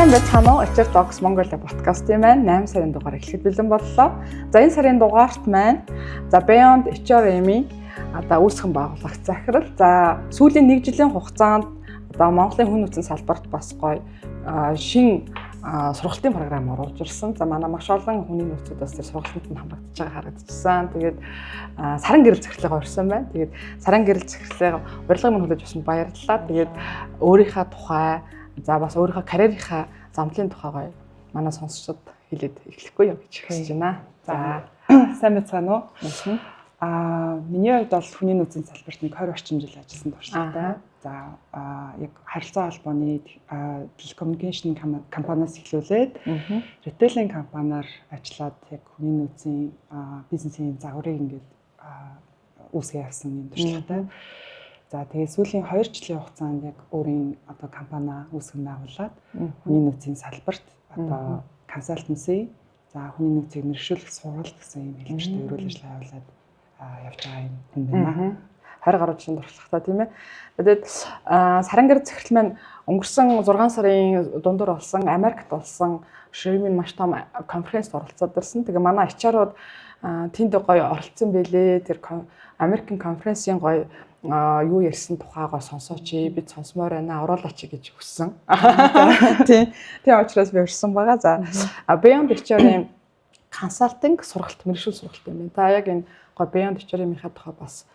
Сайн байцгаана уу? HR Dogs Mongolia подкастын маань 8 сарын дугаар эхлэхэд бэлэн боллоо. За, энэ сарын дугаарт маань за Beyond HRM-ийн одоо үүсгэн байгуулагч захирал, за сүүлийн нэг жилийн хугацаанд одоо Монголын хүн нөөцийн салбарт бас гоё шин сургалтын програм оруулж ирсэн. За, манай маш олон хүний нөөцүүд бас тэр сургалтанд нь хамрагдаж байгаа харагдчихсан. Тэгээд саран гэрэл захирлага урьсан байна. Тэгээд саран гэрэл захирлага урилгын мөн хүлээж авсан баярлалаа. Тэгээд өөрийнхөө тухай, за бас өөрийнхөө карьерийнхаа замдлын тухай гоё манай сонсогчдод хэлээд эхлэхгүй юу гэж хүсэж байна. За, сайн байцгаана уу? Миний хувьд бол хүний нөөцийн салбарт нэг 20 орчим жил ажилласан туршлагатай. За, яг харилцаа холбооны telecommunication компаниас эхлүүлээд retailing компаниар ажиллаад, яг хүний нөөцийн бизнесийн загварыг ингээд үүсгэн явсан юм туршлагатай. За, тэгээ сүүлийн 2 жилийн хугацаанд яг өөрийн одоо компани үүсгэн байгуулад хүний нөөцийн салбарт одоо consultancy, за хүний нөөцийг мэргэшүүлэх сургалт гэсэн юм хэлбэртэй үйл ажиллагаа явуулаад явж байгаа юм хүн байна. 20 гаруй жилийн туршлагатай, тийм ээ. Тэгээд саран гэр захирал маань өнгөрсөн 6 сарын дундуур болсон Америкт болсон SHRM-ийн маш том конференцд оролцоод ирсэн. Тэгээ манай HR-ууд тэнд гоё оролцсон байлээ. Тэр Америкийн конференцийн гоё юу ярьсан тухайгаа сонсооч, бид сонсомоор байна, оруулаач гэж хүссэн. Тийм. Тийм учраас би урьсан байгаа. За, Beyond HR-ийн consulting сургалт, мэргэшил сургалт юм байна. Та яг энэ гоё Beyond HR-ийнхаа тухай бас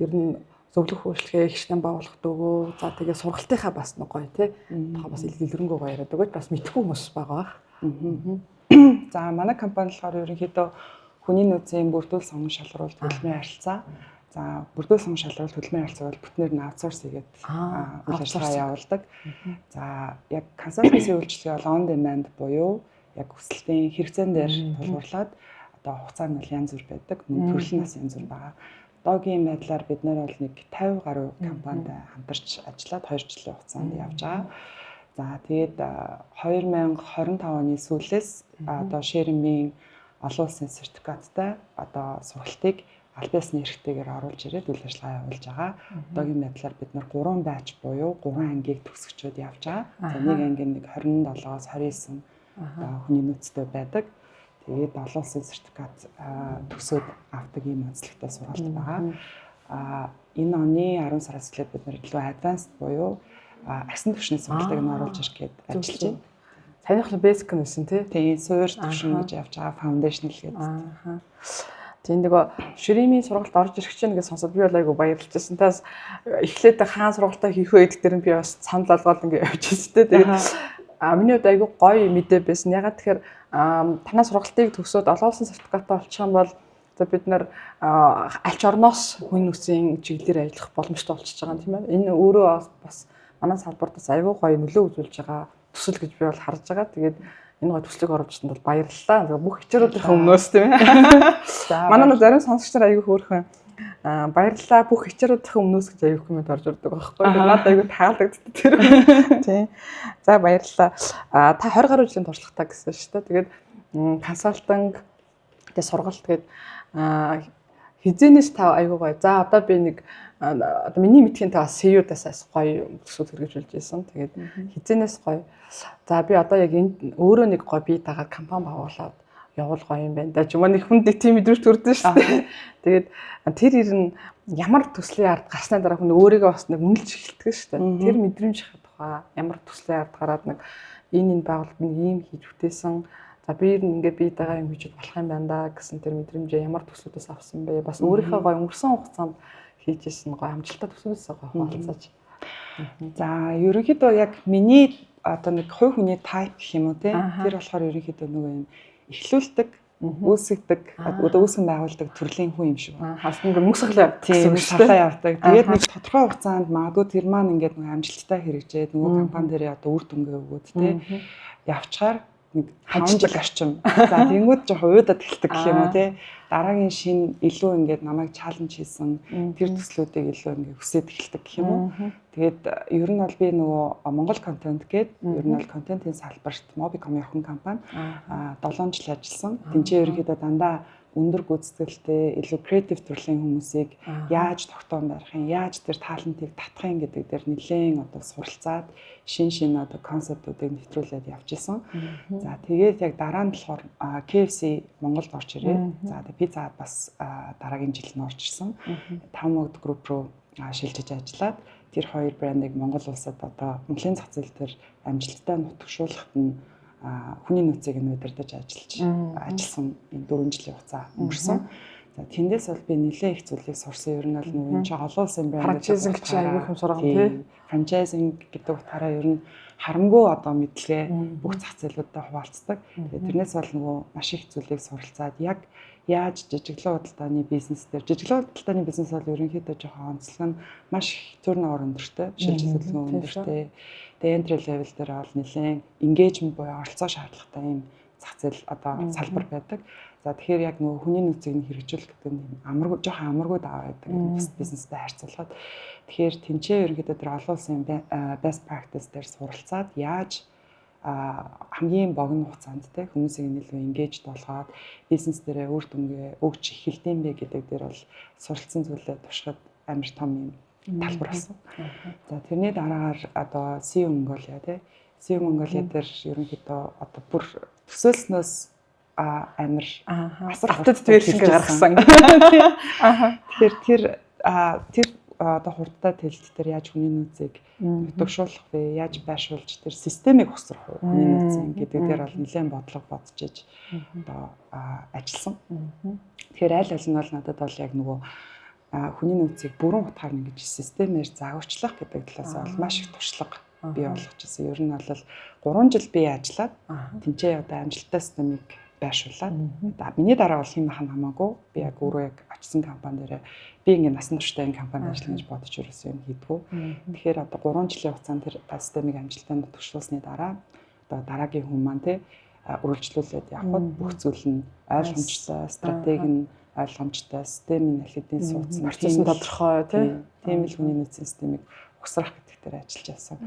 ер нь зөвлөх үйлчлэгээ ихшнэн байгуулах дөгөө. За, тэгээ сургалтынхаа бас нэг гоё тий тухай бас дэлгэрэнгүй гоё яриад өгөөч, бас мэдхгүй хүмүүс байгаа бах. За, манай компани болохоор ерөнхийдөө хүний нөөцийн бүрдүүл сонгон шалгаруулалт, хөдөлмөрийн харилцаа. За, бүрдүүл сонгон шалгаруулалт, хөдөлмөрийн харилцааг бол бүтнээр нь outsource хийгээд үйл ажиллагаа явуулдаг. За, яг consultancy үйлчилгээ бол on demand буюу яг хүсэлтийн хэрэгцээн дээр тулгуурлаад одоо хугацаа нь бол янз бүр байдаг. Мөн төрөл нь бас янз бүр байгаа. Одоогийн байдлаар бид нар бол нэг 50 гаруй компанид хамтарч ажиллаад 2 жилийн хугацаанд явж байгаа. За, тэгээд 2025 оны сүүлээс одоо SHRM-ийн олон улсын сертификаттай одоо сургалтыг аль биесны эрхтэйгээр оруулж ирээд үйл ажиллагаа явуулж байгаа. Одоогийн байдлаар бид нар 3 batch буюу 3 ангийг төгсгчөөд явж байгаа. За, нэг анги нэг 27-оос 29 одоо хүний нөөцтэй байдаг. Тэгээд олон улсын сертификат төгсөөд авдаг ийм онцлогтой сургалт байгаа. Энэ оны 10 сараас эхлээд бид нар илүү advanced буюу агсан түвшний сургалтыг нь оруулж ирэх гээд ажиллаж байна. Саяных basic нь байсан, тий? Тийм, суурь түвшин гэж явж байгаа, foundational гэдэг. Тийм, нөгөө SHRM-ийн сургалт орж ирэх чинь гэж сонсоод би бол айгу баярлж байсан. Таас эхлээд хаан сургалтаа хийх вэ гэдэг дээр нь би бас санал болгоод ингээ явж байсан те. Тэгээд миний хувьд айгу гоё мэдээ байсан. Ягаад тэгэхээр танай сургалтыг төгсөөд олон улсын сертификатаа олчих юм бол за бид нар аль ч орноос хүн нөөцийн чиглэлээр ажиллах боломжтой болчихж байгаа юм, тийм ээ. Энэ өөрөө бас манай салбарт бас айгу гоё нөлөө үзүүлж байгаа төсөл гэж би бол харж байгаа. Тэгээд энэ гоё төслийг оруулж ирсэнд бол баярлалаа. Тэгээ бүх HR-уудын өмнөөс, тийм ээ. Манай нэг зарим сонсогч нар айгүй хөөрхөн баярлалаа бүх HR-уудын өмнөөс гэж айгүй comment орж ирдэг байхгүй. Тэгээд надад айгүй таалагддаг тэр. Тийм. За, баярлалаа. Та 20 гаруй жилийн туршлагатай гэсэн шүү дээ. Тэгээд consulting, тэгээ сургалт тэгээд хэзээнээс та айгүй гоё. За, одоо би нэг одоо миний мэдхийн та CU-даас бас гоё төсөл хэрэгжүүлж байсан. Тэгээд хэзээнээс гоё. За, би одоо яг энд өөрөө нэг гоё бие дагаад компани байгуулад явуул гоё юм байна да. Ч юм уу, нэг хүнд нэг тийм мэдрэмж төрдөн шүү дээ. Тэгээд тэр ир нь ямар төслийн ард гарсны дараа хүн өөрийгөө бас нэг үнэлж эхэлдэг шүү дээ. Тэр мэдрэмжийн тухай, ямар төслийн ард гараад нэг энэ байгууллагад нэг ийм хийж бүтээсэн. За, би ер нь ингээ бие дагаа юм хийж болох юм байна да гэсэн тэр мэдрэмжээ ямар төслүүдээс авсан бэ? Бас өөрийнхөө гоё өнгөрсөн хугацаанд хийж исэн гоё амжилттай төслүүдээс гоё хуваалцаач. За, ерөнхийдөө яг миний одоо нэг хувь хүний type гэх юм уу те, тэр болохоор ерөнхийдөө нөгөө юм эхлүүлдэг, үүсгдэг, одоо үүсгэн байгуулдаг төрлийн хүн юм шиг байна. Хас ингээ мөнгө явдаг. Тийм, сахлаа явдаг. Тэгээд нэг тодорхой хугацаанд магадгүй тэр маань ингээд нэг амжилттай хэрэгжээд нөгөө компани дээрээ одоо үр дүнгээ өгөөд те явчаар нэг 5 жил орчим. За, тэнгүүд жоохон уйдаад эхэлдэг гэх юм уу те. Дараагийн шин илүү ингээд намайг challenge хийсэн тэр төслүүдийг илүү ингээд хүсээд эхэлдэг гэх юм уу. Тэгээд ер нь бол би нөгөө Монгол контент гээд ер нь бол контентын салбарт Mobicom-ийн охин компани 7 жил ажилласан. Тинчээ ерөнхийдөө дандаа өндөр гүйцэтгэлтэй, илүү креатив төрлийн хүмүүсийг яаж тогтоон барих юм, яаж тэр талантыг татах юм гэдэг дээр нэлээд одоо суралцаад шин шин одоо концептуудыг нэвтрүүлээд явж исэн. За, тэгээд яг дараа нь болохоор KFC Монголд орж ирээд, за, тэгээд Pizza Hut бас дараагийн жил нь орж ирсэн. Таван Могд Group руу шилжиж ажиллаад тэр хоёр брендийг Монгол улсад, одоо Монголын зах зээл дээр амжилттай нутагшуулахад нь хүний нөөцийг нь удирдах ажилласан энэ 4 жилийн хугацаа өнгөрсөн. За, тэндээс бол би нэлээд их зүйлийг сурсан. Ер нь бол нөгөө энэ чинь олон улсын брэнд Franchising чинь аягүй юм сургам, тий. Franchising гэдэг утгаараа ер нь харамгүй одоо мэдлэгээ бүх зах зээлүүдэд хуваалцдаг. Тэгээд тэрнээс бол нөгөө маш их зүйлийг суралцаад, яг яаж жижиглэн худалдааны бизнес дээр, жижиглэн худалдааны бизнес бол ерөнхийдөө жоохон онцлог нь маш их turnover өндөртэй, шилжил хөдөлгөөн өндөртэй. Тэгээ entry level дээр бол нэлээд engagement буюу оролцоо шаардлагатай юм зах зээл, одоо салбар байдаг. За, тэгэхээр яг нөгөө хүний нөөцийг нь хэрэгжүүлэх гэдэг нь амаргүй, жоохон амаргүй даваа байдаг бусад бизнестэй харьцуулахад. Тэгэхээр тэнцээ ерөнхийдөө тэр олон улсын best practice дээр суралцаад, яаж хамгийн богино хугацаанд те хүмүүсийг илүү engaged болгоод бизнес дээрээ үр дүнгээ өгч эхэлдэм бэ гэдэг дээр бол суралцсан зүйлээ туршихад амар том юм талбар болсон. За, тэрний дараагаар одоо CEO Mongolia, те, CEO Mongolia дээр ерөнхийдөө одоо бүр төсөөлснөөс амар асар updated version гаргасан. Тэгэхээр тэр одоо хурдтай тэлэлт дээр яаж хүний нөөцийг нутагшуулах вэ? Яаж байршуулж тэр системийг ухсрах вэ? Хүний нөөцийн гэдэг дээр бол нэлээд бодлого бодож иж одоо ажилласан. Тэгэхээр аль аль нь бол надад бол яг нөгөө хүний нөөцийг бүрэн утгаар нь ингэж системээр загварчлах гэдэг талаас бол маш их туршлага бий болгож ирсэн. Ер нь бол 3 жил би ажиллаад тэнцээ одоо амжилттай системийг байршуулад, миний дараа бол хэн бахан хамаагүй, би яг өөрөө яг очсон компани дээр би ингээ насан туршдаа энэ компанид ажиллана гэж бодож ерөөсөө юм хийдгүү. Тэгэхээр одоо 3 жилийн хугацаанд тэр системийг амжилттай нутагшуулсны дараа одоо дараагийн хүн маань те үргэлжлүүлээд явхад бүх зүйл нь ойлгомжтой, стратеги нь ойлгомжтой, систем нь аль хэдийн суудсан, процесс нь тодорхой, тий. Тийм л хүний нөөцийн системийг угсрах гэдэг дээр ажиллаж байсан.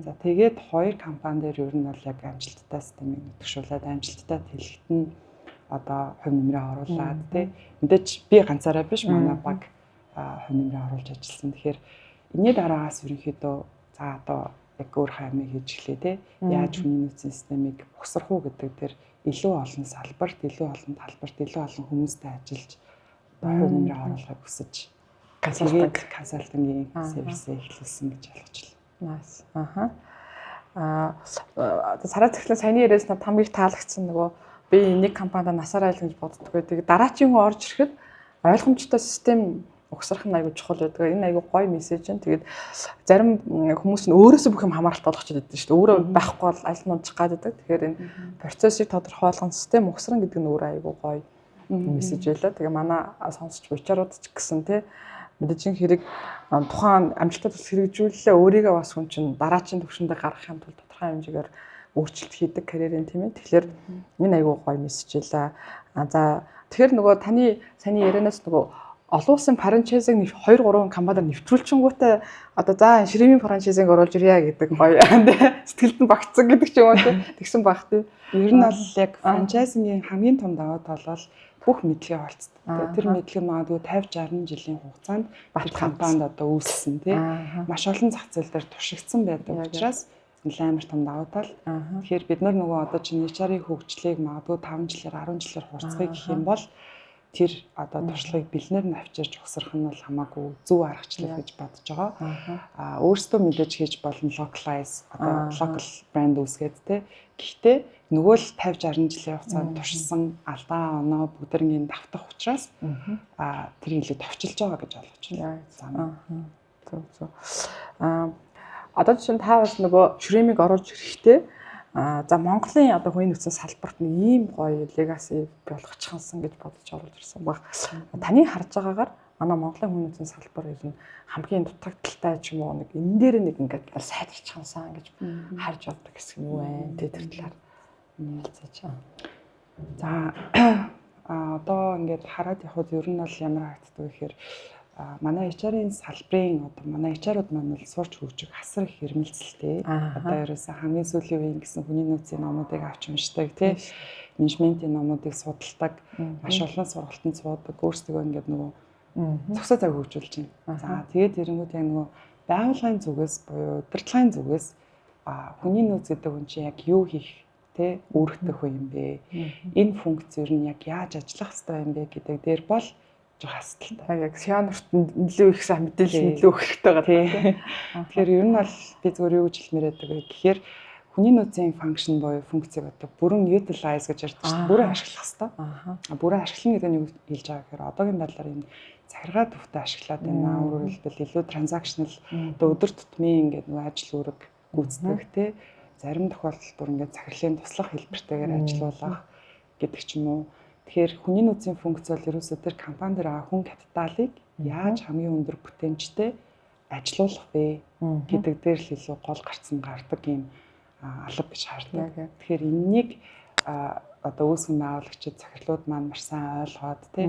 За, тэгээд хоёр компани дээр ер нь бол яг амжилттай системийг нутагшуулад, амжилттай тэлэлт нь одоо хувь нэмрээ оруулаад, тий, мэдээж би ганцаараа биш, манай баг хувь нэмрээ оруулж ажилласан. Тэгэхээр энэний дараагаас ерөнхийдөө за одоо яг өөр хаймыг хийж эхлэе, те, яаж хүний нөөцийн системийг угсрах уу гэдэг дээр илүү олон салбарт, илүү олон талбарт, илүү олон хүмүүстэй ажиллаж одоо хувь нэмрээ оруулахыг хүсэж консалтинг консалтингийн сервисээ эхлүүлсэн гэж ойлгочлаа. Nice. Аха. Аа, царай цахилгаан саяны яриас надад хамгийн их таалагдсан нөгөө би нэг компанид насаараа айл гэж боддог байдаг. Дараачийн хүн орж ирэхэд ойлгомжтой систем угсрах нь аягүй чухал байдаг. Энэ аягүй гоё мессеж нь. Тэгээд зарим хүмүүс нь өөрөөсөө бүх юм хамааралтай болгочиход байдаг шүү дээ. Өөрөө байхгүй бол аль нь унчих гад байдаг. Тэгэхээр энэ процессыг тодорхойлгон систем угсран гэдэг нь өөрөө аягүй гоё мессеж байлаа. Тэгээ манай сонсч буй HR-ууд ч гэсэн, тий, мэдээж хэрэг тухайн амжилттай төсөл хэрэгжүүллээ, өөрийгөө бас хүн чинь дараачийн түвшиндээ гаргахын тулд тодорхой хэмжээгээр өөрчлөлт хийдэг карьерийн, тийм ээ. Тэгэхээр энэ айгүй гоё мессеж байлаа. А за, тэгэхээр нөгөө таны саяны ярианаас нөгөө олон улсын franchising 2 3 компаниар нэвтрүүлчингүүтээ одоо за Шрэмийн franchising оруулж ирье гэдэг гоё сэтгэлд нь багтсан гэдэг ч юм уу, тэгсэн баг, тий. Ер нь бол яг franchising ийн хамгийн том давуу тал бол бүх мэдлэгээ хуваалцдаг. Тэр мэдлэг магадгүй 50 60 жилийн хугацаанд тэр компанид одоо үүссэн, тий. Маш олон зах зээл дээр туршигдсан байдаг учраас нэлээд амар том давуу тал. Тэгэхээр бид нар нөгөө одоо чинь HR-ийн хөгжлийг магадгүй 5 жилээр, 10 жилээр хурцгая гэх юм бол тэр одоо туршлагыг бэлнээр нь авчирч угсрах нь бол хамаагүй зөв аргачлал гэж бодож байгаа. А өөрсдөө мэдээж хийж болно, localize, одоо local брэнд үүсгээд, те. Гэхдээ нөгөө л 50 60 жилийн хугацаанд туршсан алдаа оноо бүгдэрнгийн давтах учраас тэр илүү товчилж байгаа гэж ойлгож байна. Зөв, зөв. А одоо жишээ нь та бас нөгөө Шрэмийг оруулж ирэхдээ за Монголын одоо хүний нөөцийн салбарт нэг ийм гоё legacy болгочихсон гэж бодож оруулж ирсэн баг. Таны харж байгаагаар манай Монголын хүний нөөцийн салбар ер нь хамгийн дутагдалтай ч юм уу, нэг энэ дээр нэг ингээд сайжирчихсан гэж харж явдаг хэсэг нь юу вэ? Тэ, тэр талаар хэлцээч. За, одоо ингээд хараад явхад ер нь бол ямар харагддаг вэ гэхээр манай HR-ын салбарын одоо манай HR-ууд маань бол сурч хөгжих асар их эрмэлзэлтэй. Одоо ерөөсөө хамгийн сүүлийн үеийн гэсэн хүний нөөцийн номуудыг авч уншдаг, тий. менежментийн номуудыг судалдаг, маш олон сургалтанд суудаг, өөрсдөө ингээд нөгөө зогсоо цаг хөгжүүлж байна. За тэгээд тэрэнгүүд яг нөгөө байгууллагын зүгээс буюу удирдлагын зүгээс хүний нөөц гэдэг хүн чинь яг юу хийх тэ үүрэгтэй хүн юм бэ? Энэ функц ер нь яг яаж ажиллах ёстой юм бэ гэдэг дээр бол жоох асуудалтай. Яг сионорт нэлээ их сайн мэдээлэл нэлээ өгөх хэрэгтэй байгаа тийм. Тэгэхээр ер нь бол би зүгээр юу гэж хэлмээр байдаг вэ гэхээр хүний нөөцийн function буюу функцийг одоо бүрэн utilize гэж ярьдаг шүү дээ. Бүрэн ашиглах хэрэгтэй. Бүрэн ашиглана гэдэг нь юу хэлж байгаа гэхээр одоогийн байдлаар энэ захиргаа төвтэй ашиглаад байна. Өөрөөр хэлбэл илүү transactional, одоо өдөр тутмын ингээд нөгөө ажил үүрэг гүйцэтгэх те, зарим тохиолдолд бүр ингээд захирлын туслах хэлбэртэйгээр ажилуулах гэдэг ч юм уу. Тэгэхээр хүний нөөцийн функц бол ерөөсөө тэр компани дээр байгаа хүн капиталыг яаж хамгийн өндөр бүтээмжтэй ажилуулах вэ гэдэг дээр л илүү гол гарцсан гардаг юм алба гэж хардаг. Тэгэхээр энэнийг одоо үүсгэн байгуулагчид, захирлууд маань маш сайн ойлгоод тий,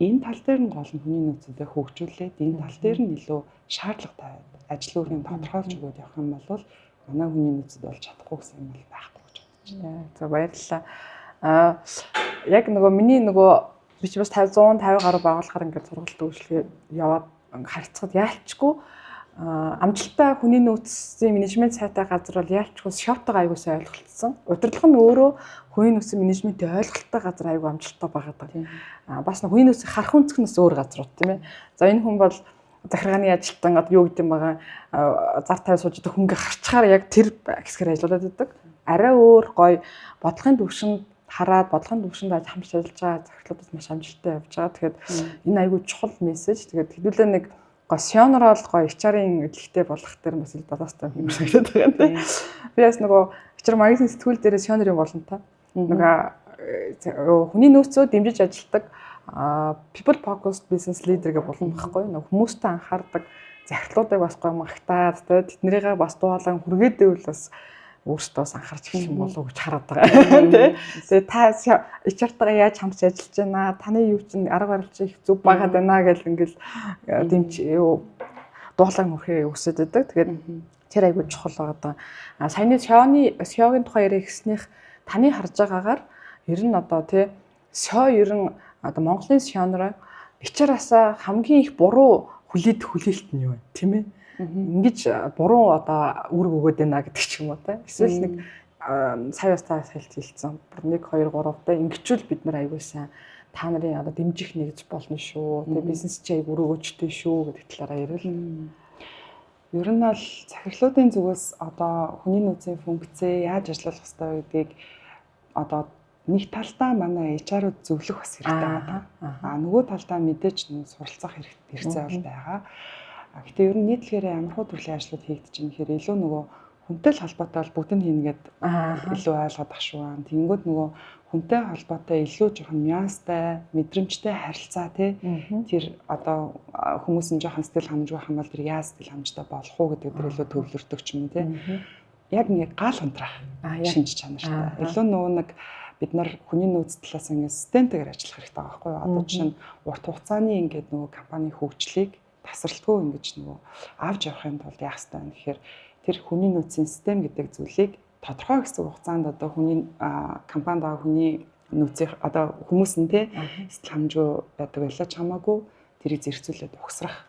энэ тал дээр нь гол нь хүний нөөцүүдээ хөгжүүлээд, энэ тал дээр нь илүү шаардлага тавиад, ажил үүргийг тодорхойлж өгөөд явах юм бол манай хүний нөөцөд болж чадахгүй гэсэн юм бол байхгүй гэж бодож байна. За, баярлалаа. Яг нөгөө миний нөгөө би чи бас 50 150 гаруй байгууллагаар ингээд сургалт үйлчлэгээ яваад харьцахад яалчгүй амжилттай хүний нөөцийн менежмент сайтай газар бол яалчгүй SEO-тойгоо аягүй сайн ойлголцсон. Удирдлага нь өөрөө хүний нөөцийн менежментийн ойлголттой газар аягүй амжилттай байгаа даа. Бас хүний нөөцийн харах өнцөг нь өөр газрууд, тийм ээ. За, энэ хүн бол захиргааны ажилтан, одоо юу гэдэг юм байгаа, зар тавь сууж байгаа хүнгээ харчаар яг тэр хэсгээр ажиллаад байдаг. Арай өөр гоё бодлогын төвшөнд хараад, бодлогын төвшөнд хамт ажиллаж байгаа захирлуудад маш амжилттай явж байгаа. Тэгэхээр энэ аягүй чухал мессеж. Тэгээд хэдүүлээ нэг гоо сионороо л гоё HR-ын элэгтэй болох дээр бас ил баланстай юм санагдаад байгаа юм тийм. Би бас нөгөө HR магазин сэтгүүл дээр сионорын болно та. Нөгөө хүний нөөцөө дэмжиж ажилладаг people focused business leader гэх болно байхгүй юу? Нөгөө хүмүүстэй анхаардаг захирлуудыг бас гоё магтаад, тэднэрийгээ бас дуу хоолойн хүргээд байвал бас өөртөө бас анхаарч эхлэх юм болов уу гэж хараад байгаа, тий. Тэгээ та HR-тайгаа яаж хамтч ажиллаж байна? Таны юу чинь арга барил чинь их зөв байгаад байна гэл ингээл дэмж юу дуулан хүрхээ өсөд байдаг. Тэгээд тэр айгүй чухал байгаа даа. А саяны SEO-ны SEO-гийн тухай яриа гэснийх таны харж байгаагаар ер нь одоо тий SEO ер нь одоо Монголын SEO-нороо HR-асаа хамгийн их буруу хүлээдэх хүлээлт нь юу вэ? Тийм ээ? Ингэж буруу одоо үүрэг өгөөд байна гэдэг ч юм уу те. Эсвэл нэг сая бас та сайлт хэлсэн. 1 2 3 те, ингэчүүл бид нар аягүй сайн та нарын одоо дэмжих нэгж болно шүү. Тэгээ бизнес чи аяг өрөөгөөчтэй шүү гэдэг талаараа ярил. Ер нь бол захирлуудын зүгээс одоо хүний нөөцийн функцээ яаж ажиллуулах ёстой гэдгийг одоо нэг талдаа манай HR-ууд зөвлөх бас хэрэгтэй байна. А нөгөө талдаа мэдээж нэг суралцах хэрэгцээ бол байгаа. Гэтэ ер нь нийтлэгээр ямар хуу төрлийн ажлууд хийгдэж байгаа юм гэхээр илүү нөгөө хүнтэй л холбоотой бол бүгд нь хийнгээд илүү ойлгоод ах шүү. Тэгэнгүүт нөгөө хүнтэй холбоотой илүү жоохон нюанстай, мэдрэмжтэй харилцаа тий. Тэр одоо хүмүүс нь жоохон сэтгэл ханамжгүй байх юм бол тэр яаж сэтгэл ханамжтай болох уу гэдэг дээр илүү төвлөрдөг ч юм уу тий. Яг нэг гал унтраах шинж чанартай. Илүү нөгөө нэг бид нар хүний нөөц талаас ингээд системтэйгээр ажиллах хэрэгтэй байгаа байхгүй юу? Одоо жишээ нь урт хугацааны ингээд нөгөө компани хөгжлийг тасралтгүй ингэж нөгөө авч явахын тулд яах ёстой вэ гэхээр тэр хүний нөөцийн систем гэдэг зүйлийг тодорхой хэсэг хугацаанд одоо хүний компанид байгаа хүний нөөцийн одоо хүмүүс нь те сэтгэл ханамжгүй байдаг байлаа ч хамаагүй тэрийг зэрэгцүүлээд угсрах.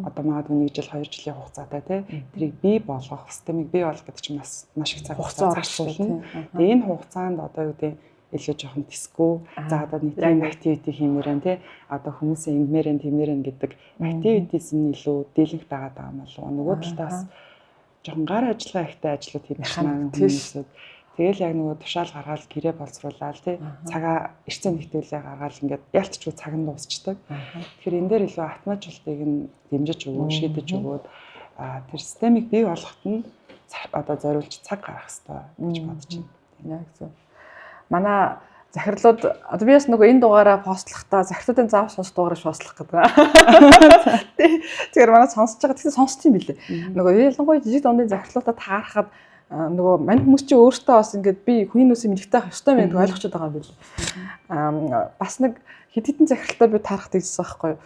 Одоо магадгүй 1 жил, 2 жилийн хугацаатай те тэрийг бий болгох, системийг бий болгох гэдэг чинь бас маш их цаг хугацаа зарцуулна. Тэгээ энэ хугацаанд одоо юу гэдэг илүү жоохон тэсгүү. За, одоо нэг тийм activity хиймээр байна те. Одоо хүмүүсийн ингэмээр байна, тиймээр байна гэдэг activities нь илүү дийлэнх байгаад байгаа юм болов уу? Нөгөө талаас жоохон гар ажиллагаа ихтэй ажлууд хийдэг маань хүмүүсүүд тэгэл яг нөгөө тушаал гаргаал, гэрээ боловсруулаад тий, цагаа эрцэн нэгтгэлээ гаргаал, ингээд ялтчгүй цаг нь дуусчдаг. Тэгэхээр энэ дээр илүү автоматжуулалтыг нь дэмжиж өгөө, шийдэж өгөөд тэр системийг бий болгоход нь одоо зориулж цаг гаргах хэрэгтэй гэж бодож байна. Яг зөв. Манай захирлууд одоо би бас нөгөө энэ дугаараа постлохдоо захирлуудын заав сонсох дугаарыг постлох гэдэг. Тэгэхээр манай сонсож байгаа тэгсэн сонсч юм билээ. Нөгөө ялангуяа жижиг дундын захирлуудаа таарахад нөгөө мань хүмүүс чи өөртөө бас ингээд би хүний нөөцийн мэддэг байх ёстой юм гэдэг ойлгочод байгаа юм билээ. Бас нэг хэд хэдэн захиралтай би таарах гэжсэн байхгүй юу.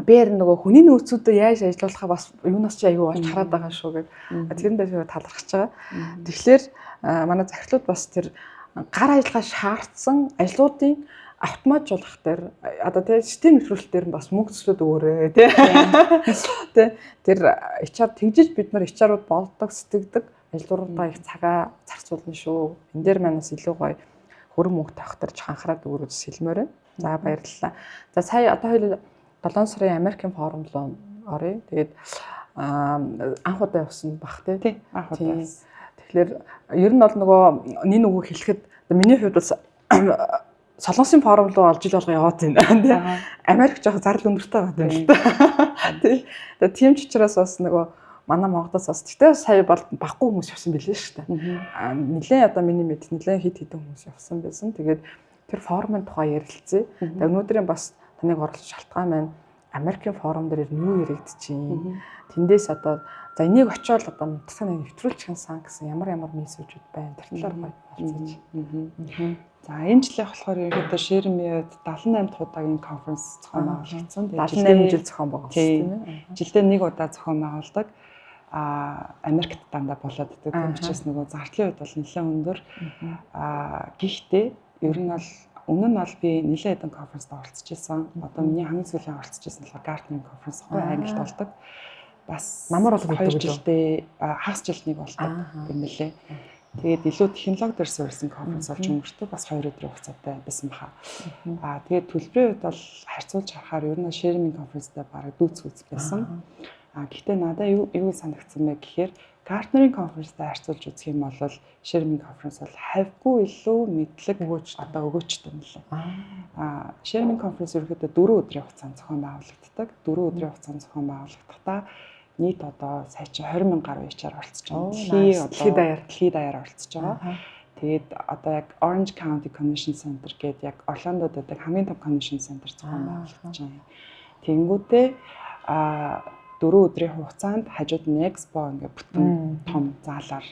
Би харин нөгөө хүний нөөцүүдэд яаж ажиллуулахаа бас юунаас чи аягүй болж хараад байгаа шүү гэд. Тэрэндээ би талархаж байгаа. Тэгэхээр манай захирлууд бас тэр Гар ажиллагаа шаардсан ажлуудын автоматжуулах дээр, одоо тий, систем нэвтрүүлэлт дээр нь бас мөнгө төслүүд өгөөрэй, тий. Тий. Тэр HR тэгжиж бид нар HR-ууд болдог, сэтгэдэг ажлуудаа их цагаа зарцуулна шүү. Энэ дээр манаас илүү гоё хөрөн мөнгө тавих дээр анхаарал өгөрөж хэлмээр байна. За, баярлалаа. За, сая одоо хоёул 7 сарын Америкийн форум руу оръё. Тэгээд анх удаа явсан бах, тий. Тий, анх удаа явсан. Тэгэхээр ер нь бол нөгөө нэг нөгөө хэлэхэд миний хувьд бас Солонгосын форум руу ол жил болго яваад байна, тий. Америк жоох зардал өндөртэй байгаа юм л та. Тий. Тэгээ тийм ч учраас бас нөгөө манай Монголоос бас тэгтээ сая бол баггүй хүмүүс явсан билээ шүү дээ. Аа, нилээн одоо миний мэд нилээн хэд хэдэн хүмүүс явсан байсан. Тэгээд тэр форумын тухай ярилцъя. Тэгээ өнөөдрийн бас таныг оруулах шалтгаан маань Америкийн форум дээр юу яригдчихээн. Тэндээс одоо за энийг очиод одоо нутаг нэг нэвтрүүлчих сан гэсэн ямар ямар мессежүүд байна. Тэр талаар гоё болцож. За, энэ жилийн болохоор ерөнхийдөө SHAREit-ийн хувьд 78 дахь удаагийн конференц зохион байгуулагдсан. Тэгээд 78 жил зохион байгуулсан, тийм ээ. Жилдээ нэг удаа зохион байгуулдаг. Америкт дандаа болоод идэг. Тийм учраас нөгөө зардлын хувьд бол нэлээд өндөр. Гэхдээ ер нь бол өмнө нь бол би нэлээд хэдэн конференцд оролцож исэн. Одоо миний хамгийн сүүлийн оролцож исэн болохоор Gartner конференц байхгүй, Англид болдог. Бас намар болдог. 2 жилдээ, хагас жилд нэг болдог юм лээ. Тэгээд илүү технологи дээр суурилсан конференц болж өнгөртөө бас 2 өдрийн хугацаатай байсан баха. Тэгээд төлбөрийн хувьд бол харьцуулж харахаар ер нь SHAREit-ийн конференцтэй бараг дүүц байсан. Гэхдээ надад юу юу санагдсан бэ гэхээр Gartner-ийн конференцтэй харьцуулж үзэх юм бол SHAREit-ийн конференц бол хавьгүй илүү мэдлэг өгөөч одоо өгөөчтэй юм лээ. SHAREit-ийн конференц ерөнхийдөө 4 өдрийн хугацаанд зохион байгуулагддаг. 4 өдрийн хугацаанд зохион байгуулагдахдаа нийт одоо сая чи 20 мянга гаруй HR оролцож байгаа. Дэлхийн одоо даяар дэлхийд даяар оролцож байгаа. Тэгээд одоо яг Orange County Convention Center гэдэг яг Орландод байдаг хамгийн том convention center зохион байгуулагдаж байгаа юм. Тэгэнгүүтээ 4 өдрийн хугацаанд хажууд нь экспо, ингээ бүтэн том заалаар,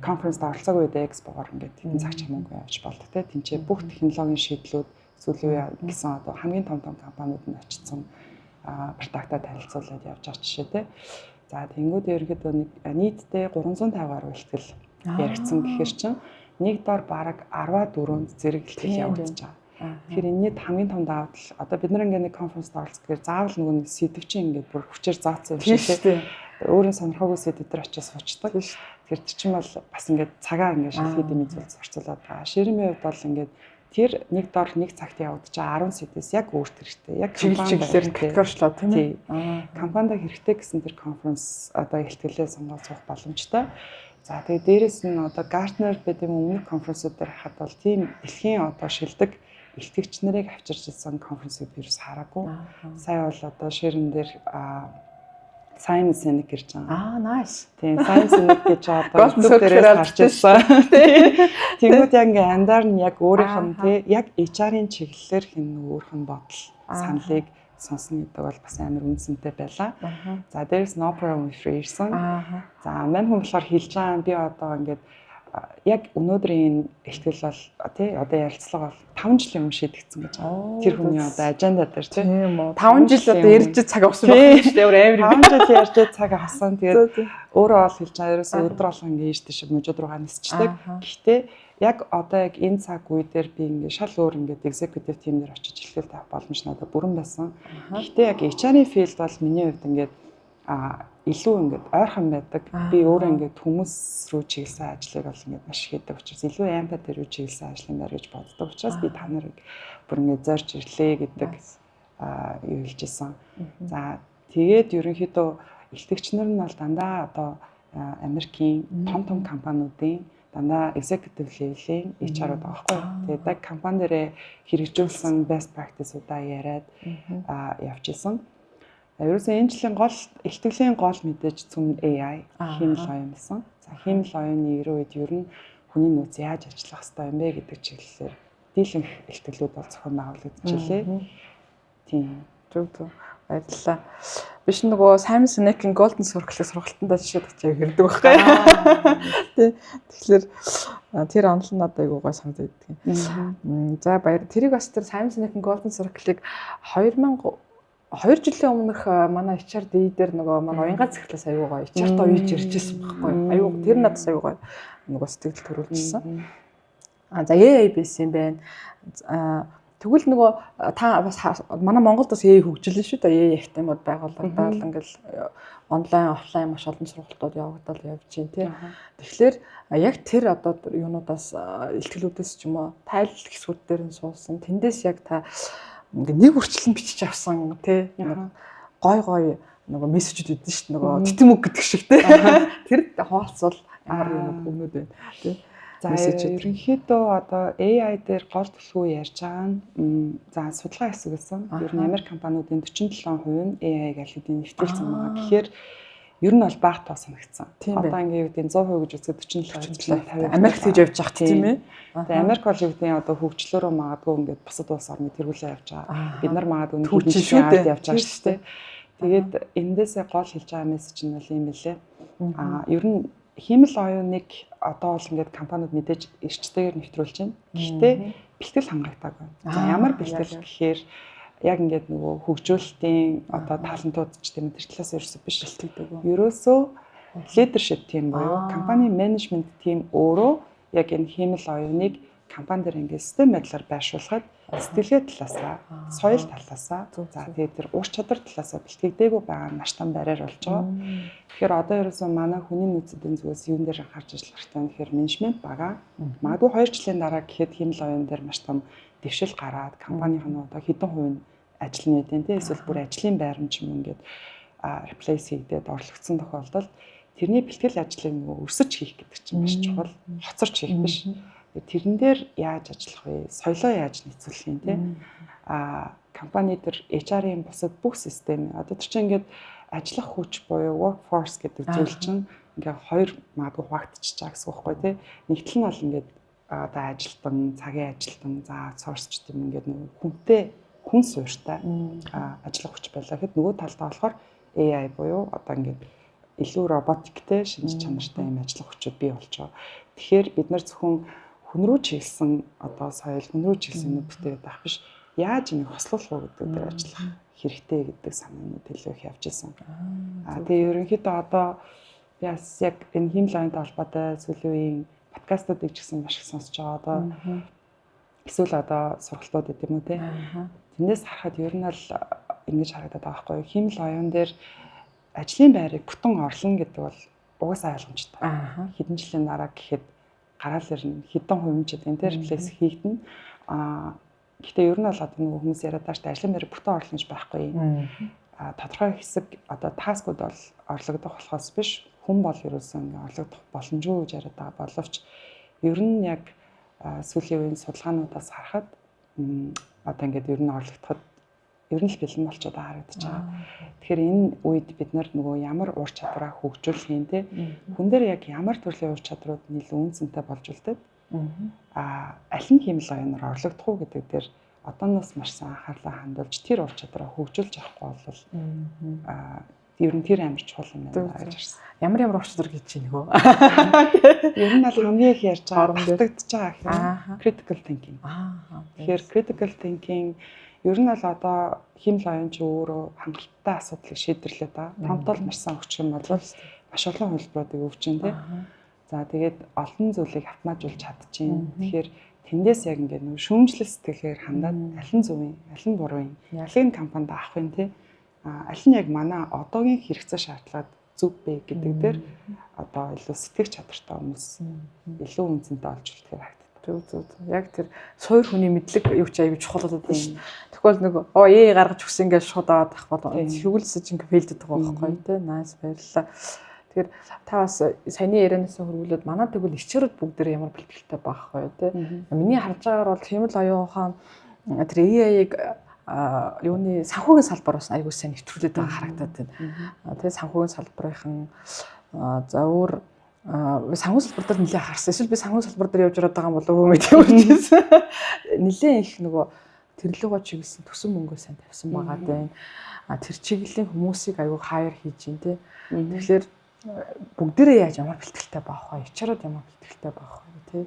конференцд оролцоогүй үед экспогоор ингээд хэдэн цаг чамаагүй явж болдог, те. Тинчээ бүх технологийн шийдлүүд, сүүлийн үе гэсэн одоо хамгийн том том компаниуд нь очсон product аа танилцуулаад явж байгаа жишээ, те. За, тэнгууд ерөнхийдөө нэг нийтдээ 350 гаруй илтгэл яригдсан гэхэр чинь нэг дор бараг 14 зэрэг илтгэл явагдаж байгаа. Тэгэхээр энэний хамгийн том давуу тал, одоо бид нар ингээд нэг конференцд оролцдгээр заавал нөгөө нэг сэдв чинь ингээд бүр хүчээр заасан юм шиг, те. Өөрийн сонирхоогүй сэдв дээр очиж суучдаг. Тэгэхээр тэр чинь бол бас ингээд цагаа ингээд шилхэд юм зүйл зарцуулаад байгаа. SHAREit-ийн хувьд бол ингээд тэр нэг дор нэг цагт явагдаж байгаа 10 сэдвээс яг өөрт хэрэгтэй. Яг чиглэлээр категоричлоо, тийм ээ. Компанид хэрэгтэй гэсэн тэр конференц одоо илтгэлээ сонгоод суух боломжтой. За, тэгээ дээрэс нь одоо Gartner гэдэг юм өмнөх конференцүүд дээр харахад бол тийм дэлхийн одоо шилдэг илтгэгч нарыг авчирч ирсэн конференцийг би юус хараагүй. Сая бол одоо SHAREit дээр Simon Sinek ирж байгаа. Аа, nice. Тийм, Simon Sinek гэж одоо YouTube дээрээс гарч ирсэн. Тэнгүүд яг ингээ андаар нь яг өөрийнх нь, тий, яг HR-ын чиглэлээр хин өөрийнх нь бодол саналыг сонсно гэдэг бол бас амар үнцэнтэй байлаа. За, дээрэс нь Oprah Winfrey ирсэн. За, мань хүн болохоор хэлж байгаа, би одоо ингээд яг өнөөдрийн энэ ихтгэл бол, тий, одоо ярилцлага бол 5 жилийн өмнө шийдэгдсэн гэж байгаа. Тэр хүний одоо agenda дээр, тий. Тийм үү. 5 жил одоо ярьж цаг авсан байна шүү дээ. Амар юм. 5 жил ярьж цаг авсан. Тэгээд өөрөө бол хэлж байгаа, ерөөсөө өдөр болгон ингэ ийш тийш мужууд руугаа нисчдэг. Гэхдээ яг одоо яг энэ цаг үе дээр би ингэ шал өөр ингээд executive team дээр очиж илтгэл тавих боломж надад бүрэн байсан. Гэхдээ яг HR-ийн field бол миний хувьд ингээд илүү ингээд ойрхон байдаг. Би өөрөө ингээд хүмүүс рүү чиглэсэн ажлыг бол ингээд маш хийдэг учраас, илүү empathy рүү чиглэсэн ажил юм байна гэж боддог учраас би та нарыг бүр ингээд зорж ирлээ гэдэг юу хэлж исэн. За, тэгээд ерөнхийдөө илтгэгч нар нь бол дандаа одоо Америкийн том том компаниудын дандаа executive level-ийн HR-ууд байгаа байхгүй. Тэгээд яг компани дээрээ хэрэгжүүлсэн best practice-удаа яриад явж исэн. Ерөөсөө энэ жилийн гол илтгэлийн гол мэдээж цөм AI, хиймэл оюун байсан. За, хиймэл оюуны 90 үед ер нь хүний нөөц яаж ажиллах ёстой юм бэ гэдэг чиглэлээр дийлэнх илтгэлүүд бол зохион байгуулагдчихлээ. Тийм. Зөв зөв. Баярлалаа. Биш, нөгөө Simon Sinek-ийн Golden Circle-ийг сургалтандаа жишээд авчаа хэрдэг байхгүй. Тий. Тэгэхээр тэр онол нь надад айгуу гой санагдаад байдаг юм. За, баяр. Тэрийг бас тэр Simon Sinek-ийн Golden Circle-ыг 2000 2 жилийн өмнөх манай HR Day дээр нөгөө манай уянгаа захирлаас аюу гоё HR-т оёж иржсэн байхгүй. Аюу тэр надад аюу гоё нөгөө сэтгэл төрүүлжсэн. За, AI байсан юм байна. Тэгвэл нөгөө та бас манай Монголд бас AI хөгжүүлнэ шүү дээ. AI академиуд байгуулагдаад ингээл онлайн, офлайн маш олон сургалтууд явагдал явж байна, тий. Тэгэхээр яг тэр одоо юунуудаас, илтгэлүүдээс ч юм уу, тайл хэсгүүд дээр нь суусан. Тэндээс яг та ингээ нэг үрчлэн бичиж авсан, тий. Гой гой нөгөө мессежүүд өгдөн шүү дээ. Нөгөө титэм үг гэдэг шиг, тий. Тэр хуваалцвал ямар юм өгнөд байна, тий. За, ерөнхийдөө одоо AI дээр гол түлхүү ярьж байгаа нь, за, судалгаа хэсэг гэсэн. Ер нь Америк компаниудын 47% нь AI-г аль хэдийн нэвтрүүлсэн байгаа. Тэгэхээр ер нь бол бага тоо санагдсан. Одоо ингээ юу гэдэг, 100% гэж үзэхэд 47, 50. Америк тэгж явж байгаа, тийм ээ. Тэгээ Америк бол юу гэдэг, одоо хөгжлөөрөө магадгүй ингээд бусад улс орны тэргүүлээ явж байгаа. Бид нар магадгүй нэг шүү дээ явж байгаа шүү дээ. Тэгээд эндээсээ гол хэлж байгаа мессеж нь бол юм бэлээ. Ер нь хиймэл оюуныг одоо бол ингээд компаниуд мэдээж эрчтэйгээр нэвтрүүлж байна. Гэхдээ бэлтгэл хангагдаагүй. За, ямар бэлтгэл гэхээр яг ингээд нөгөө хөгжүүлэлтийн одоо талантууд ч тийм, тэр талаас ерөөсөө биш. Бэлтгэдэг. Ерөөсөө leadership team буюу компани менежмент team өөрөө яг энэ хиймэл оюуныг компани дээр ингээд систем байдлаар байршуулахад сэтгэлгээ талаасаа, соёл талаасаа, за, тэгээд тэр ур чадвар талаасаа бэлтгэгдээгүй байгаа нь маш том барьер болж байгаа. Тэгэхээр одоо ерөөсөө манай хүний нөөцүүдийн зүгээс юун дээр анхаарч ажиллах хэрэгтэй вэ гэхээр менежмент бага. Магадгүй 2 жилийн дараа гэхэд хиймэл оюун дээр маш том дэвшил гараад компанийн нь одоо хэдэн хувь нь ажиллана гэдэг, тийм, эсвэл бүр ажлын байран ч юм ингээд replace хийгдээд орлогдсон тохиолдолд тэрний бэлтгэл ажлыг нөгөө өрсөж хийх гэдэг чинь маш чухал, хоцорч хийх биш. Тэрэн дээр яаж ажиллах вэ? Соёлоо яаж нийцүүлэх юм, те? Компани дээр HR-ийн бусад бүх систем, одоо тэр чинь ингээд ажиллах хүч буюу workforce гэдэг зүйл чинь ингээ хоёр магадгүй хуваагдчихж байгаа гэсэн үг байхгүй, тий. Нэг тал нь бол ингээд одоо ажилтан, цагийн ажилтан, за, outsource ч тийм, ингээд нөгөө хүнтэй, хүн суурьтай ажиллах хүч байлаа гэхэд нөгөө талдаа болохоор AI буюу одоо ингээд илүү роботиктэй, шинж чанартай юм ажиллах хүчүүд бий болж байгаа. Тэгэхээр бид нар зөвхөн хүн рүү чиглэсэн одоо соёл, хүн рүү чиглэсэн юм бүтээгээд байх биш. Яаж энийг хослуулах уу гэдэг дээр ажиллах хэрэгтэй гэдэг санаанууд илүү их явж исэн. Тэгээ ерөнхийдөө одоо би бас яг энэ хиймэл оюунтай холбоотой сүүлийн үеийн подкастуудыг ч гэсэн маш их сонсож байгаа. Одоо эсвэл одоо сургалтууд гэдэг юм уу, те. Тэндээс харахад ер нь бол ингэж харагдаад байгаа байхгүй юу? Хиймэл оюун дээр ажлын байрыг бүтэн орлоно гэдэг бол угаасаа ойлгомжтой. Хэдэн жилийн дараа гэхэд гараал ирнэ. Хэдэн хувь ч гэдэг энэ replace хийгдэнэ. Гэхдээ ер нь бол одоо нөгөө хүмүүс яриад байгаа шүү дээ. Ажлын байрыг бүтэн орлоно гэж байхгүй. Тодорхой хэсэг одоо task ууд бол орлогдох болохоос биш, хүн бол ерөөсөө ингээ орлогдох боломжгүй гэж яриад байгаа боловч ер нь яг сүүлийн үеийн судалгаануудаас харахад одоо ингээд ер нь орлогдоход ер нь л бэлэн болчиход байгаа харагдаж байгаа. Тэгэхээр энэ үед бид нар нөгөө ямар ур чадвараа хөгжүүлэх юм, те, хүн дээр яг ямар төрлийн ур чадрууд илүү үнэ цэнтэй болж үлдээд аль нь хиймэл оюунаар орлогдох уу гэдэг дээр одооноос маш сайн анхаарлаа хандуулж тэр ур чадвараа хөгжүүлж авахгүй бол ер нь тэр амар чухал юм байна гэж харсан. Ямар ямар ур чадвар гэж байна хөө? Ер нь бол хамгийн их ярьж байгаа, давтагдж байгаа гэхээр critical thinking. Тэгэхээр critical thinking ер нь бол одоо хиймэл оюун чи өөрөө хангалттай асуудлыг шийдвэрлээд байгаа. Prompt бол маш сайн өгчих юм бол маш олон хувилбаруудыг өгч чинь, тий. За, тэгээд олон зүйлийг автоматжуулж чадчихээн. Тэгэхээр тэндээс яг ингээд нөгөө шүүмжлэл сэтгэлгээр хандаад аль нь зөв юм, аль нь буруу юм, алийг нь компанид авах юм, тий. Аль нь яг манай одоогийн хэрэгцээ шаардлагад зөв бэ гэдэг дээр одоо илүү сэтгэх чадвартай хүмүүс илүү үнэ цэнтэй олж үлдэхээр харагддаг. Зөв. Яг тэр суур хүний мэдлэг юу ч аягүй чухал болоод байна шүү. Тэгвэл нэг оо ээ гаргаж өгсөн гэж шууд аваад ах бол хөвгөлсөж ингээ fail ддэг байгаа байхгүй, тий. Nice, баярлалаа. Тэгэхээр та бас саяны ярианаас хөрвүүлээд манай тэгвэл HR үүд бүгдээр ямар бэлтгэлтэй байх вэ, тий? Миний харж байгаагаар бол хиймэл оюун ухаан тэр AI-г юуны санхүүгийн салбар бас аягүй сайн нэвтрүүлээд байгаа харагдаад байна. Тэгээ санхүүгийн салбарын, за, өөр санхүү салбар дээр нэлээд харсан. Эсвэл би санхүү салбар дээр явж байгаа юм болов уу, мэдээгүй байсан. Нэлээд их нөгөө тэрлэгөө чиглэсэн төсөн мөнгөө сайн тавьсан байгаа даа. Тэр чиглэлийн хүмүүсийг аягүй hire хийж байна, тий. Тэгэхээр бүгдээрээ яаж ямар бэлтгэлтэй байх вэ? HR ууд ямар бэлтгэлтэй байх вэ, тий?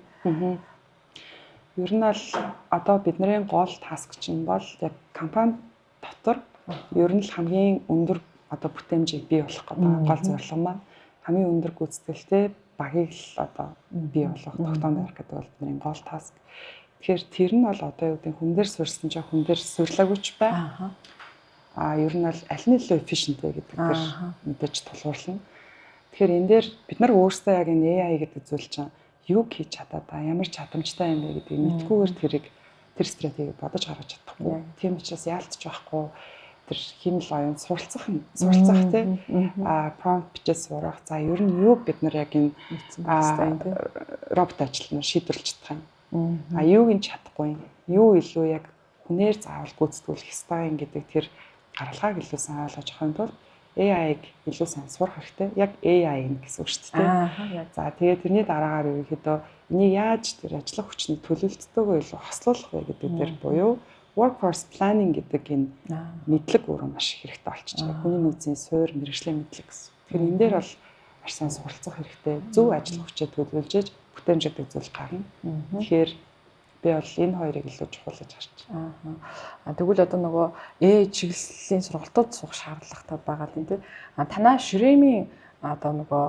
Ер нь бол одоо бидний гол task чинь бол яг компани дотор ер нь л хамгийн өндөр одоо бүтээмжийг бий болгох гэдэг гол зорилго маань, хамгийн өндөр гүйцэтгэлтэй. Багийг л одоо бий болгох, тогтоонд авах гэдэг бол бидний гол task. Тэгэхээр тэр нь бол одоо юу гэдэг, хүн дээр суурьсан чинь хүн дээр суурилаагүй ч бай. Ер нь бол аль нь илүү efficient вэ гэдэг дээр мэдээж тулгуурлана. Тэгэхээр энэ дээр бид нар өөрсдөө яг энэ AI гэдэг зүйл чинь юу хийж чадаа та, ямар чадамжтай юм бэ гэдгийг мэдхгүйгээр тэрийг, тэр стратегийг бодож гаргаж чадахгүй. Тийм учраас яалтч байхгүй тэр хиймэл оюун суралцах нь, суралцах, тий, prompt бичээд сурах. За, ер нь юу бид нар яг энэ робот ажилтнаар шийдвэрлэж чадах юм. Юуг нь чадахгүй юм. Юу илүү яг хүнээр заавал гүйцэтгүүлэх ёстой юм гэдэг тэр гаралгааг илүү сайн ойлгож авахын тулд AI-г илүү сайн сурах хэрэгтэй. Яг AI нь гэсэн үг шүү дээ. За, тэгээд тэрний дараагаар ерөнхийдөө энийг яаж тэр ажиллах хүчний төлөвлөлттэйгөө илүү хослуулах вэ гэдэг дээр буюу workforce planning гэдэг энэ мэдлэг өөрөө маш их хэрэгтэй болчихж байгаа. Хүний нөөцийн суурь, мэргэжлийн мэдлэг гэсэн. Тэгэхээр энэ дээр бол маш сайн суралцах хэрэгтэй. Зөв ажиллах хүчээ төлөвлөж бүтээмж гэдэг зүйл гарна. Тэгэхээр би бол энэ хоёрыг илүү чухал гэж харж байна. Тэгвэл одоо нөгөө AI чиглэлийн сургалтууд суух шаардлагатай байгаа юм, тий. Танаа SHRM-ийн одоо нөгөө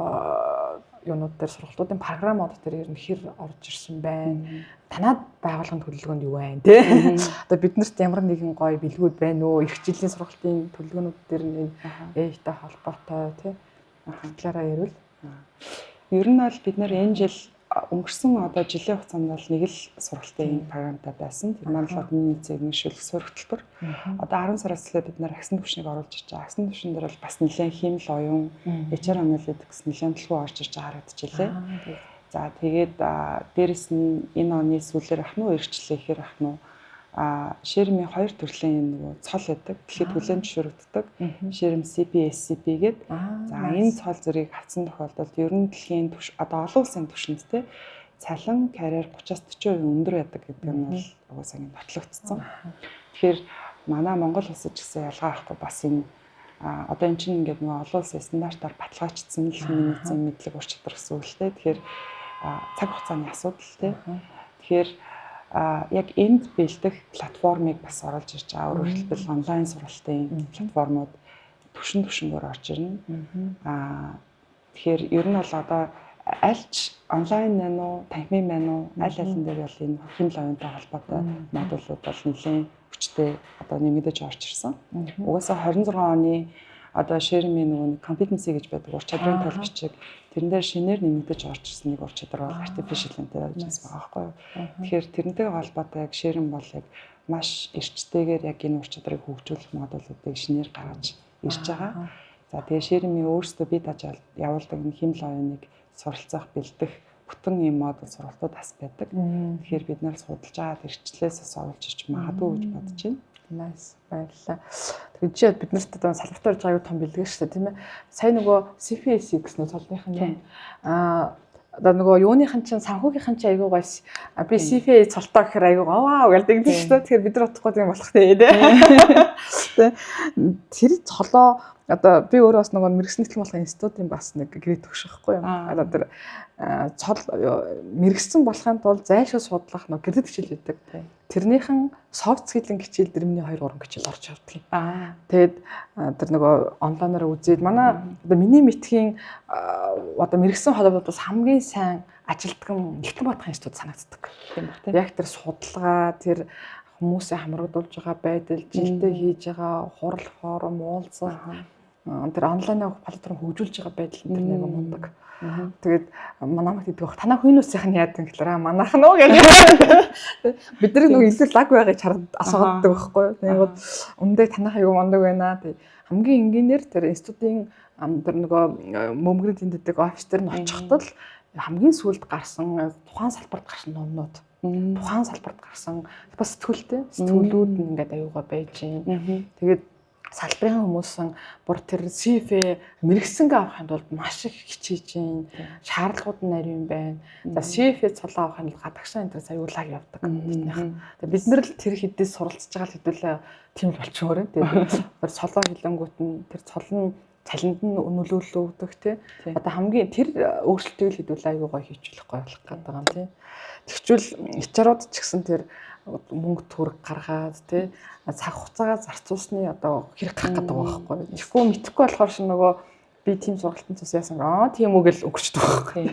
юунууд дээр, сургалтуудын програмууд дээр ер нь хэр орж ирсэн байна? Танаад байгууллагын төлөвлөгөөнд юу байна, тий? Одоо биднэрт ямар нэгэн гоё бэлгүүд байна уу? Эх жилийн сургалтын төлөвлөгөөнүүд дээр нь AI-тай холбоотой, тий? Талаараа ярил. Ер нь бол бид нар энэ жил, өнгөрсөн одоо жилийн хугацаанд бол нэг л сургалтын програмтай байсан. Тэр маань болохоор хүний нөөцийг нэршүүлэх суурь хөтөлбөр. Одоо 10 сараас эхлээд бид нар ахисан түвшнийг оруулж ирж байгаа. Ахисан түвшин дээр бол бас нэлээд хиймэл оюун, HR analytics нэлээд төлөв орж ирж байгаа харагдчихлээ. За, тэгээд дээрэс нь энэ оны сүүлээр ах нь уу, эрхчлээ ихээр ах нь уу, SHRM-ийн хоёр төрлийн нөгөө цол байдаг. Дэлхийд хүлээн зөвшөөрөгддөг. SHRM CP, SCP гэдэг. За, энэ цол зэргийг авсан тохиолдолд ер нь дэлхийн түвш, одоо олон улсын түвшинд те, цалин карьер 30-аас 40% өндөр байдаг гэдэг нь бол угаасаа ингэ нотлогдсон. Тэгэхээр манай Монгол улсад ч гэсэн ялгаа байхгүй, бас энэ одоо эн чинь ингээд нөгөө олон улсын стандартаар баталгаажчихсан л хүний нөөцийн мэдлэг, ур чадвар гэсэн үг л те. Тэгэхээр цаг хугацааны асуудал те. Тэгэхээр яг энд бэлдэх платформыг бас оруулж ирж байгаа. Өөрөөр хэлбэл, онлайн сургалтын платформуд түвшин түвшингөөр орж ирнэ. Тэгэхээр ер нь бол одоо альч онлайн байна уу, танхимын байна уу, аль алин дээр бол энэ хиймэл оюунтай холбоотой модулууд бол нэлээд хүчтэй одоо нэмэгдэж орж ирсэн. Угаасаа 26 оны одоо SHRM-ийн нөгөө нэг competency гэж байдаг ур чадрын тал бичиг, тэрэн дээр шинээр нэмэгдэж орж ирсэн нэг ур чадвар бол artificial intelligence байгаа байхгүй юу. Тэгэхээр тэрнтэй холбоотой яг SHRM бол яг маш эрчтэйгээр яг энэ ур чадрыг хөгжүүлэх модулуудыг шинээр гаргаж ирж байгаа. За, тэгээ SHRM-ийн өөрсдөө бие дааж явуулдаг энэ хиймэл оюуныг суралцах, бэлдэх бүтэн ийм модуль сургалтууд бас байдаг. Тэгэхээр бид нар судалж байгаа эрчлээс бас оруулж ирж магадгүй гэж бодож байна. Nice, баярлалаа. Тэгэхээр чи бид нарт одоо салбартаа орж байгаа аюу том бэлэг шүү дээ, тийм ээ. Сая нөгөө CPSC гэсэн үү, цолных нь одоо нөгөө юуных нь чинь, санхүүгийнх нь чинь аягүй гоё, би CFA цолтой гэхээр аягүй вау гэдэг шүү дээ. Тэгэхээр бид нар утгагүй юм болох тий. Тэр цолоо одоо би өөрөө бас нөгөө мэргэсэн нийтлэн болох институтын бас нэг гэрээ төгш байхгүй юу. Одоо тэр цол мэргэсэн болохын тулд зайлшгүй судлах нөгөө кредит хичээл өгдөг. Тэрнийхэн soft skill-ийн хичээл дэр миний 2 3 хичээл орж явдаг. Тэгээд тэр нөгөө онлайнаар үзээд манай одоо миний мэдхийн одоо мэргэсэн холбоодоос хамгийн сайн ажилтган Нягтан Баатарын институт санагддаг. Тийм баг, тийм. Яг тэр судалгаа, тэр хүмүүсээ хамрагдуулж байгаа байдал, жилдээ хийж байгаа хурал, форум, уулзалт, тэр онлайн платформ хөгжүүлж байгаа байдал энэ тэр нэг мундаг. Тэгээд манай гэдэг баг, танаа хүүнүүсийнх нь яадаг гэхэлэр, манайх нь уу гэх. Бид нар нөгөө илүү лаг байгааг хараад асуугадаг байхгүй юу. Тэгээд үндэ танах аюу мундаг байна. Тэг хамгийн энгийнээр тэр институтын тэр нөгөө мөмгөрийн тэндэдэг офис дээр нь очиход л хамгийн сүүлд гарсан, тухайн салбарт гарсан номнууд, тухайн салбарт гарсан бас сэтгүүлтэй сэтгүүлүүд нь ингээд аюугаа байж гин. Тэгээд салбарын хүмүүс бүр тэр CFA мэргэсэнгээ авахын тулд маш их хичээж гин, шаардлагууд нь нарийн байна. За, CFA цолоо авахын тулд гадагшаа энэ тэр аюулаг явдаг биднийх. Тэгээд бид нар л тэр хэдээс суралцж байгаа л хэдүүлээ тийм л болчихмоор. Тэгээд тэр цолоо хилэнгүүт нь тэр цол нь цалинд нь нөлөөлөл өгдөг, тий. Одоо хамгийн тэр өөрчлөлтийг л хэдүүлээ аюу гоё хийчихлэх гоё болох гэдэг юм, тий. Тэгчвэл HR-ууд ч гэсэн тэр мөнгө төгрөг гаргаад, тий, цаг хугацаагаа зарцуулсны одоо хэрэг гарах гэдэг байгаа байхгүй. Тэгэхгүй мэдэхгүй болохоор шин нөгөө Би тийм сургалтын цус яасан тийм үг л өнгөрчдөг байхгүй.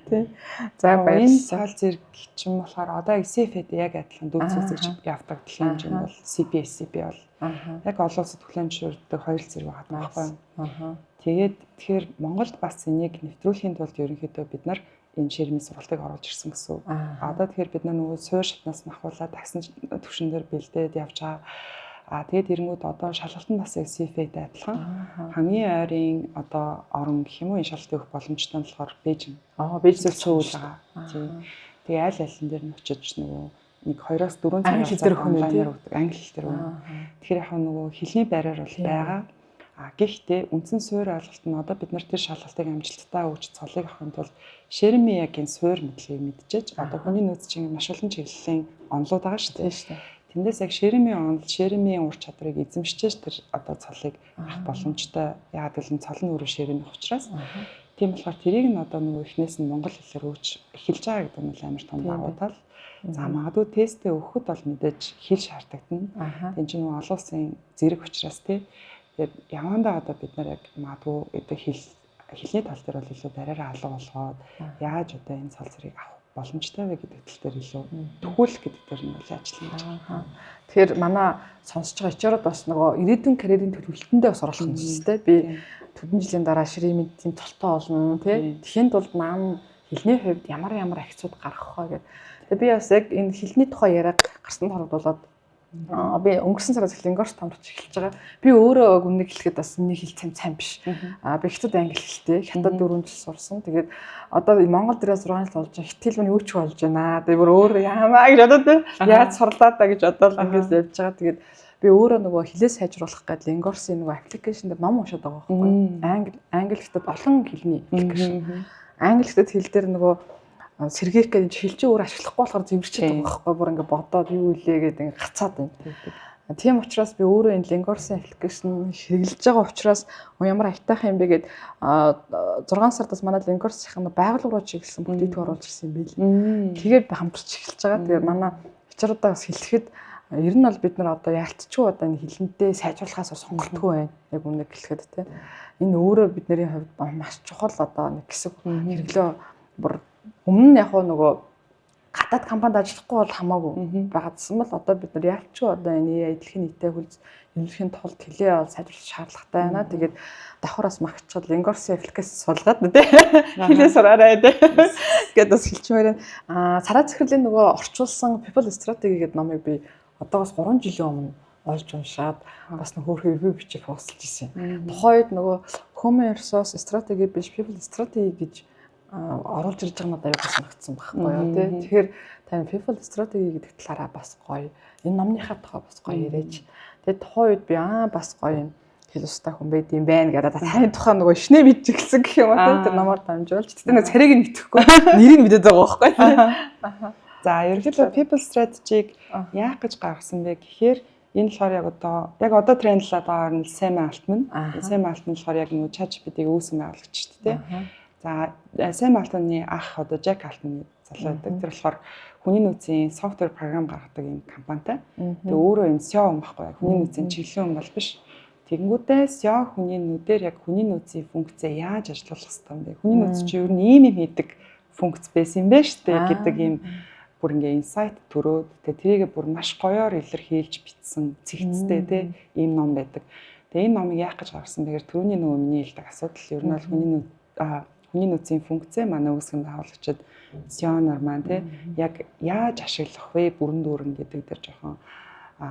Тийм. За баярлалаа. Энэ цол зэрэг чинь болохоор одоо яг CFA-д яг адилхан дүүц үзэж явдаг дэлхийн хэмжээнд бол CPSCP бол яг олон улсад хүлээн зөвшөөрдөг хоёр зэрэг байгаа байхгүй. Тэгээд тэгэхээр Монголд бас энийг нэвтрүүлэхийн тулд ерөнхийдөө бид нар энэ ширмийн сургалтыг оруулж ирсэн гэсэн үг. Одоо тэгэхээр бид нар нөгөө суур шатнаас нь ахуулаад таксан төвшин дээр бэлдээд явж байгаа. А тэгээд эренгүүд одоо шалгалт нь бас яг CFA-тэй адилхан. Хамгийн ойрын одоо орон гэх юм уу энэ шалгалтыг өгөх боломжтой нь болохоор Бээжин. Бээжин цөөл байгаа. Тийм. Тэгээ аль алин дээр нь очиж нөгөө нэг 2-4 цаг англи хэл дээр өгнө тийм өгдөг. Англи хэл дээр өгнө. Тэгэхээр яг нөгөө хэлний барьер бол байгаа. А гэхдээ үндсэн суурь ойлголт нь одоо бид нар тэр шалгалтыг амжилттай өгч цолыг авахын тулд Шереми яг энэ суурь мэдлэгийг мэдчихэж одоо хүний нөөц чинь маш олон чиглэлийн онолууд байгаа шүү дээ. Тэндээс яг Шеремийн онол, Шеремийн ур чадварыг эзэмшчихэж тэр одоо цолыг авах боломжтой. Яагаад гэвэл цол нь өөрөө Шеремих учраас. Тийм болохоор тэрийг нь одоо нөгөө эхнээс нь монгол хэлээр өгч эхэлж байгаа гэдэг нь амар том давуу тал. За магадгүй тестээ өгөхөд бол мэдээж хэл шаардлагатна. Тэн чинь нөгөө олон улсын зэрэг учраас тий. Тэгээд явандаа одоо бид нар яг магадгүй одоо хэлний тал дээр бол илүү бариараа алга болгоод яаж одоо энэ цол зэргийг авах боломжтой вэ гэдэг тал дээр илүү төхөөлөх гэдэг дээр нь бол ажиллана гэж байна. Тэгэхээр манай сонсож байгаа HR-ууд бас нөгөө ирээдүйн карьерийн төлөвлөлтөндөө бас оруулах нь шүү дээ. Би төдөн жилийн дараа ширийн тийм цолтой болно тий. Тэхийн тулд нам хэлний хувьд ямар ямар акцууд гаргах вэ гэдэг. Тэгээ би бас яг энэ хэлний тухай яриаг гарсан хорогдуулаад би өнгөрсөн сараас эхлэн Лингорс томрч эхэлж байгаа. Би өөрөө үннийг хэлэхэд бас миний хэл сайн сайн биш. Би хятад англи хэлтэй. Хятад 4 жил сурсан. Тэгээд одоо Монгол дээрээ 6 жил болж байгаа. Хятад хэл юу ч болж байна. Тэгээд бүр өөр яамаа гэж бодоод яаж сурлаа та гэж бодоод ингэж явж байгаа. Тэгээд би өөрөө нөгөө хэлээ сайжруулах гээд Лингорсын нөгөө аппликейшн дээр ном уншаад байгаа байхгүй. Англи хятад олон хэлний аппликейшн. Англи хятад хэл дээр нөгөө сэргээх гэдэг хэл чинь өөр ашиглахгүй болохоор зэвэрчээд байгаа байхгүй, бүр ингээ бодоод юу илээ гэдэг ингээ гацаад байна. Тийм учраас би өөрөө энэ Lingorsin аппликейшн хэрэглэж байгаа учраас ямар аятайхан юм бэ гэд 6 сард бас манай Lingors-ийн байгууллага руу чиглэсэн бүтээгдэхүүн оруулж ирсэн юм байл. Тэгээд хамтарч эхэлж байгаа. Тэгээд манай HR-уудаа бас хэлэхэд ер нь бол бид нар одоо яалтчгүй одоо энэ хилэнтэй сайжруулахаас сонголтгүй байна. Яг үнэ хэлэхэд те. Энэ өөрөө бидний хувьд маш чухал одоо нэг хэсэг хэрэглээ бүр өмнө нь яг нөгөө гадаад компанид ажиллахгүй бол хамаагүй байгаадсан бол одоо бид нар яалчгүй одоо энэ AI дэлхийн нийтээ хөлж нэмлэхийн тулд хэлээ бол сайжруулах шаардлагатай байна. Тэгээд давхар бас магтчихад Lingorsin аппликейшн суулгаад тий хэлээ сураарай тий гэдээ бас хэлчмээр байна. Царай захирлын нөгөө орчуулсан People Strategy гэдэг номыг би одоогоос 3 жилийн өмнө олж уншаад бас нэг хөөрхөн ревю бичиж постолж ирсэн. Тухайн үед нөгөө Human Resource Strategy биш People Strategy гэж оруулж ирж байгаа надад аюул санагдсан байхгүй юу тий. Тэгэхээр тань People Strategy гэдэг талаараа бас гоё. Энэ номныхаа тухай бас гоё яриач. Тэгээд тухайн үед би бас гоё юм хэл устай хүн байд юм байна гэдэг таны тухай нөгөө шинэ мэдж эхэлсэн гэх юм уу тий. Тэр номоор дамжуулж. Тэгтээ нэг царайг нь мэдэхгүй. Нэрийг мэдээд байгаа байхгүй тий. За ерөнхийдөө People Strategy-г яах гэж гаргасан бэ гэхээр энэ болохоор яг одоо трендлээд байгаа нь Сэм Алтман. Сэм Алтман болохоор яг нөгөө ChatGPT-г үүсгэн байгуулагч шүү дээ. За Сэм Алтманы ах одоо Жак Алтман залуу байдаг. Тэр болохоор хүний нөөцийн софтвер програм гаргадаг юм компанитай. Тэгээ өөрөө юм SEO юм байхгүй яг хүний нөөцийн чиглэлийн юм бол биш. Тэгэнгүүтээ SEO хүний нүдээр яг хүний нөөцийн функцээ яаж ажиллуулах хэвээр юм бэ? Хүний нөөц чи ер нь ийм юм хийдэг функц байсан юм байна шүү дээ гэдэг юм бүр ингээ инсайт төрөөд тэгээ тэрийг бүр маш гоёор илэрхийлж бичсэн цэгцтэй те ийм ном байдаг. Тэгээ энэ номыг яах гэж гаргасан бэ гэхээр түрүүний нөгөө миний хэлдэг асуудал ер нь бол хүний нөөцийн функцээ манай үүсгэн байгуулагчид SEO-нор маань те яг яаж ашиглах вэ бүрэн дүүрэн гэдэг дээр жоохон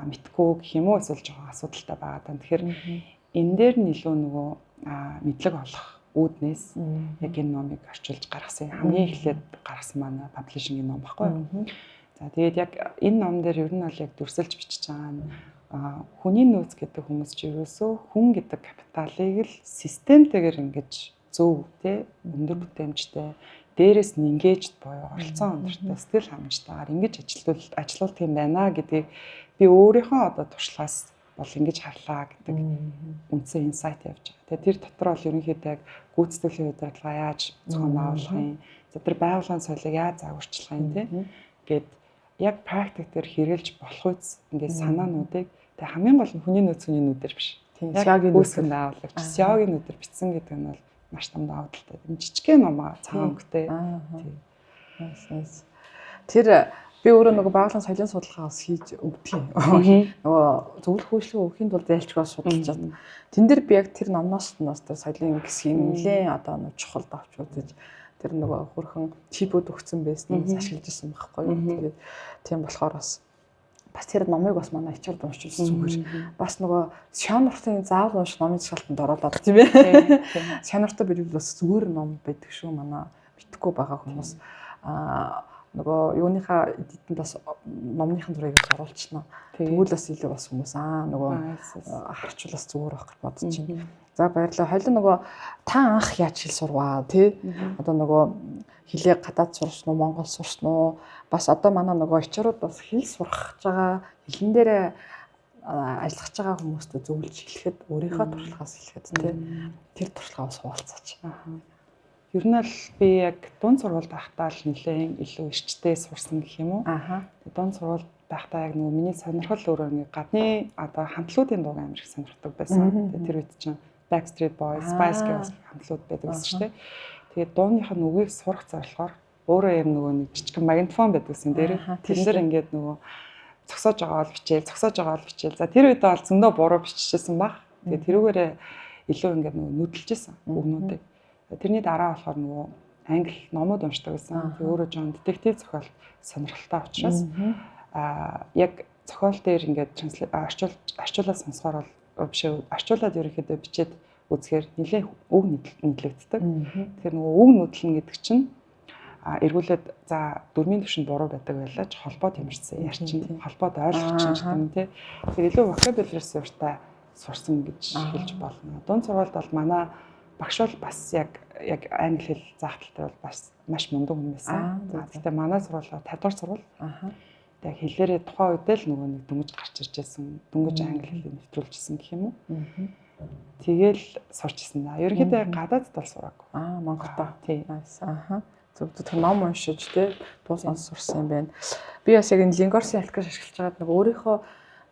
мэдгүй гэх юм уу эсвэл жоохон асуудалтай байгаа даа. Тэгэхээр энэ дээр нь илүү нөгөө мэдлэг олох үүднээс яг энэ номыг орчуулж гаргасан. Хамгийн эхлээд гаргасан манай паблишингийн ном баггүй юу. За тэгээд яг энэ ном дээр ер нь бол яг дүрсэлж бичиж байгаа нь хүний нөөц гэдэг хүмүүс чи ерөөсөө хүн гэдэг капиталыг л системтэйгээр ингэж зөв те өндөр бүтээмжтэй дээрээс нь engaged буюу оролцоо өндөртэй сэтгэл хангамжтайгаар ингэж ажилуулдаг юм байна гэдгийг би өөрийнхөө одоо туршлагаас бол ингэж харлаа гэдэг үндсэн инсайт явж байгаа. Тэгээ тэр дотор бол ерөнхийдөө яг гүйцэтгэлийн удирдлага яаж зохион байгуулах юм, за тэр байгууллагын соёлыг яаж загварчлах юм те гэд яг практик дээр хэрэгжилж болох үз ингээд санаануудыг тэгээ хамгийн гол нь хүний нөөц хүний нүүдэр биш. Тийм, SEO-гийн үүсгэн байгуулагч SEO-гийн өдөр бичсэн гэдэг нь бол маш том давуу талтай. Жижигхэн ном аа, цагаан өнгөтэй. Тийм. Nice, nice. Тэр би өөрөө нөгөө байгууллагын соёлын судалгаа бас хийж өгдөг юм. Нөгөө зөвлөх үйлчлэгээ өгөхийн тулд зайлчгаа судалж байна. Тэн дээр би яг тэр номноос нь бас тэр соёлын хэсгийг нэлээд одоо нэг чухал давч үзэж тэр нөгөө хөрхөн чипүүд өгсөн байсныг ашиглаж ирсэн байхгүй юу. Тэгээд тийм болохоор бас тэр номыг бас манай хичээлд уншиж зүгээр. Бас нөгөө Шануртын заавал унших номын зуршилтанд оруулаад тийм ээ. Шануртай би бас зүгээр ном байдаг шүү манай мэдхгүй байгаа хүмүүс. Нөгөө юуныхаа эдитэнд бас номныхын зургийг бас оруулчихна. Тэгвэл бас илүү бас хүмүүс нөгөө харчвал бас зүгээр байх гэж бодож байна. За баярлалаа. Хоёул нөгөө та анх яаж хэл сурваа тий? Одоо нөгөө хилээ гадаад сурсан уу, Монгол сурсан уу? Бас одоо манай нөгөө ичрүүд бас хэл сурах гэж байгаа, хэлэн дээрээ ажиллах гэж байгаа хүмүүстээ зөвлөж хэлэхэд өөрийнхөө туршлагаас хэлэхэд тий? Тэр туршлагаа бас хуваалцаач. Ер нь л би яг дунд сургуульд байхдаа л нэлээд илүү эрчтэй сурсан гэх юм уу. Дунд сургуульд байхдаа яг нөгөө миний сонирхол өөрөө ингээ гадны одоо хамтлуудын дууг амар их сонирхдаг байсан. Тэгээд тэр үед чинь Backstreet Boys, Spice Girls хамтлууд байдаг гэсэн шүү дээ. Тэгээд дууных нь үгийг сурах зорилгоор өөрөө юм нөгөө нэг жижигхэн магнитофон байдаг гэсэн дээр. Тэр дээр ингээд нөгөө зогсоож байгаа бол бичээл, зогсоож байгаа бол бичээл. За тэр үед бол зөндөө буруу биччихсэн баг. Тэгээд тэрүүгээрээ илүү ингээд нөгөө нүдэлжсэн үгнүүдийг. Тэрний дараа болохоор нөгөө англи номууд уншдаг байсан. Тэгээ өөрөө жоон детектив зохиол сонирхолтой учраас яг зохиол дээр ингээд орчуулаад сонсохоор бол биш орчуулад ерөнхийдөө бичээд үзэхээр нэлээд үг нүдлэгддэг. Тэгэхээр нөгөө үг нүдлэн гэдэг чинь эргүүлээд за дөрмийн төвшөнд буруу байдаг байлаа ч холбоод ямарчсан ярьчин холбоод ойлгочин ч гэдэг юм тий. Тэгэхээр илүү vocabulary суртай сурсан гэж хэлж болно. Дунд сургуульд бол манай багш бол бас яг англи хэл заах тал дээр бол бас маш мундаг хүн байсан. Гэхдээ манай сургууль 50 дугаар сургууль. Яг хэлээрээ тухайн үедээ л нөгөө нэг дөнгөж гарч ирж байсан. Дөнгөж англи хэлийг нэвтрүүлжсэн гэх юм уу. Тэгэл сурч ирсэн да. Ерөнхийдөө гадаадд бол сураагүй. Монголдо. Тий. Зөв зөв ном уншиж тий дуу сонс сурсан юм байна. Би бас яг энэ Lingorsin аппликейшн ашиглаж байгаад нөгөө өөрийнхөө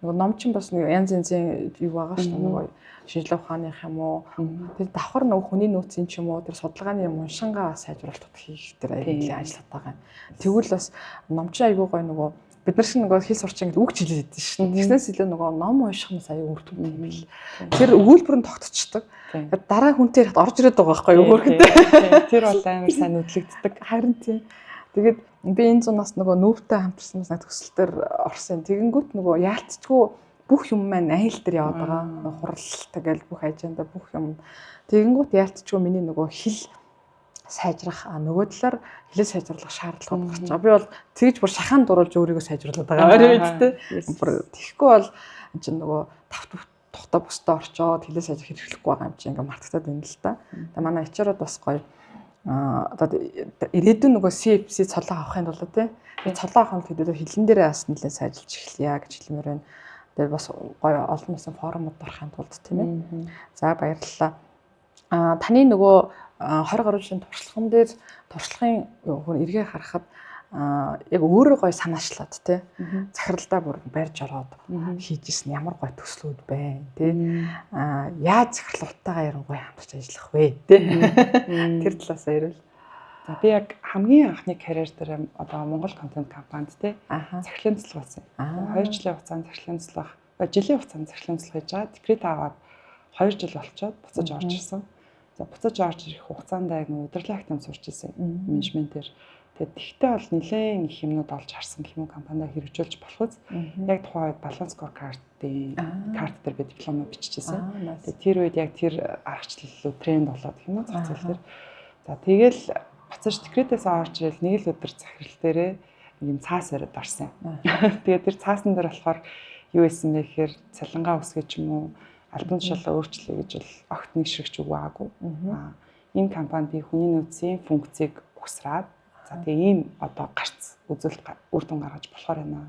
нөгөө ном чинь бас нэг янз янзын юу байгаа шүү дээ нөгөө шинжлэх ухааных юм уу тэр давхар нөгөө хүний нөөцийн ч юм уу тэр судалгааны юм уншингаа сайжруулалт хийх тэр аягүй нэлээд ажилладаг байгаа юм. Тэгвэл бас ном чинь аягүй гоё нөгөө бид нар шиг нөгөө хэл сурч ингээд үг жилээд идэв шүү дээ. Тэгснээс илүү нөгөө ном унших нь аягүй үр дүнтэй юм бил. Тэр өгүүлбэр нь тогтчихдог. Дараа хүнтэй ярихад орж ирээд байгаа байхгүй юу хөөрхөнтэй. Тэр бол амар сайн нүдлэгддэг. Харин тийм. Тэгээд би энэ зунаас нөгөө нүүвтэй хамтарсан бас төсөл төр орсон. Тэгэнгүүт нөгөө яалтчгүй бүх юм маань айл дээр яваад байгаа. Хурал тэгэл бүх аженда бүх юм. Тэгэнгүүт яалтчгүй миний нөгөө хэл сайжрах нөгөө талаар хэлээ сайжруулах шаардлагууд гарч байгаа. Би бол тэгж бүр шахаан дуруулж өөрийгөө сайжруулад байгаа юм тий. Бүр тэгэхгүй бол энэ чинь нөгөө тав тухтай бусдаа орчоод хэлээ сайжрах хэрэглэхгүй байгаа юм чинь ингээ мартагдаад байна л та. Тэгээ манай ичрууд бас гоё одоо ирээдүйн нөгөө CFC цолоо авахын тулд тий. Цолоо авахын тулд хэдүүлээ хэлэн дээрээ бас нэлээд сайжилж эхлэе гэж хэлмээр байна. Тэгээ бас гоё олон улсын форумуд орохын тулд тийм ээ. За баярлалаа. Таны нөгөө 20 гаруй жилийн туршлаган дээр туршлагын эргээ харахад яг өөрөө гоё санаачлаад тий захиралдаа бүр барьж ороод хийж исэн ямар гоё төслүүд байна тий яаж захирлуудтайгаа яран гоё хамтарч ажиллах вэ тий тэр талаас ярил. За би яг хамгийн анхны карьер дээр одоо Монгол контент компанид тий захирлын туслах болсон. 2 жилийн хугацаанд захирлын туслах, жилийн хугацаанд захирлын туслах хийж байгаа. Декрет аваад 2 жил болчоод буцаж орж ирсэн. За буцаж орж ирэх хугацаанд яг нэг удирдлага академи сурч ирсэн менежментээр. Тэгээд тэгтээ бол нэлээд их юмнууд олж харсан гэх юм уу компаниа хэрэгжүүлж болох үз. Яг тухайн үед баланс скоркартын карт дээр би диплома биччихсэн. Тэгээд тэр үед яг тэр аргачлал тренд болоод гэх юм уу зах зээл дээр. За тэгэл буцаж декретээс орж ирэл нэг л өдөр захирал дээрээ юм цаас бариад орсон юм. Тэгээд тэр цаасан дээр болохоор юу исэн бэ гэхээр цалингаа өсгөж ч юм уу албан тушаалаа өөрчлөе гэж бол огт нэг ширхч үг байгаагүй. Энэ компани би хүний нөөцийн функцийг угсраад за тэгээ ийм одоо гарц үзүүлэлт үр дүн гаргаж болохоор байна.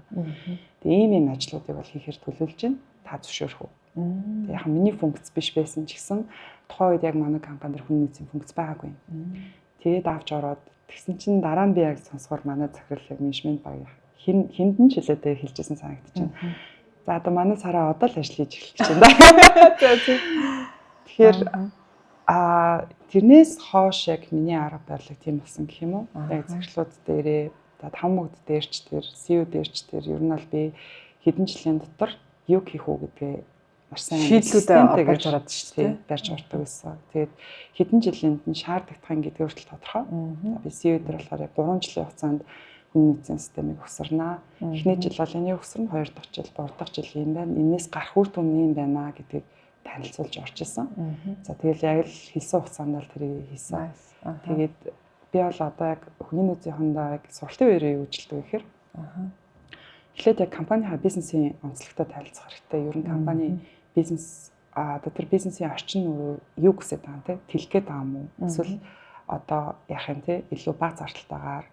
Тэгээ ийм ийм ажлуудыг бол хийхээр төлөвлөж байна. Та зөвшөөрөх үү? Тэгээ яг миний функц биш байсан ч гэсэн тухайн үед яг манай компани дээр хүний нөөцийн функц байгаагүй. Тэгээд авч ороод тэгсэн чинь дараа нь би яг сонсохоор манай захирал яг менежмент багийн хиндэн ч хэлээдээ хэлжсэн санагдчихэв. За, одоо манай Сараа одоо л ажил хийж эхэлж байна да. Тэгэхээр тэрнээс хойш яг миний арга барил тийм болсон гэх юм уу? Яг захирлууд дээрээ, за, таван мөгд дээр ч тэр, CEO дээр ч тэр ер нь бол би хэдэн жилийн дотор юу хийх үү гэдгээ маш сайн шийдлүүдээ барьж ороод шүү дээ. Барьж ордог байсан. Тэгээд хэдэн жилинд нь шаардлагатай гэдгээ хүртэл тодорхой. Би CEO дээр болохоор яг 3 жилийн хугацаанд хүний нөөцийн системийг ухсарнаа. Эхний жил бол энийг ухсарна, хоёр дахь жил, гурав дахь жил юм байна. Энээс гарах үр дүн юм байна гэдгийг танилцуулж орж исэн. За, тэгэл яг л хэлсэн хугацаанд л тэрийг хийсэн. Тэгээд би бол одоо яг хүний нөөцийнхөндөө яг сургалтын үеэрээ юу үйлчилдэг гэхээр эхлээд яг компанийнхаа бизнесийн онцлогтой танилцах хэрэгтэй. Ер нь компани бизнес одоо тэр бизнесийн орчин өөрөө юу хүсэж байгаа юм те, тэлэх гээд байгаа юм уу? Эсвэл одоо яах юм те, илүү бага зардалтайгаар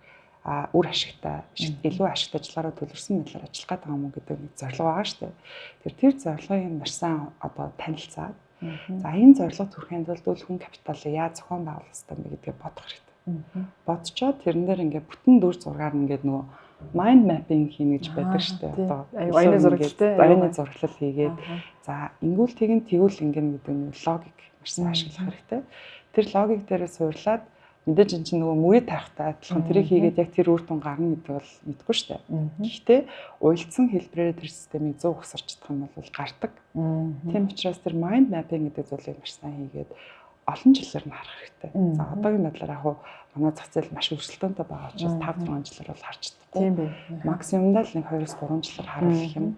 үр ашигтай, илүү ашигтай ажиллагаараа төлөрсөн байдлаар ажиллах гээд байгаа юм уу гэдэг нэг зорилго байгаа шүү дээ. Тэр зорилгыг маш сайн одоо танилцаад, за, энэ зорилго хүрэхийн тулд үл хүн капиталыг яаж зохион байгуулах хэрэгтэй юм бэ гэдгээ бодох хэрэгтэй. Бодчоод тэрэн дээр ингээд бүтэн дүр зургаар ингээд нөгөө mind mapping хийнэ гэж байдаг шүү дээ. Одоо оюуны зураглал. Оюуны зураглал хийгээд, за, ингүүл тэгин тэгвэл ингэнэ гэдэг нэг логик маш сайн ашиглах хэрэгтэй. Тэр логик дээрээ суурлаад, мэдээж эн чинь нөгөө мөрий тавихтай адилхан, тэрийг хийгээд яг тэр үр дүн гарна гэдэг бол мэдэхгүй шүү дээ. Гэхдээ уялдсан хэлбэрээр тэр системийг зөв ухсарч чадах юм бол гардаг. Тийм учраас тэр mind mapping гэдэг зүйлийг маш сайн хийгээд олон жилээр нь харах хэрэгтэй. За, одоогийн байдлаар яг хуу манай зах зээл маш өрсөлдөөнтэй байгаа учраас 5 6 жилээр бол харж чадахгүй. Тийм бай. Максимумдаа л нэг 2-3 жилээр харуулах юм.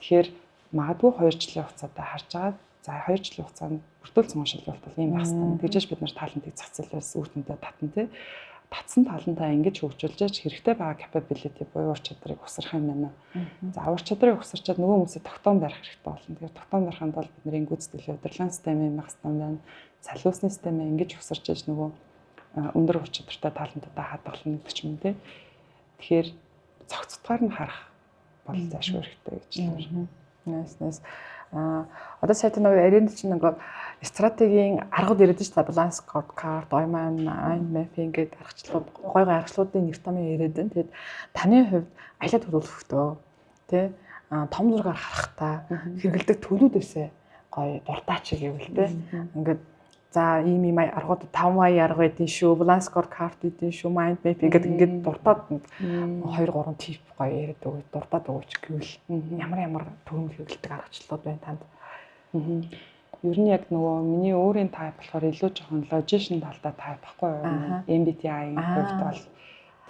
Тэгэхээр магадгүй 2 жилийн хугацаатай харж байгаа. За, 2 жилийн хугацаанд бүртүүл цуган шилжүүлэлт бол ийм байх хэрэгтэй. Тэгжээж бид нар talent ыг зах зээлээс үр дүнтэй татна тий. Татсан talent аа ингэж хөгжүүлж хэрэгтэй байгаа capability буюу ур чадрыг усрах юм байна. За, ур чадрыг усарчаад нөгөө хүмүүсээ тогтоон барих хэрэгтэй болно. Тэгэхээр тогтоон барихын тулд бид нарын гүйцэтгэх удирдлагын систем юм байх хэрэгтэй байна. Салиусны системээ ингэж усарч ээж нөгөө өндөр ур чадвартай talent уудаа хадгална гэдэг ч юм тий. Тэгэхээр цогцотгаар нь харах бол зайлшгүй хэрэгтэй гэж байна. Nice, nice. Одоо сая нөгөө ярианд чинь нөгөө стратегийн аргууд яриад шүү дээ. Balanced scorecard, mind mapping гэдэг аргачлалууд, гой гой аргачлалуудын нэр томьёо яриад байна. Тэгээд таны хувьд аялал төлөвлөхдөө тий том зургаар харахтаа хэрэглэдэг төлүүдээсээ гоё дуртаач гэвэл тий. Ингээд за, ийм ийм аргууд, 5 ая арга байдин шүү, balanced scorecard байдин шүү, mind mapping гэдэг ингээд дуртаад 2 3 tip гоё яриад өгөөч, дуртаад өгөөч гэвэл ямар ямар төгөмөл хэрэглэдэг аргачлалууд байна танд? Ер нь яг нөгөө миний өөрийн type болохоор илүү жоохон logician талдаа type байхгүй юу? MBTI-ийн хувьд бол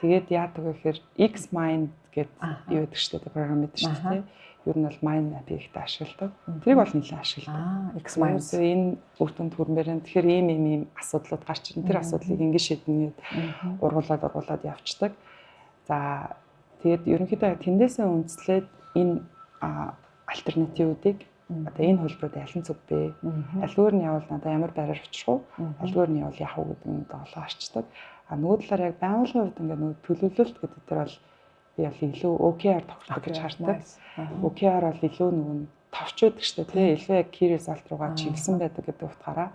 тэгээд яадаг вэ гэхээр X-Mind гэдэг юу гэдэг шүү дээ, програм гэдэг шүү дээ. Ер нь бол mind map ихтэй ашигладаг. Тэрийг бол нэлээд ашигладаг. X-Mind. Энэ үр дүнд хүрмээр нь тэгэхээр ийм ийм ийм асуудлууд гарч ирнэ. Тэр асуудлыг ингэж шийднэ гэд ургуулад ургуулад явцдаг. За, тэгээд ерөнхийдөө тэндээсээ үндэслээд энэ альтернативуудыг, одоо энэ хөлбөрүүд аль нь зөв бэ? Альгээр нь явбал надад ямар байраар очих уу? Альгээр нь явбал яах вэ гэдэг нь олоо харчдаг. А нөгөө талаар яг байгууллагын хувьд ингээд нөгөө төлөвлөлт гэдэг дээр бол би бол илүү OKR тохирдог гэж хардаг. OKR бол илүү нөгөө товч байдаг шүү дээ, тий. Илүү яг key result руугаа чиглэсэн байдаг гэдэг утгаараа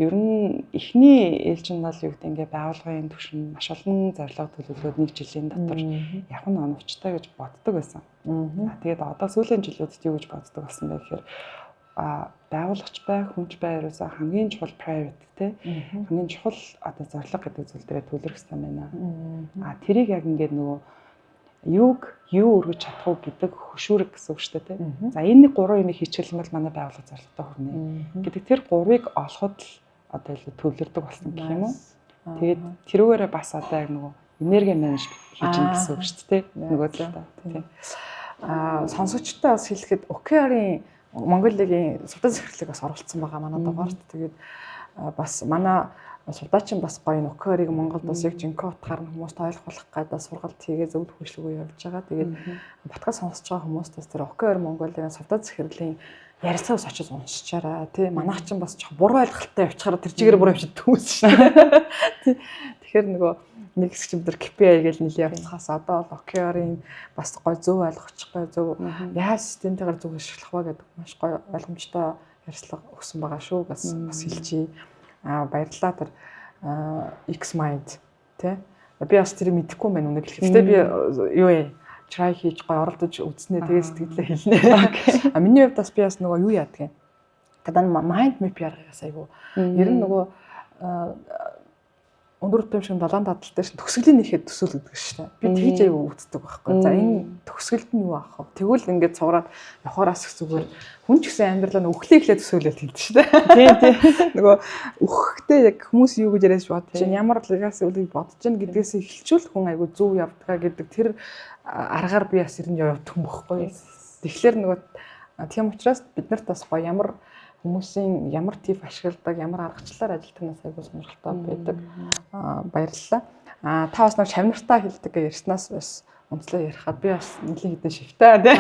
ер нь эхний ээлжинд бол юу гэдэг, ингээ байгууллагын түвшин маш олон зорилго төлөвлөөд нэг жилийн дотор явах нь оновчтой гэж боддог байсан. Тэгээд одоо сүүлийн жилүүдэд юу гэж боддог болсон бэ гэхээр байгуулагч бай, хүнч бай, ерөөсөө хамгийн чухал priority те, хамгийн чухал одоо зорилго гэдэг зүйл дээрээ төвлөрөх хэрэгтэй байна. Тэрийг яг ингээд нөгөө юуг юу өргөж чадах уу гэдэг хөшүүрэг гэсэн үг шүү дээ, тий. За, энэ нэг гурван юмыг хийчихэл юм бол манай байгууллага зорилготой хүрнэ гэдэг тэр гурвыг олоход л одоо илүү төвлөрдөг болсон гэх юм уу. Тэгээд тэрүүгээрээ бас одоо яг нөгөө энерги manage хийж гин гэсэн үг шүү дээ, нөгөө талдаа. Тийм. Сонсогчтой бас хэлэхэд OKR-ын Монголигийн сувдаа захирлыг бас оруулсан байгаа манай дугаарт. Тэгээд бас манай сувдаачин бас гоё OKR-ыг Монголд бас яг жинхэнэ утгаар нь хүмүүст ойлгуулах гэдэг сургалт хийгээ зөв түгшлэгөө явж байгаа. Тэгээд подкаст сонсож байгаа хүмүүст бас тэр OKR Монголын сувдаа захирлын ярилцаа бас очиж уншичаарай тий. Манайх ч бас жоохон буруу ойлголттой явчихаараа тэр чигээр буруу явчихдаг хүмүүс шүү дээ. Тий. Тэгэхээр нөгөө нэг хэсэг чинь бид нар KPI гэж нэлээ явцхаас одоо бол OKR-ын бас гой зөв ойлгочих, гой зөв яаж системтэйгээр зөв ашиглах вэ гэдэг маш гоё ойлгомжтой ярилцлага өгсөн байгаа шүү. Бас хэлчихье. Баярлалаа, тэр X mind тий. Би бас тэр мэдэхгүй юм байна үнэ хэлэхэд. Гэтэ би юу вэ? Try хийж гоё оролдож үзнэ, тэгээ сэтгэлдээ хэлнэ. А миний хувьд бас би бас нөгөө юу яадаг юм. Тэгээд mind map яргаас айгу. Ер нь нөгөө өндөр түвшин долоон дадал дээр төгсгөлийн нэхэд төсөөлөгдөг шүү дээ. Би тэгж аягүй үздэг байхгүй. За, энэ төгсгөлд нь юу авах вэ? Тэгвэл ингээд цуураад явахараас их зүгээр хүн ч гэсэн амьдралаа өглөө эхлээ төсөөлөл хэлдэг шүү дээ. Тийм. Нөгөө өөхтэй яг хүмүүс юу гэж яриаш бодож чинь, ямар legacy үлийг бодож чинь гэдгээс эхэлчүүл хүн аягүй зөв явдгаа гэдэг тэр аргаар би бас ер нь явдаг юм бохгүй. Тэгэхээр нөгөө тийм учраас бид нарт бас гоё ямар хүмүүсийн ямар tip ашигладаг, ямар аргачлалаар ажилладаг нас айгүй сонирхолтой байдаг. Аа, баярлалаа. Аа, та бас нэг шавнартаа хэлдэг гэж ярьснаас бас онцлог ярихад би бас нэлийн хэдэн шивтэй, тий.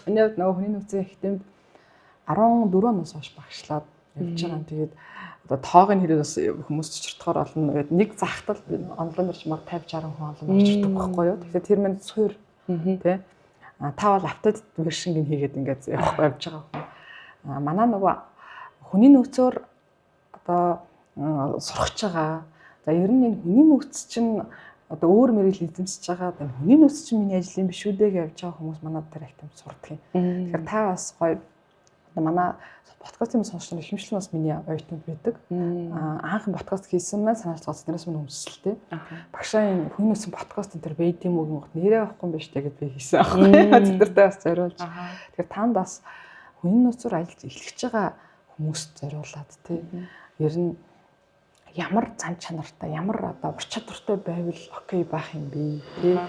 Миний хувьд нөгөө хүний нөөцийн академид 14 оноос хойш багшлаад явж байгаа. Тэгээд одоо тоог нь хэрэг бас хүмүүс чочиртохоор олон гээд нэг захтал би онлайн орч мар 50 60 хүн онлайн орчирдаг байхгүй юу. Тэгэхээр тэр минь суур, тий. А та бол updated version гин хийгээд ингээд явах явж байгаа хүн. А манай нөгөө хүний нөөцөөр одоо сурах байгаа. За, ер нь энэ хүний нөөц чинь одоо өөр мэрэгэл эзэмсэж байгаа. Энэ хүний нөөц чинь миний ажил юм биш үү дээ гэж явж байгаа хүмүүс манай тэр академид сурдаг юм. Тэгэхээр та бас гоё одоо манай подкастын сонсогч нар ихэмшлэн бас миний оюутнууд байдаг. Аа, анх подкаст хийсэн маань санаач цоц нэрээс минь өмсөлтэй. Багшаа, энэ хүний нөөцийн подкаст энэ төр байд юм уу гэх нэрээ авахгүй юм байна штэ гэд би хийсэн аахгүй. Тэдэртэй бас зориулж. Тэгэхээр танд бас хүний нөөцөөр ажиллаж эхлэж байгаа хүмүүст зориулаад, тий. Ер нь ямар зан чанартай, ямар одоо ур чадвартай байвал okay байх юм бэ, тий.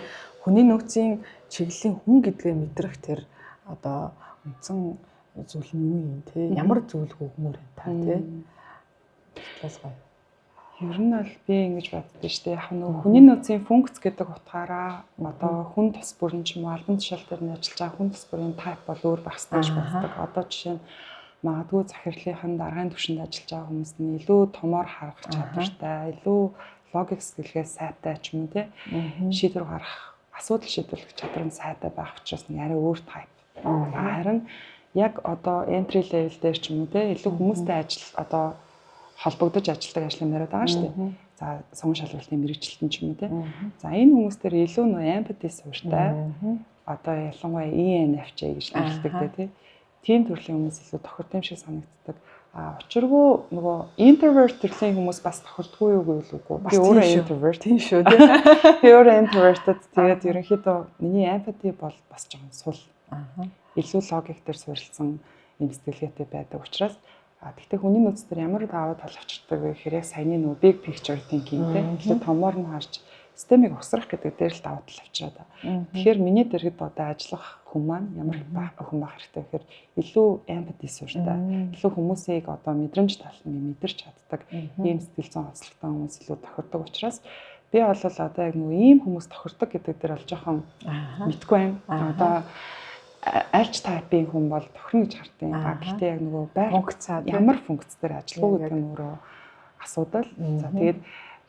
Хүний нөөцийн чиглэлийн хүн гэдгээ мэдрэх тэр одоо үндсэн зүйл нь юу юм, те, ямар зөвлөгөө өгмөр юм та, те? Бас гоё. Ер нь бол би ингэж боддоо шүү дээ. Яг нөгөө хүний нөөцийн функц гэдэг утгаараа одоо хүн тус бүрэн ч юм уу, албан тушаал дээр нь ажиллаж байгаа хүн тус бүрийн type бол өөр байх ёстой гэж боддог. Одоо жишээ нь магадгүй захирлынхан даргын түвшинд ажиллаж байгаа хүмүүс нь илүү томоор харах чадвартай, илүү логик сэтгэлгээ сайтай ч юм уу, те, шийдвэр гаргах, асуудал шийдвэрлэх чадвар нь сайтай байх учраас нь арай өөр type. Харин яг одоо entry level дээр ч юм уу, те, илүү хүмүүстэй ажил одоо холбогдож ажилладаг ажлын байрууд байгаа шүү дээ. За, сонгон шалралтын мэргэжилтэн ч юм уу, те. За, энэ хүмүүс дээр илүү нөө empathy суурьтай, одоо ялангуяа ENFJ гэж нэрлэдэг, те. Тийм төрлийн хүмүүс илүү тохирд юм шиг санагддаг. А учиргүй нөгөө introvert төрлийн хүмүүс бас тохирдгүй юу гэвэл үгүй. Би өөрөө introvert. Тийм шүү, тий. Би өөрөө introverted. Тэгээд ерөнхийдөө миний empathy бол бас жоохон сул. Илүү логик дээр суурилсан юм сэтгэлгээтэй байдаг учраас. А тэгтээ хүний нөөц дээр ямар давуу тал авчирдаг вэ гэхээр яг саяны нөгөө big picture thinking, те, илүү томоор нь харж системийг ухсрах гэдэг дээр л давуу тал авчираад. Тэгэхээр миний дэргэд одоо ажиллах хүн маань ямар хүн байх хэрэгтэй гэхээр илүү empathy суурьтай, илүү хүмүүсийг одоо мэдрэмж талд нь мэдэрч чаддаг ийм сэтгэл зүйн онцлогтой хүмүүс илүү тохирдог учраас би бол одоо яг нөгөө ийм хүмүүс тохирдог гэдэг дээр бол жоохон мэдгүй байна. Одоо альч type ын хүн бол тохирно гэж хардیں۔ А гэхдээ яг нөгөө байр функцаа ямар функц дээр ажиллах уу гэдэг нь өөрөө асуудал. За, тэгээд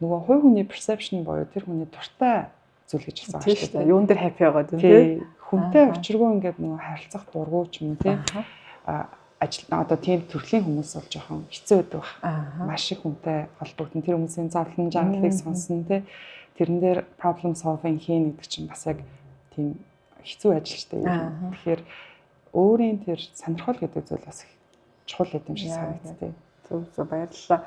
нөгөө хувь хүний perception буюу тэр хүний дуртай зүйл гэж асууж байна шүү дээ. Юун дээр happy байгаа тийм, тий. Хүнтэй учиргүй ингээд нөгөө харилцах дургу ч юм уу, тий. А ажил одоо тийм төрлийн хүмүүс бол жоохон хэцүү байдаг баг. Маш их хүнтэй холбогдсон. Тэр хүмүүсийн зовлон жаргалыг сонсон, тий. Тэрэн дээр problem solving хийн гэдэг чинь бас яг тийм хэцүү ажил шүү дээ. Тэгэхээр өөрийн тэр сонирхол гэдэг зүйл бас их чухал юм шиг санагдтыг. Зөв зөв, баярлалаа.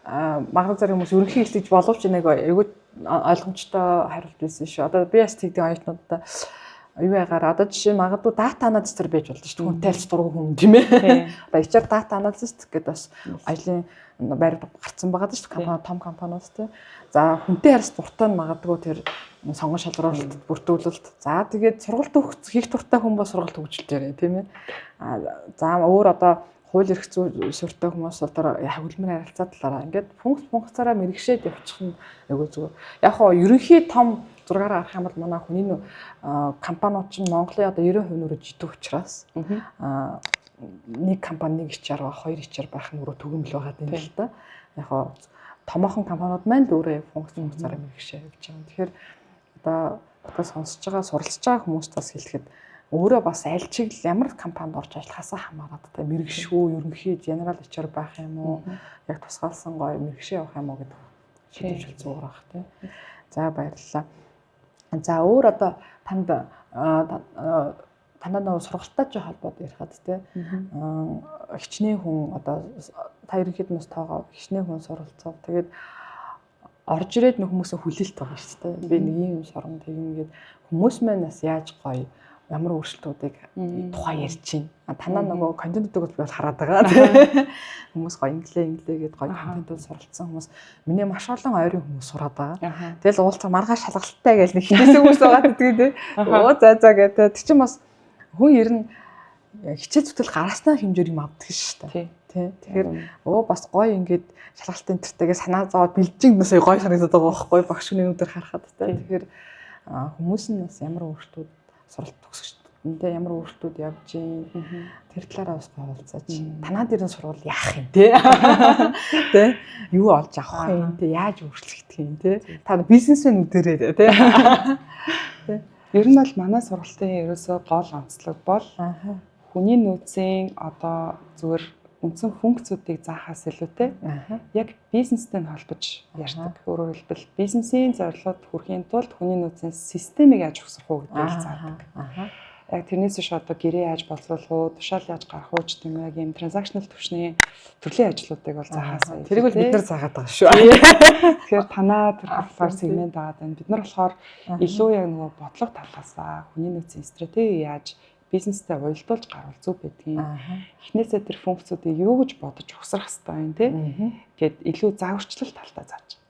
Аа, магадгүй зарим хүмүүс ерөнхий хэлж боловч нэг айгүй ойлгомжтой хариулт байсан шүү. Одоо би бас тэгдэг оюутнуудаа юу ягаар одоо жишээ магадгүй data analyst байж болно шүү дээ. Хүнтэй харьц дургу хүн, тийм ээ. Одоо HR data analyst гэдээ бас ажлын байр гарцсан байгаа шүү дээ. Компани, том компаниуд, тийм. За, хүнтэй харьц дуртай нь магадгүй тэр сонгон шалруулалт, бүрдүүлэлт. За, тэгээд сургалт өгөх хийх дуртай хүн бол сургалт хөгжилтээр, тийм ээ. А за, өөр одоо хууль эрх зүй суурьтай хүмүүс бол тэр хөлмөр харилцаа талаараа ингээд функц функцаараа мэрэгшээд явчих нь айгүй зүгээр. Яг хоо ерөнхий том зургаараа харах юм бол манай хүний компаниуд чинь Монголын одоо 90% нөрөө жидүү учраас нэг компани нэг HR ба хоёр HR байх нь өөрөө түгээмэл байгаа юм л та. Яг хоо томоохон компаниуд маань л өөрөө функц функцаараа мэрэгшээ явж байгаа. Тэгэхээр одоо подкаст сонсож байгаа, суралцж байгаа хүмүүст бас хэлэхэд өөрөө бас аль чиглэл, ямар компанид орж ажиллахаасаа хамаарат та мэрэгшгүй ерөнхий general HR байх юм уу, яг тусгаалсан гоё мэрэгшээ явах юм уу гэдэг шийдвэрлэл зүгээр байх, тийм. За, баярлалаа. За, өөр одоо танд танаа нөгөө сургалттай ч холбоод ярихад, те, хичнээн хүн одоо та ерөнхийд нь бас тоогоо хичнээн хүн суралцав. Тэгээд орж ирээд нөх хүмүүсийн хүлээлт байгаа шүү дээ. Би нэг юм сурна, тэгнэ гээд хүмүүс маань бас яаж гоё ямар өөрчлөлтүүдийг тухай ярьж байна. Танаа нөгөө контентуудыг бол би бол хараад байгаа. Хүмүүс гоё инглээ инглээ гээд гоё контентууд суралцсан хүмүүс, миний маш олон ойрын хүмүүс сураад байгаа. Тэгэл уулзах маргааш шалгалттай гэж нэг хичээсэн хүмүүс байгаа гэдгийг те. Өө, за за гэдэг. Тэр чинь бас хүн ер нь хичээл зүтгэл гаргаснаа хэмжээр юм авдаг шүү дээ. Тий. Тэгэхээр өө, бас гоё ингээд шалгалтын тэртэйгээ санаа зовоод бэлжин бас гоё санагдаад байгаа байхгүй, багш хүний өндөр харахад те. Тэгэхээр хүмүүс нь бас ямар өөрчлөлтүүд, суралт төгсөгчдөндөө ямар өөрчлөлтүүд явж гин, тэр талаараа бас гоё уулзаач. Танаа дээр нь сурвал яах юм те? Тэ? Юу олж авах юм те? Яаж өөрчлөгдөх юм те? Та бизнесмен үдээрээ те? Тэ. Ер нь бол манай сургалтын ерөөсөө гол онцлог бол хүний нөөцийн одоо зүгээр үндсэн функцүүдийг заахаас илүүтэй яг бизнестэй нь холбож ярьдаг. Өөрөөр хэлбэл, бизнесийн зорилгод хүрэхийн тулд хүний нөөцийн системийг яаж ухсрах уу гэдгийг заадаг. Яг тэрнээс биш одоо гэрээ яаж боловсруулах уу, тушаал яаж гаргах уу ч гэм яг ийм transactional түвшний төрлийн ажлуудыг бол заахаас Тэрийг бол бид нар заагаад байгаа шүү. Тэгэхээр танаа тэр болохоор сегмент байгаа байна. Бид нар болохоор илүү яг нөгөө бодлого талаасаа хүний нөөцийн стратеги яаж бизнестэй уялдуулж гарвал зөв байдгийг. Эхнээсээ тэр функцүүдийг юу гэж бодож ухсрах хэрэгтэй юм те гэд илүү зааварчлал талдаа зааж.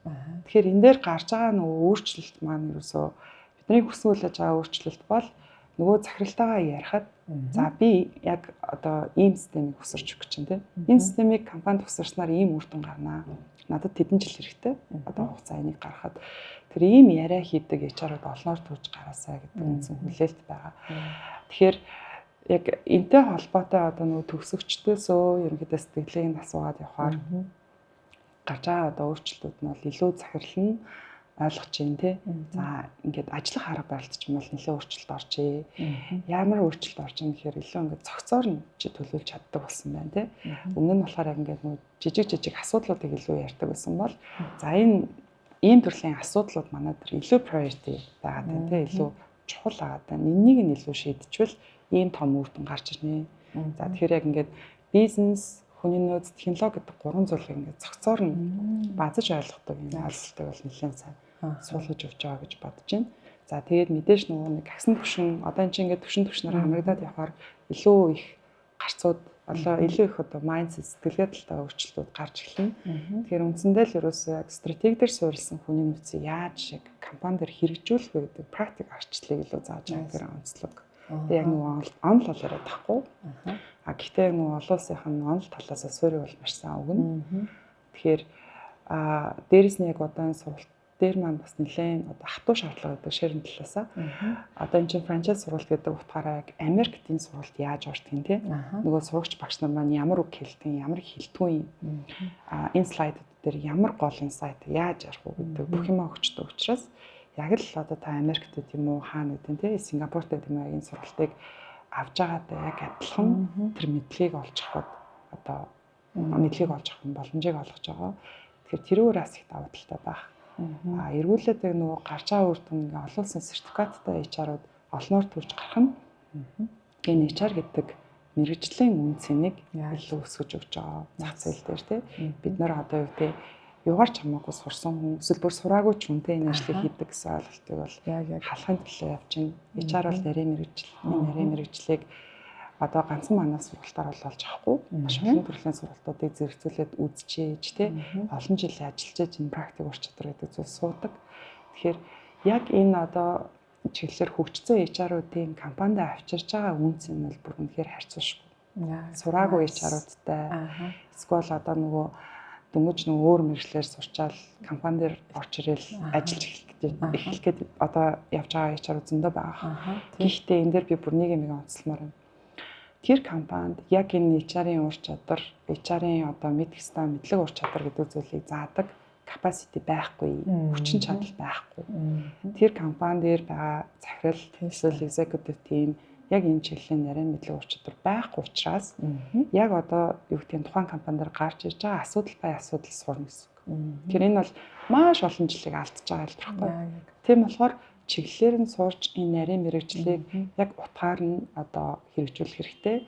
Тэгэхээр энэ дээр гарч байгаа нөгөө өөрчлөлт маань ерөөсөө бидний хүсэн хүлээж байгаа өөрчлөлт бол нөгөө захиралтайгаа ярихад, за, би яг одоо ийм системийг өсөрч өгч чинь те. Энэ системийг компанид өсөрснээр ийм үр дүн гарнаа. Надад тэдэн жил хэрэгтэй. Одоо хугацаа энийг гаргахад тэр ийм яриа хийдэг HR-ууд олноор төрж гараасаа гэдэг үндсэн хүлээлт байгаа. Тэгэхээр яг энтэй холбоотой одоо нөгөө төгсөгчдөөсөө ерөнхийдөө сэтгэлийг нь асуугаад явхаар гарч байгаа одоо өөрчлөлтүүд нь бол илүү захирал нь ойлгож байна те. За, ингээд ажиллах арга барилд ч юм бол нэлээд өөрчлөлт оржээ. Ямар өөрчлөлт орж ийн гэхээр илүү ингээд цогцоор нь чи төлөвлөж чаддаг болсон байна те. Өмнө нь болохоор яг ингээд нөгөө жижиг жижиг асуудлуудыг илүү ярьдаг байсан бол, за, энэ ийм төрлийн асуудлууд манай дээр илүү priority байгаа байна те. Илүү чухал байгаа байна. Энийг нь илүү шийдчихвэл ийм том үр дүн гарч ирнэ. За, тэгэхээр яг ингээд бизнес, хүний нөөц, технологи гэдэг гурван зүйлийг ингээд цогцоор нь базаж ойлгодог юм ойлголтыг бол нэлээд сайн суулгаж өгч байгаа гэж бодож байна. За, тэгээд мэдээж нөгөө нэг агсан түвшин, одоо энэ чинь ингээд түвшин түвшнээр хамрагдаад явхаар илүү их гарцууд, одоо илүү их одоо mindset, сэтгэлгээ талтай өөрчлөлтүүд гарч эхэлнэ. Тэгэхээр үндсэндээ л ерөөсөө яг стратеги дээр суурилсан хүний нөөцийг яаж яг компани дээр хэрэгжүүлэх вэ гэдэг практик арчлалыг илүү зааж байгаа тэр онцлог. Тэгээ яг нөгөө онол бол яриад тахгүй. А гэхдээ нөгөө олон улсынх нь онол талаас суурийг бол маш сайн өгнө. Тэгэхээр дээрэс нь яг одоо энэ сургалт дээр маань бас нэлээд одоо хатуу шаардлага гэдэг share-ийн талаасаа. Одоо энэ чинь франчайз сургалт гэдэг утгаараа яг Америкт энэ сургалт яаж ордог юм те. Нөгөө сурагч багш нар маань ямар үг хэлдэг, ямар хэлтгүй юм. Энэ слайд дээр ямар гол insight яаж ярих уу гэдэг бүх юм өгчдөг учраас яг л одоо та Америкт тийм үү, хаана гэдэг те, Сингапурт тийм үү, яг энэ сургалтыг авж байгаатай яг адилхан тэр мэдлэгийг олж авахд одоо мэдлэгийг олж авах боломжийг олгож байгаа. Тэгэхээр тэрүүгээр бас их давуу талтай байх. Эргүүлээд яг нөгөө гарч байгаа үр дүн, ингээ олон улсын сертификаттай HR-ууд олноор төрж гарах нь энэ HR гэдэг мэргэжлийн үнэ цэнийг илүү өсгөж өгч байгаа зах зээл дээр тий. Бид нар одоо юу гэдэг, юугаар ч хамаагүй сурсан хүн, эсвэл бүр сураагүй ч хүн те, энэ ажлыг хийдэг гэсэн ойлголтыг бол халахын төлөө явж байна. HR бол нарийн мэргэжил. Энэ нарийн мэргэжлийг одоо ганцхан манай сургалтаар бол олж авахгүй. Маш олон төрлийн сургалтуудыг зэрэгцүүлээд үзчихээж те, олон жил ажиллаж энэ практик ур чадвар гэдэг зүйл суудаг. Тэгэхээр яг энэ одоо чиглэлээр хөгжсөн HR-уудын компанид авчирч байгаа үнэ цэн нь бол бүр үнэхээр харьцуулшгүй. Сураагүй HR-уудтай эсвэл одоо нөгөө дөнгөж нөгөө өөр мэргэжлээр сурчаал компани дээр орж ирэл ажиллаж эхлэх гээд одоо явж байгаа HR зөндөө байгаа. Гэхдээ энэ дээр би бүр нэг юм онцлмоор байна. Тэр компанид яг энэ HR-ын ур чадвар, HR-ын одоо мэдэх ёстой мэдлэг, ур чадвар гэдэг зүйлийг заадаг capacity байхгүй, хүчин чадал байхгүй. Тэр компани дээр байгаа захирал эсвэл executive team яг энэ чиглэлийн нарийн мэдлэг, ур чадвар байхгүй учраас яг одоо юу гэдэг нь, тухайн компани дээр гарч ирж байгаа асуудал бай асуудал сурна гэсэн үг. Тэгэхээр энэ бол маш олон жилийг алдчихж байгаа хэлбэр байхгүй. Тийм болохоор чиглэлээр нь сурч энэ нарийн мэргэжлийг яг утгаар нь одоо хэрэгжүүлэх хэрэгтэй.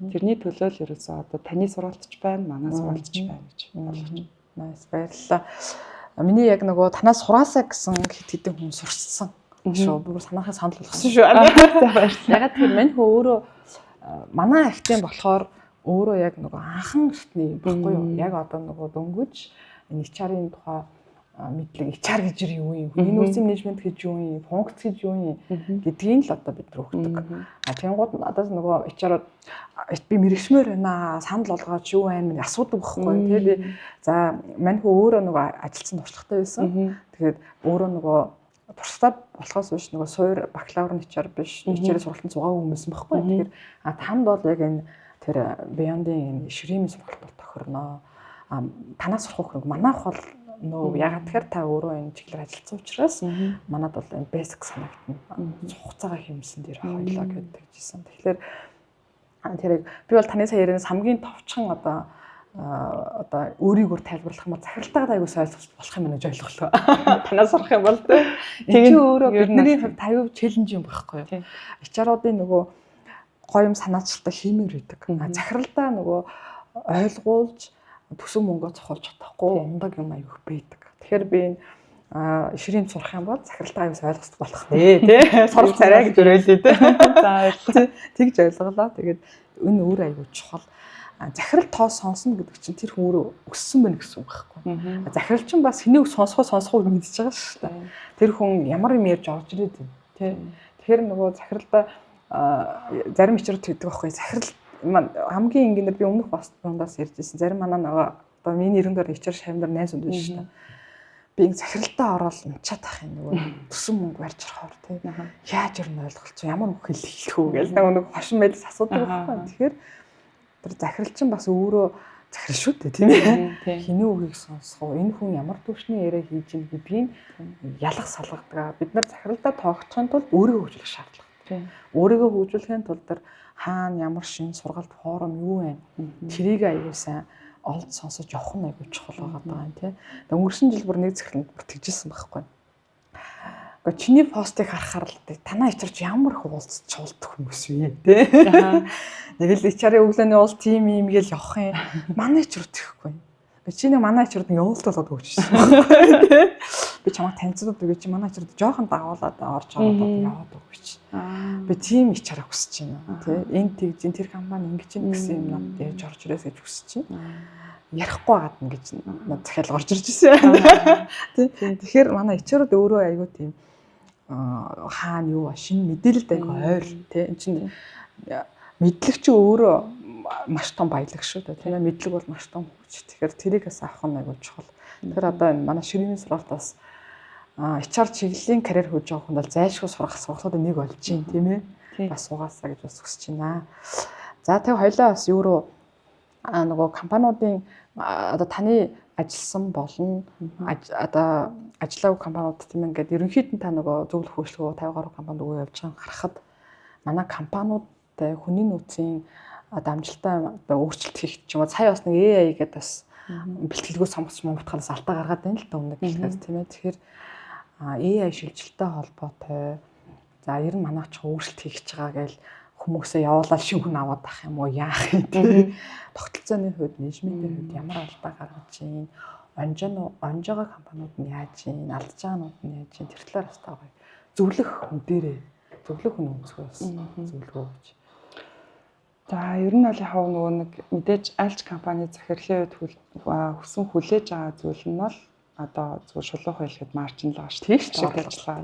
Тэрний төлөө л ерөөсөө одоо таны сургалт ч байна, манай сургалт ч байна гэж ойлгож байна. Nice, баярлалаа. Миний яг нөгөө танаас сураасаа гэсэн хэд хэдэн хүн сурчсан шүү. Бүр санаахаа санал болгосон шүү. За, баярлалаа. Ягаад тэр мань хөө өөрөө манай ахтын болохоор өөрөө яг нөгөө анхан шатны байхгүй юу? Яг одоо нөгөө дөнгөж энэ HR-ын тухай мэдлэг, HR гэж юу юм, хүний нөөцийн менежмент гэж юу юм, функц гэж юу юм гэдгийг л одоо бид нар өгдөг. А тэгэнгүүт надаас нөгөө HR би мэргэшмээр байна, санал болгооч, юу байна минь асуудаг байхгүй. Тэгээ би за мань хөө өөрөө нөгөө ажилласан туршлагатай байсан. Тэгээд өөрөө нөгөө туршлагатай болохоос биш, нөгөө суур бакалавр нь HR биш, HR-ийн сургалтанд суугаагүй хүмүүс байхгүй. Тэгэхээр а танд бол яг энэ тэр Beyond-ын энэ SHRM-ийн сургалт бол тохирноо. А танаас сурах хэрэг манайх бол нөө ягаад тэгэхээр та өөрөө энэ чиглэлээр ажилласан учраас манад бол энэ basic санагдана. Хугацаагаа хэмнэсэн дээр хоёлаа гэдэг жисэн. Тэгэхээр тэрийг би бол таны сая ярианаас хамгийн товчхон одоо өөрийгөө тайлбарлах юм бол захиралтайгаа аягүй ойлгох болох юм байна гэж ойлголоо. Танаас сурах юм бол тийм. Энэ чинь өөрөө бидний хувьд аюу challenge юм байхгүй юу? HR-уудын нөгөө гоё юм санаачлалтаа хиймээр байдаг. Захиралдаа нөгөө ойлгуулж, төсөн мөнгөө цохолж чадахгүй ундаг юм аягүй байдаг. Тэгэхээр би энэ SHRM сурах юм бол захиралтайгаа аюус ойлгох болох нэ, тий. Сурал царай гэж өрөөлээ, тий. За, баярлалаа. Тэгж ойлголоо. Тэгээд энэ өөр аюу чухал. Захирал тоо сонсно гэдэг чинь тэр хүн өөрөө өссөн байна гэсэн үг байхгүй. Захирал чинь бас хэнийг сонсох сонсох уу мэдчихэж байгаа шүү дээ. Тэр хүн ямар юм ярьж орж ирээд юм, тий. Тэгэхээр нөгөө захиралдаа зарим HR тэгдэг байхгүй. Захирал маань хамгийн энгийнээр би өмнөх бас дундаас ярьж ирсэн. Зарим манай нөгөө одоо миний нэрэн дээр HR шавнар найз үнд биш шүү дээ. Би ингэ захиралтаа ороод унчаад ах юм, нөгөө төсөн мөнгө барьж орохоор, тий. Яаж ер нь ойлголцсон, ямар үг хэлэх үү гэж нэг хошин байдлаас асуудаг байхгүй. Тэгэхээр тэр захирал чинь бас өөрөө захирал шүү дээ, тийм ээ. Хэний үгийг сонсох уу? Энэ хүн ямар түвшний яриа хийж ийн гэдгийг ялах салгадаг. Бид нар захиралдаа тоогдохын тулд өөрийгөө хөгжүүлэх шаардлагатай. Өөрийгөө хөгжүүлэхийн тулд тэр хаана ямар шин сургалт, форум юу вэ? Тэрийг аягүй сайн олж сонсож явах нь аягүй чухал байгаа юм, тий. Өнгөрсөн жил бүр нэг захиралд бүр тэгжсэн байхгүй. Гэхдээ чиний постыг харахаар л танаа HR ч ямар их уулзч чуулдах хүмүүс вэ, тий. Нэг л HR-ийн өглөөний уул тим юм гээл явах юм. Манай HR тэхгүй. Чи нэг манай HR-д явуулт болоод өгч шээ. Тий. Би чамайг танилцуулаад өгье, чи манай HR-д жоохон дагуулад орж ороод яваад өгөөч. Би тийм HR-а хүсэж байна. Тий. Энэ тэгж, тэр компани ингэж юм гэсэн юм надад ярьж орж ирээс гэж хүсэж байна. Ярихгүй байгаад ингэж над захиал орж ирж ирсэн. Тий. Тэгэхээр манай HR-д өөрөө айгүй тийм хаана юу шинэ мэдээлэлд айгүй ойр, тий. Энд чинь мэдлэг чи өөрөө маш том баялаг шүү дээ, тийм ээ. Мэдлэг бол маш том хүч. Тэгэхээр тэрийг бас авах нь айгүй чухал. Тэгэхээр одоо энэ манай SHRM-ийн сургалтаас HR чиглэлийн карьер хөөж байгаа хүн бол зайлшгүй сурах сургалтуудын нэг болж байна, тийм ээ. Бас суугаасаа гэж бас хүсэж байна. За, тэг хоёлаа бас юу руу нөгөө компаниудын одоо таны ажилласан болон одоо ажиллаагүй компаниуд, тийм, ингээд ерөнхийд нь та нөгөө зөвлөх хөгжлөгөө 50 гаруй компанид өгөө явж байгааг харахад манай компаниудтай хүний нөөцийн одоо амжилттай одоо өөрчлөлт хийх ч юм уу, сая бас нэг AI гэдэг бас бэлтгэлгүй сонгоч мөнгөтханаас алдаа гаргаад байна л да өмнө гэхээр, тийм ээ. Тэгэхээр AI шилжилттэй холбоотой, за, ер нь манайх ч өөрчлөлт хийх гэж байгаа гээл хүмүүсээ явуулаад шинэ хүн аваад ах юм уу, яах юм, тийм, тогтолцооны хувьд, менежментийн хувьд ямар алдаа гаргаж чинь, онжоо онжоогоо компаниуд нь яаж чинь, алдаж байгаанууд нь яаж чинь, тэр талаар бас та гоё зөвлөх хүн дээрээ, зөвлөх хүн өнцгөөс зөвлөгөө өгч. За, ер нь бол яг нөгөө нэг мэдээж альч компани захирлын хувьд хүсэн хүлээж байгаа зүйл нь бол одоо зүгээр шулуух хэлэхэд margin л байгаа шүү дээ. Тийм ажиллагаа.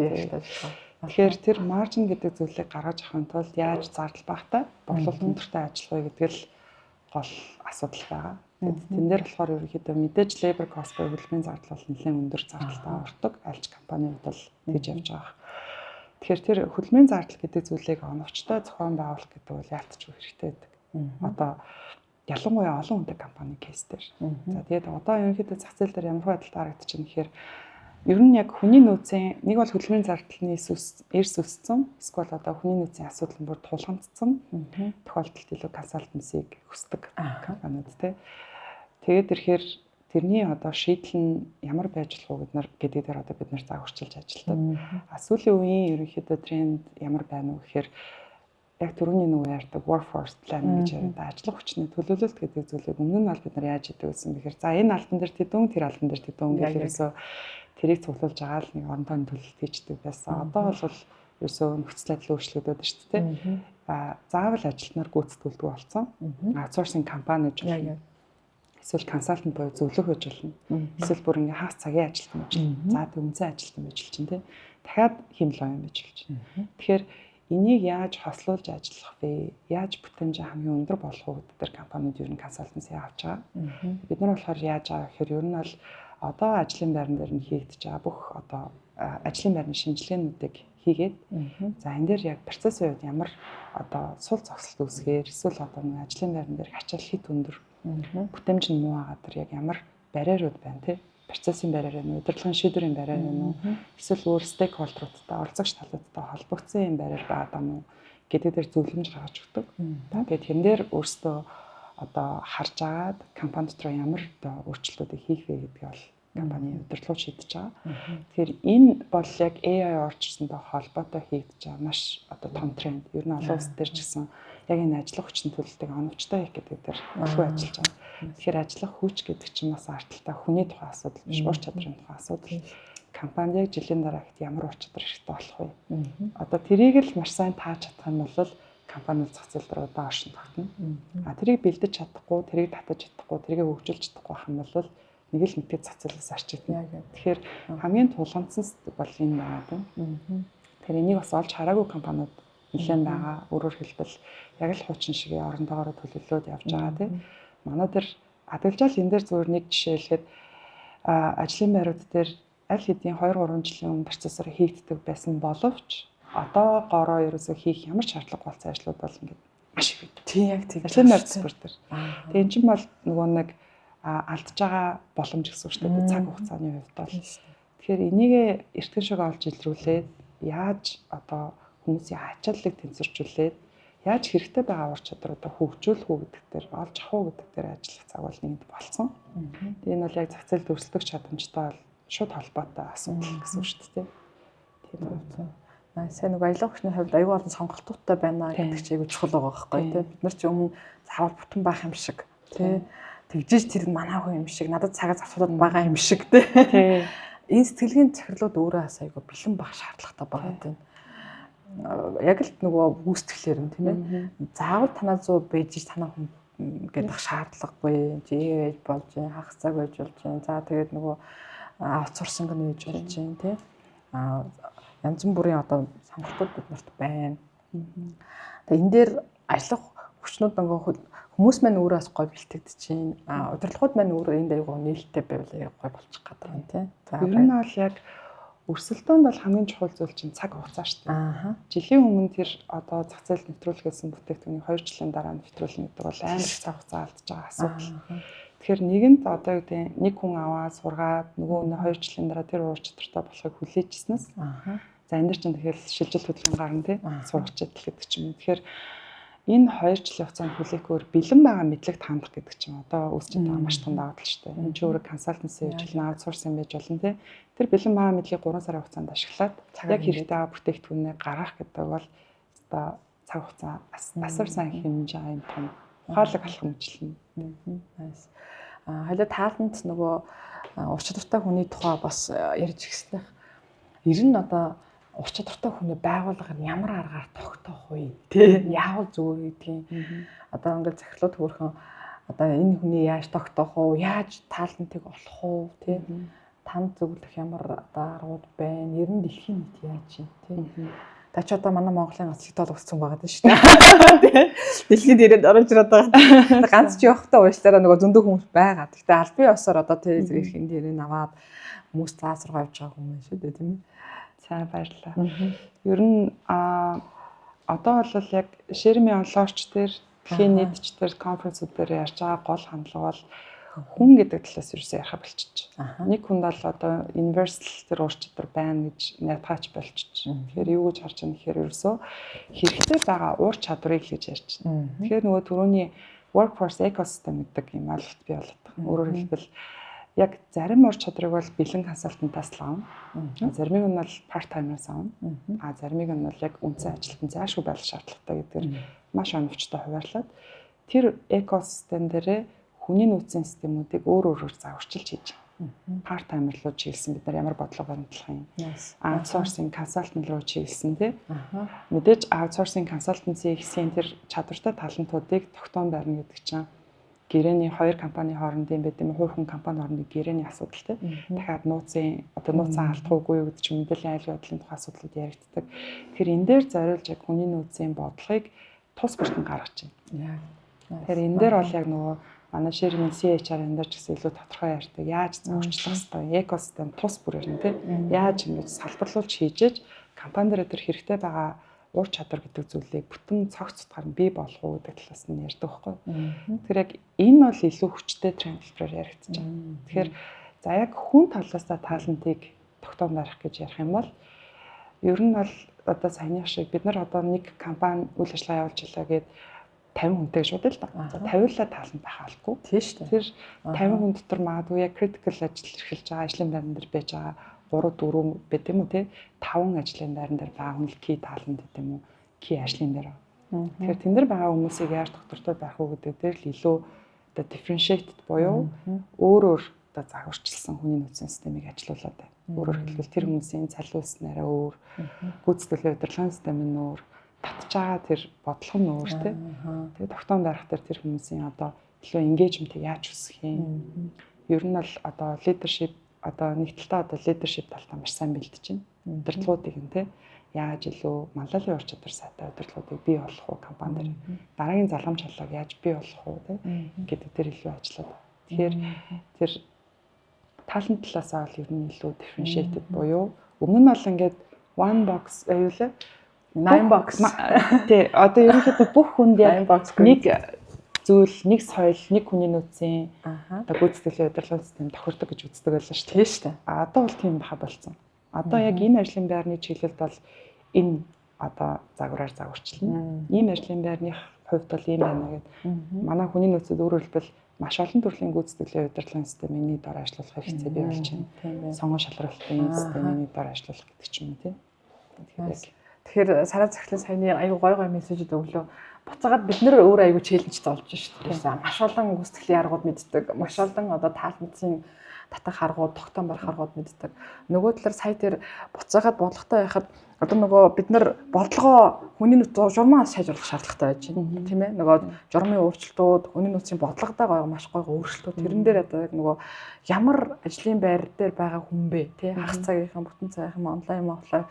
Тэгэхээр тэр margin гэдэг зүйлийг гаргаж авахын тулд яаж зардал багтай, борлуулалт өндөртэй ажиллах вэ гэдэг л гол асуудал байгаа. Тэгээд тэн дээр болохоор ерөнхийдөө мэдээж labor cost буюу хөдөлмөрийн зардал бол нэлээд өндөр зардалтай ордог. Альч компаниуд бол тэгж явж байгаа. Тэгэхээр тэр хөдөлмөрийн зардал гэдэг зүйлийг оновчтой зохион байгуулах гэдэг бол яалтчгүй хэрэгтэй байдаг. Одоо ялангуяа олон хүнтэй компани case дээр. За, тэгээд одоо ерөнхийдөө зах зээл дээр ямар байдалтай харагдаж байна гэхээр ер нь яг хүний нөөцийн нэг бол хөдөлмөрийн зардлын эрс өссөн, эсвэл одоо хүний нөөцийн асуудал нь бүр тулгамдсан тохиолдолд илүү consultancy-г хүсдэг компаниуд, тий. Тэгээд ирэхээр Тэрний одоо шийдэл нь ямар байж болох уу гэдэг дээр одоо бид нар цаг үрчилж ажилладаг. А сүүлийн үеийн ерөнхийдөө тренд ямар байна уу гэхээр яг түрүүний нөгөө ярьдаг workforce planning гэж яриад ажиллах хүчний төлөвлөлт гэдэг зүйлийг өмнө нь бол бид нар яаж хийдэг гэсэн бэхээр, за, энэ албан дээр тэдэн, тэр албан дээр тэдэн гэх ерөөсөө тэрийг цуглуулж байгаа л нэг орон тооны төлөлт хийждэг байсан. Одоо бол ерөөсөө нөхцөл байдал өөрчлөгдөд шүү дээ. А заавал ажилтнаар гүйцэтгүүлдэг болсон. Outsourcing компани гэж болно. Эсвэл consultant буюу зөвлөх гэж болно. Эсвэл бүр ингээ хагас цагийн ажилтан байж болно. За, тэг үндсэн ажилтан байж чинь тий. Дахиад хиймэл оюун байж чинь. Тэгэхээр энийг яаж хослуулж ажиллах вэ? Яаж бүтээмжээ хамгийн өндөр болгох уу гэдэг дээр компаниуд ер нь consultancy авч байгаа. Бид нар болохоор яаж байгаа гэхээр ер нь бол одоо ажлын байран дээр нь хийгдэж байгаа бүх одоо ажлын байрны шинжилгээнүүдийг хийгээд, за, энэ дээр яг процессын хувьд ямар одоо сул зогсолт үүсгээр эсвэл одоо нэг ажлын байран дээр ачаал хэт өндөр, бүтээмж нь муу байгаа тэр яг ямар барьерууд байна те, процессын барьер байна уу, удирдлагын шийдвэрийн барьер байна уу, эсвэл өөр stakeholder уудтай, оролцогч талуудтай холбогдсон юм барьер байгаа юм уу гэдэг дээр зөвлөмж гаргаж өгдөг. Тэгээд тэрэн дээр өөрсдөө одоо харж агаад компани дотор ямар одоо өөрчлөлтүүдийг хийх вэ гэдгийг бол компани удирдлага шийдэж байгаа. Тэгэхээр энэ бол яг AI орж ирсэнтэй холбоотой хийгдэж байгаа маш одоо том тренд. Ер нь олон улс дээр ч гэсэн яг энэ ажиллах хүчний төлөлтийг оновчтой хийх гэдэг дээр түлхүү ажиллаж байгаа. Тэгэхээр ажиллах хүч гэдэг чинь бас ард талдаа хүний тухай асуудал биш, ур чадрын тухай асуудал. Компанид яг жилийн дараа ихт ямар ур чадвар хэрэгтэй болох вэ? Одоо тэрийг л маш сайн тааж чадах юм бол компани зах зээл дээр удаан оршин тогтно. А тэрийг бэлдэж чадахгүй, тэрийг татаж чадахгүй, тэрийг хөгжүүлж чадахгүй байх юм бол нэг л мэдээ зах зээлээс арчигдана. Тэгэхээр хамгийн тулгамдсан бол энэ байгаа даа. Тэгэхээр энийг бас олж хараагүй компаниуд нэлээд байгаа. Өөрөөр хэлбэл, яг л хуучин шиг оронтойгоор төлөвлөөд явж байгаа тийм. Манай тэр адилжаал энэ дээр зүгээр нэг жишээ хэлэхэд, ажлын байрууд дээр аль хэдийн 2 3 жилийн өмнө процессор хийгддэг байсан боловч одоо гороо ерөөсөө хийх ямар ч шаардлага болсон ажлууд бол ингээд маш их байдаг. Тийм, яг тийм. Ажлын байр төсвөр дээр. Тэгээ эн чинь бол нөгөө нэг алдж байгаа боломж гэсэн үг шүү дээ. Цаг хугацааны хувьд бол. Тэгэхээр энийг эртхэн шиг олж илрүүлээд, яаж одоо хүмүүсийн ачааллыг тэнцвэржүүлээд, яаж хэрэгтэй байгаа ур чадруудаа хөгжүүлэх үү гэдэг дээр, олж авах уу гэдэг дээр ажиллах цаг бол нэгд болсон. Тэгээ энэ бол яг зах зээлд өрсөлдөх чадамжтай бол шууд холбоотой асуудал гэсэн үг шүү дээ. Тийм үү. Сайн, нэг аялал хүчний хувьд аюул олон сонголтуудтай байна гэдэг чинь аягүй чухал байгаа байхгүй тий. Бид нар чи өмнө заавал бүтэн байх юм шиг тий. Тэгжиж тэр нь манай хүн юм шиг, надад цагаа зарцуулаад байгаа юм шиг тий. Энэ сэтгэлгийн захирлууд өөрөө бас аягүй бэлэн байх шаардлагатай байгаа тийм, яг л нөгөө гүйцэтгэлээр юм, тийм ээ. Заавал танаа 100 байж танаа хүн гэдэг шаардлагагүй. Жээ болж, хагас цаг байж болж байна. За, тэгээд нөгөө outsourcing нь хийж болж байна, тий. А янз бүрийн одоо сонголтууд бид нарт байна. Тэгээ энэ дээр ажиллах хүчнүүд, нөгөө хүмүүс маань өөрөө бас гой бэлтгэгдэж байна. А удирдлагууд маань өөрөө энд аягүй нээлттэй байвал аягүй гой болчих гээд байгаа юм, тий. За, ер нь бол яг өрсөлдөөнд бол хамгийн чухал зүйл чинь цаг хугацаа шүү дээ. Жилийн өмнө тэр одоо зах зээлд нэвтрүүлэх гэсэн бүтээгдэхүүнийг 2 жилийн дараа нэвтрүүлнэ гэдэг бол амар их цаг хугацаа алдаж байгаа асуудал. Тэгэхээр нэгэнт одоо юу гэдэг, нэг хүн аваад сургаад, нөгөө нь 2 жилийн дараа тэр ур чадвартай болохыг хүлээжснээс за, энэ дэр чинь тэгэхээр шилжил хөдөлгөөн гарна, тий, сургаж чадал гэдэг ч юм уу. Тэгэхээр энэ 2 жилийн хугацаанд хүлээхгүйгээр бэлэн байгаа мэдлэгт хандах гэдэг чинь одоо үүсэж байгаа маш том давуу тал шүү дээ. Энэ чинь өөрөө consultancy хийж болно, outsourcing байж болно, тий. Тэр бэлэн байгаа мэдлэгийг 3 сарын хугацаанд ашиглаад яг хэрэгтэй байгаа бүтээгдэхүүнээ гаргах гэдэг бол одоо цаг хугацаа асар сайн хэмнэж байгаа юм том ухаалаг алхам ажиллана. Nice. А халиа тааланд нөгөө ур чадвартай хүний тухай бас ярьж ирсэнийх. Ер нь одоо ур чадвартай хүний байгууллага нь ямар аргаар тогтоох вэ? Тэ, яавал зүгээр гэдгийг. Одоо ингээд захирлууд хөөрхөн одоо энэ хүний яаж тогтоох уу? Яаж таалантыг олох уу? Тэ, танд зөвлөх ямар одоо аргууд байна? Ер нь дэлхийн нийт яаж юм, тэ? Та ч одоо манай Монголын гац их тол өссөн байгаа даа шүү дээ. Дэлхийд ирээд орж ирээд байгаа. Ганц ч явахдаа уушлаараа нөгөө зөндөө хүмүүс байгаа. Гэхдээ албан ёсоор одоо тэ зэрэг эрхэн дээрээ аваад хүмүүс заасргаа явж байгаа хүмүүс шүү дээ, тийм ээ. За, баярлалаа. Ер нь одоо бол яг Шерми онлоорч дээр, дэлхийн нийтч дээр, конференцүүд дээр ярьж байгаа гол хандлага бол хүн гэдэг талаас ерөөсөө яриха болчих. Нэг хүнд бол одоо universal тэр ур чадвар байна гэж найдгаач болчих. Тэгэхээр юу гэж харж байгаа нэхэр ерөөсөө хэрэгтэй байгаа ур чадварыг л гэж ярьж байна. Тэгэхээр нөгөө түрүүний workforce ecosystem гэдэг юм ойлголт бий болоод байгаа. Өөрөөр хэлбэл, Яг зарим ур чадрыг бол бэлэн consultant аас л авна. Заримыг нь бол part timer-аас авна. А заримыг нь бол яг үндсэн ажилтан заашгүй байх шаардлагатай гэдгээр маш оновчтой хуваарлаад тэр экосистем дээрээ хүний нөөцийн системүүдийг өөр өөрөөр загварчилж хийж байна. Part timer руу чиглэсэн бид нар ямар бодлого баримтлах юм. Outsourcing consultant руу чиглэсэн, тий. Мэдээж outsourcing consultancy хэсгийн тэр чадвартай talent уудыг тогтоон барина гэдэг чинь гэрээний хоёр компани хоорондын байд юм, хувь хүн компани хоорондын гэрээний асуудал, тий. Дахиад нууцын одоо нууцаа алдах уугүй юу гэдэг чинь мэдээллийн аюулгүй байдлын тухай асуудлууд яригддаг. Тэгэхээр энэ дээр зориулж яг хүний нөөцийн бодлогыг тус бүртэн гаргаж байна. Тэгэхээр энэ дээр бол яг нөгөө манай ширмийн CHR энэ дээр ч гэсэн илүү тодорхой ярьдаг. Яаж загварчлах хэвээр экосистем тус бүрээр нь, тий. Яаж ингэж салбарлуулж хийжээж компани дээр тэр хэрэгтэй байгаа ур чадвар гэдэг зүйлийг бүтэн цогц утгаар нь бий болох уу гэдэг талаас нь ярьдаг байхгүй. Тэгэхээр яг энэ бол илүү хүчтэй тренд хэлбэрээр яригдчих байна. Тэгэхээр за яг хүн талаасаа talent ыг тогтоон барих гэж ярих юм бол ер нь бол одоо саяных шиг бид нар одоо нэг компани үйл ажиллагаа явуулж илаа гээд 50 хүнтэй гэж бодъё л да. За, 50-лаа talent байх албагүй. Тийм шүү дээ. Тэр 50 хүн дотор магадгүй яг critical ажил эрхэлж байгаа, ажлын байран дээр байж байгаа 3 4 байд юм уу, те, 5 ажлын байран дээр байгаа хүн л key talent гэдэг юм уу, key ажлын байр. Тэгэхээр тэн дээр байгаа хүмүүсийг яаж доктортой байх уу гэдэг дээр л илүү одоо differentiated буюу өөр өөр одоо загварчилсан хүний нөөцийн системийг ажилуулад байна. Өөрөөр хэлбэл, тэр хүмүүсийн цалиус нь арай өөр, гүйцэтгэлийн удирдлагын систем нь өөр, татж байгаа тэр бодлого нь өөр, тий. Тэгээ тогтоон барих дээр тэр хүмүүсийн одоо илүү engagement-ийг яаж өсгөх юм. Ер нь бол одоо leadership, одоо нэг талдаа одоо leadership талтаа маш сайн бэлдэж байна. Удирдлагуудыг нь, тий, яаж илүү манлайлалын ур чадвар сайтай удирдлагуудыг бий болгох уу компани дээр. Дараагийн залгамж халааг яаж бий болгох уу, тий, гэдэг дээр илүү ажиллаад. Тэгэхээр тэр talent талаасаа бол ер нь илүү differentiated буюу өмнө нь бол ингээд one box аюу лээ. Nine box. Тий, одоо ерөнхийдөө бүх хүнд яг нэг зүйл, нэг соёл, нэг хүний нөөцийн одоо гүйцэтгэлийн удирдлагын систем тохирдог гэж үздэг байлаа шүү дээ. Тийм шүү дээ. А одоо бол тийм байха болсон. Одоо яг энэ ажлын байрны чиглэлд бол энэ одоо загвараар загварчлана. Ийм ажлын байрных хувьд бол ийм байна гэд. Манай хүний нөөцөд өөрөөр хэлбэл маш олон төрлийн гүйцэтгэлийн удирдлагын системийг нэг дор ажиллуулах хэрэгцээ бий болж байна. Сонгон шалралтын системийг нэг дор ажиллуулах гэдэг ч юм уу, тийм. Тэгэхээр Сараа Захлын саяны аюу гой гой мессежүүд өглөө. Буцаагаад бид нэр өөр аюу challenge тэй болж шүү дээ. Маш олон гүйцэтгэлийн аргууд мэддэг. Маш олон одоо talent ын татах аргууд, тогтоон барих аргууд мэддэг. Нөгөө талаар сая тэр буцаагаад бодлоготой байхад одоо нөгөө бид нар бодлогоо хүний нөөц журмаа сайжруулах шаардлагатай байж байна. Тийм ээ. Нөгөө журмын өөрчлөлтүүд, хүний нөөцийн бодлогодоо гоё маш гоё өөрчлөлтүүд тэрэн дээр одоо яг нөгөө ямар ажлын байр дээр байгаа хүн бэ, тий, хагас цагийнхан, бүтэн цагийнхан, онлайн, офлайн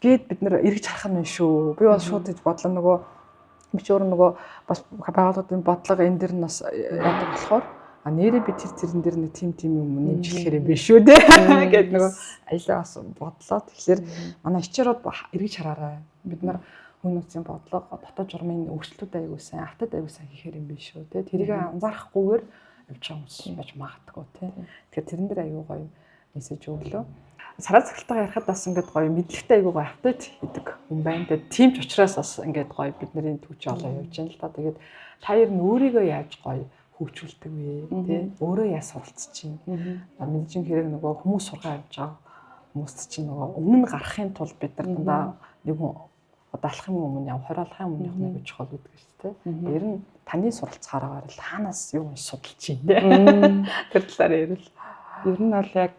гээд бид нэр эргэж харах нь шүү. Би бол шууд гэж бодлоо, нөгөө би ч өөр нөгөө бас байгууллагын бодлого энэ дэр нь бас яадаг болохоор а нэрээ би тэр тэрэн дээр нэг тим тим юм нэмжлэхээр юм биш шүү дээ гэд нөгөө ажиллаа бас бодлоо. Тэгэхээр манай HR ууд эргэж хараарай. Бид нар хүн нөөцийн бодлого, дотоод журмын өөрчлөлтүүд аягүй сайн, автод аягүй сайн хийхээр юм биш шүү те. Тэрийг анзаарахгүйгээр явж байгаа хүмүүс байж магадгүй те. Тэгэхээр тэрэн дээр аягүй гоё мессеж өглөө. Сараа Захиралтайгаа ярихад бас ингээд гоё мэдлэгтэй, аягүй гоё update хийдэг хүн байна. Тэгээд тийм ч учраас бас ингээд гоё бидний түүч олоо явж байна л та. Тэгээд та ер нь өөрийгөө яаж гоё хөгжүүлдэг вэ? Тэ, өөрөө яаж суралцж чинь? Мэдээж хэрэг нөгөө хүмүүс сургаа явж байгаа хүмүүст чинь нөгөө өмнө нь гарахын тулд бид нар дандаа нэг хүн одоо алхахын өмнө яв 20 алхахын өмнө явах нэг чухал гэдэг шүү дээ. Ер нь таны суралцахаараа л хаанаас юу унш судалж чинь, тэ? Тэр талаар ярил. Ер нь бол яг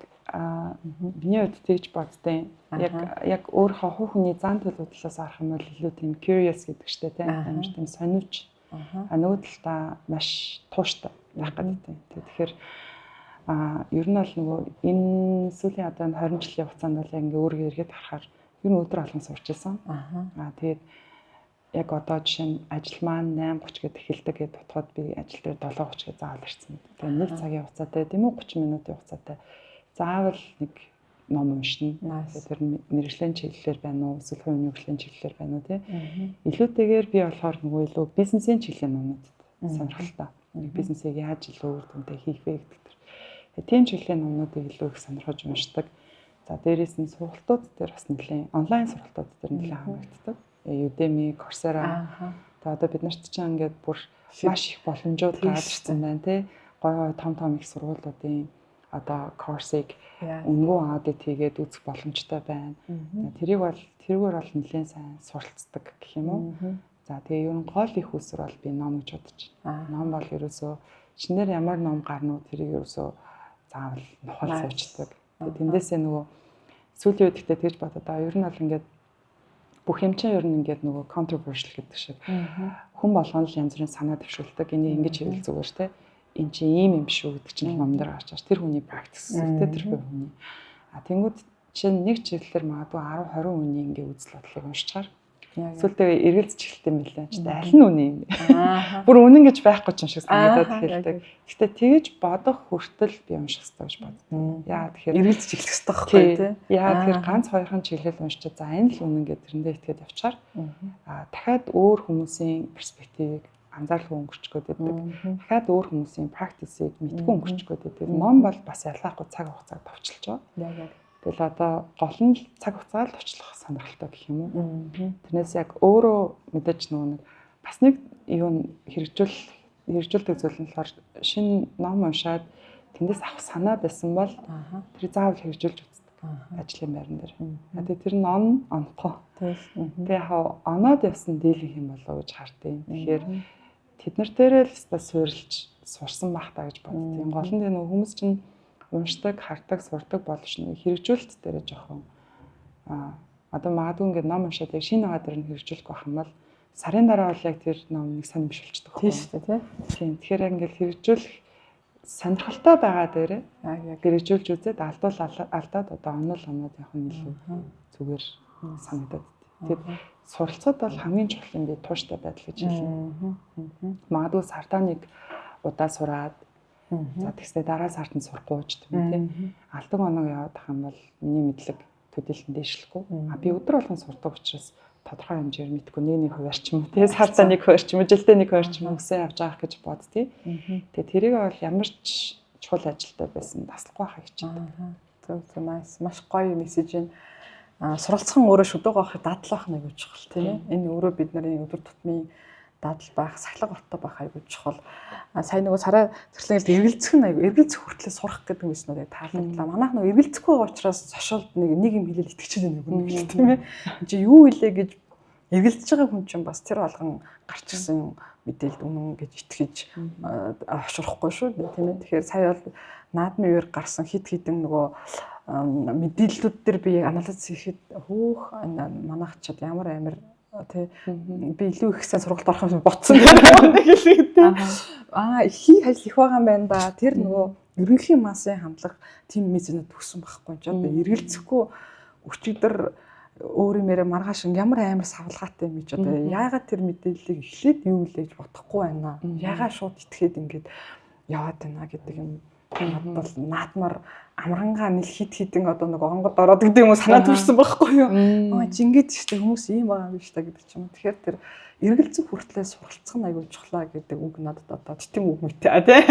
миний хувьд тэгж боддیں۔ Яг өөрийнхөө хувь хүний зан төлөв талаас харах юм бол илүү тийм curious гэдэг штэ, тийм, амар тийм сониуч. А нөгөө талдаа маш тууштай байх гэдэг тийм. Тэгэхээр ер нь бол нөгөө энэ сүүлийн одоо 20 жилийн хугацаанд бол яг ингээ өөрийгөө эргээд харахаар ер нь өдөр болгон сурч ирсэн. Тэгээд яг одоо жишээ нь ажил маань 8:30 гээд эхэлдэг гэдээ бодоход би ажил дээр 7:30 гээд заавал ирсэн. Тэгээ нэг цагийн хугацаатай, тийм үү, 30 минутын хугацаатай заавал нэг ном уншина. Тэгээд тэр мэргэжлийн чиглэлээр байна уу, эсвэл хувийн хөгжлийн чиглэлээр байна уу, тий. Илүүтэйгээр би болохоор нөгөө илүү бизнесийн чиглэлийн номнуудад сонирхолтой. Нэг бизнесийг яаж илүү үр дүнтэй хийх вэ гэдэг төр. Тийм чиглэлийн номнуудыг илүү их сонирхож уншдаг. За, дээрээс нь сургалтууд дээр бас нэлээд, онлайн сургалтууд дээр нэлээд хамрагддаг. Udemy, Coursera. Тэгээ одоо бид нарт чинь ингээд бүр маш их боломжууд гараад ирсэн байна, тий. Гой гой том том их сургуулиудын Одоо course-ыг үнэгүй аудит хийгээд үзэх боломжтой байна. Тэрийг бол тэрүүгээр бол нэлээд сайн суралцдаг гэх юм уу. За, тэгээ ер нь гол их үүсвэр бол би ном гэж бодож байна. Ном бол ерөөсөө шинээр ямар ном гарна уу, тэрийг ерөөсөө заавал нухал суучдаг. Тэгээ тэндээсээ нөгөө сүүлийн үед ихтэй тэгж бодоод аа, ер нь бол ингээд бүх юм чинь ер нь ингээд нөгөө controversial гэдэг шиг хүн болгоно л янз бүрийн санаа дэвшүүлдэг. Энийг ингэж хийвэл зүгээр те. Энэ чинь ийм юм биш үү гэдэг чинь ном дээр гарч байгаа. Тэр хүний practice те, тэр хүний. А тэнгүүд чинь нэг чиглэлээр магадгүй 10 20 хүний ингээ үзэл бодлыг уншичаар сүүлдээ эргэлзэж эхэлт юм билээ. Чи аль нь үнэ юм бэ? Бүр үнэн гэж байхгүй ч юм шиг санагдаад эхэлдэг. Гэхдээ тэгэж бодох хүртэл би унших хэрэгтэй гэж боддог. Яа тэгэхээр эргэлзэж эхлэх хэрэгтэй байхгүй тий. Яа тэгэхээр ганц хоёрхан чиглэл уншичаа, за, энэ л үнэн гэдэг тэрэндээ итгээд явчихаар дахиад өөр хүмүүсийн перспективыг анзааралгүй өнгөрчих гээд байдаг. Дахиад өөр хүмүүсийн practice-ыг мэдгүй өнгөрчих гээд байдаг. Ном бол бас ялгаахгүй цаг хугацааг товчилж байгаа. Яг яг. Тэгэл одоо гол нь л цаг хугацааг л товчлох сонирхолтой гэх юм уу. Тэрнээс яг өөрөө мэдээж нөгөө нэг бас нэг юу хэрэгжүүлдэг зүйл нь болохоор шинэ ном уншаад тэндээс авах санаа байсан бол тэр заавал хэрэгжүүлж үздэг ажлын байран дээр. Тэгээ тэр нь он онохгүй. Тэгээ яг оноод явсан дийлэнх юм болоо гэж хардیں۔ Тэгэхээр тэд нар дээрээ л өстой суурилж сурсан байх та гэж боддیں۔ Гол нь нөгөө хүмүүс чинь уншдаг, хардаг, сурдаг боловч нэг хэрэгжүүлэлт дээрээ жоохон одоо магадгүй ингээд ном уншаад яг шинэ байгаа дэр нь хэрэгжүүлэх байх юм бол сарын дараа бол яг тэр ном нэг сонир биш болчихдог. Тийм шүү дээ, тий. Тийм. Тэгэхээр яг ингээд хэрэгжүүлэх сонирхолтой байгаа дээрээ Яг хэрэгжүүлж үзээд алдвал алдаад, одоо онол оноод явах нь илүү зүгээр санагдаад. Тэгээд суралцахад бол хамгийн чухал юм би тууштай байдал гэж хэлнэ. Магадгүй сардаа нэг удаа сураад, за, тэгсээ дараа сард нь сурахгүй ч тийм үү, тийм. Алдаг оног яваад ах юм бол миний мэдлэг төдийлөн дээшлэхгүй. А би өдөр болгон сурдаг учраас тодорхой хэмжээгээр мэдгүй нэг нэг хувиар ч юм уу, тийм, сартаа нэг хувиар ч юм уу, жилдээ нэг хувиар ч юм уу өсөө явж байгаа гэж боддгийг. Тэгээ тэрийг бол ямар ч чухал ажилтай байсан таслахгүй байхыг хичээдэг. Зөв зөв, nice. Маш гоё мессеж юм. А суралцхан өөрөө шүдэг авах дадлах нэг чухал, тийм ээ. Энэ өөрөө бид нарын өдөр тутмын дадал байх, сахилга баттай байх айгүй чухал. А сая нөгөө царай зэрлэн эргэлзэх нь айгүй, эргэлзэх хүртлээр сурах гэдэг юм надад таалагдлаа. Манайх нөгөө эргэлзэхгүй байгаа учраас зошиолд нэг нэг юм хэлэл итгэж байгаа нэг юм, тийм ээ. Чи юу хэлээ гэж эргэлзэж байгаа хүн чинь бас тэр болгон гарч ирсэн мэдээлэлд үнэн гэж итгэж хоширхгүй шүү дээ, тийм ээ. Тэгэхээр сая бол наадмын үеэр гарсан хит хитэн нөгөө мэдээллүүд дээр би анализ хийхэд хөөх, манайх ч ямар амир тий, би илүү их сайн сургалт орох юм ботсон нэг хэлээ, тий. Аа, хийх ажил их байгаа юм байна да. Тэр нөгөө ерөнхий массын хандлага тийм мессежнүүд өгсөн байхгүй ч одоо эргэлзэхгүй өчигдөр өөр юмээрээ маргааш ямар амар савлгаатай юм чи одоо яагаад тэр мэдээллийг эхлээд юу лээ гэж бодохгүй байна. Яагаад шууд итгээд ингээд яваад байна гэдэг юм надад бол наадмаар амрангаа нэл хит хитэн одоо нэг онгод ороод гэдэг юм уу санаа төрсэн байхгүй юу. Аа, жингээд штэ хүмүүс ийм байгаа юм биш та гэдэг ч юм. Тэгэхээр тэр эргэлзэх хүртлээр суралцах нь аягүй чухлаа гэдэг үг надад одоо тэтим үг мэтэ тий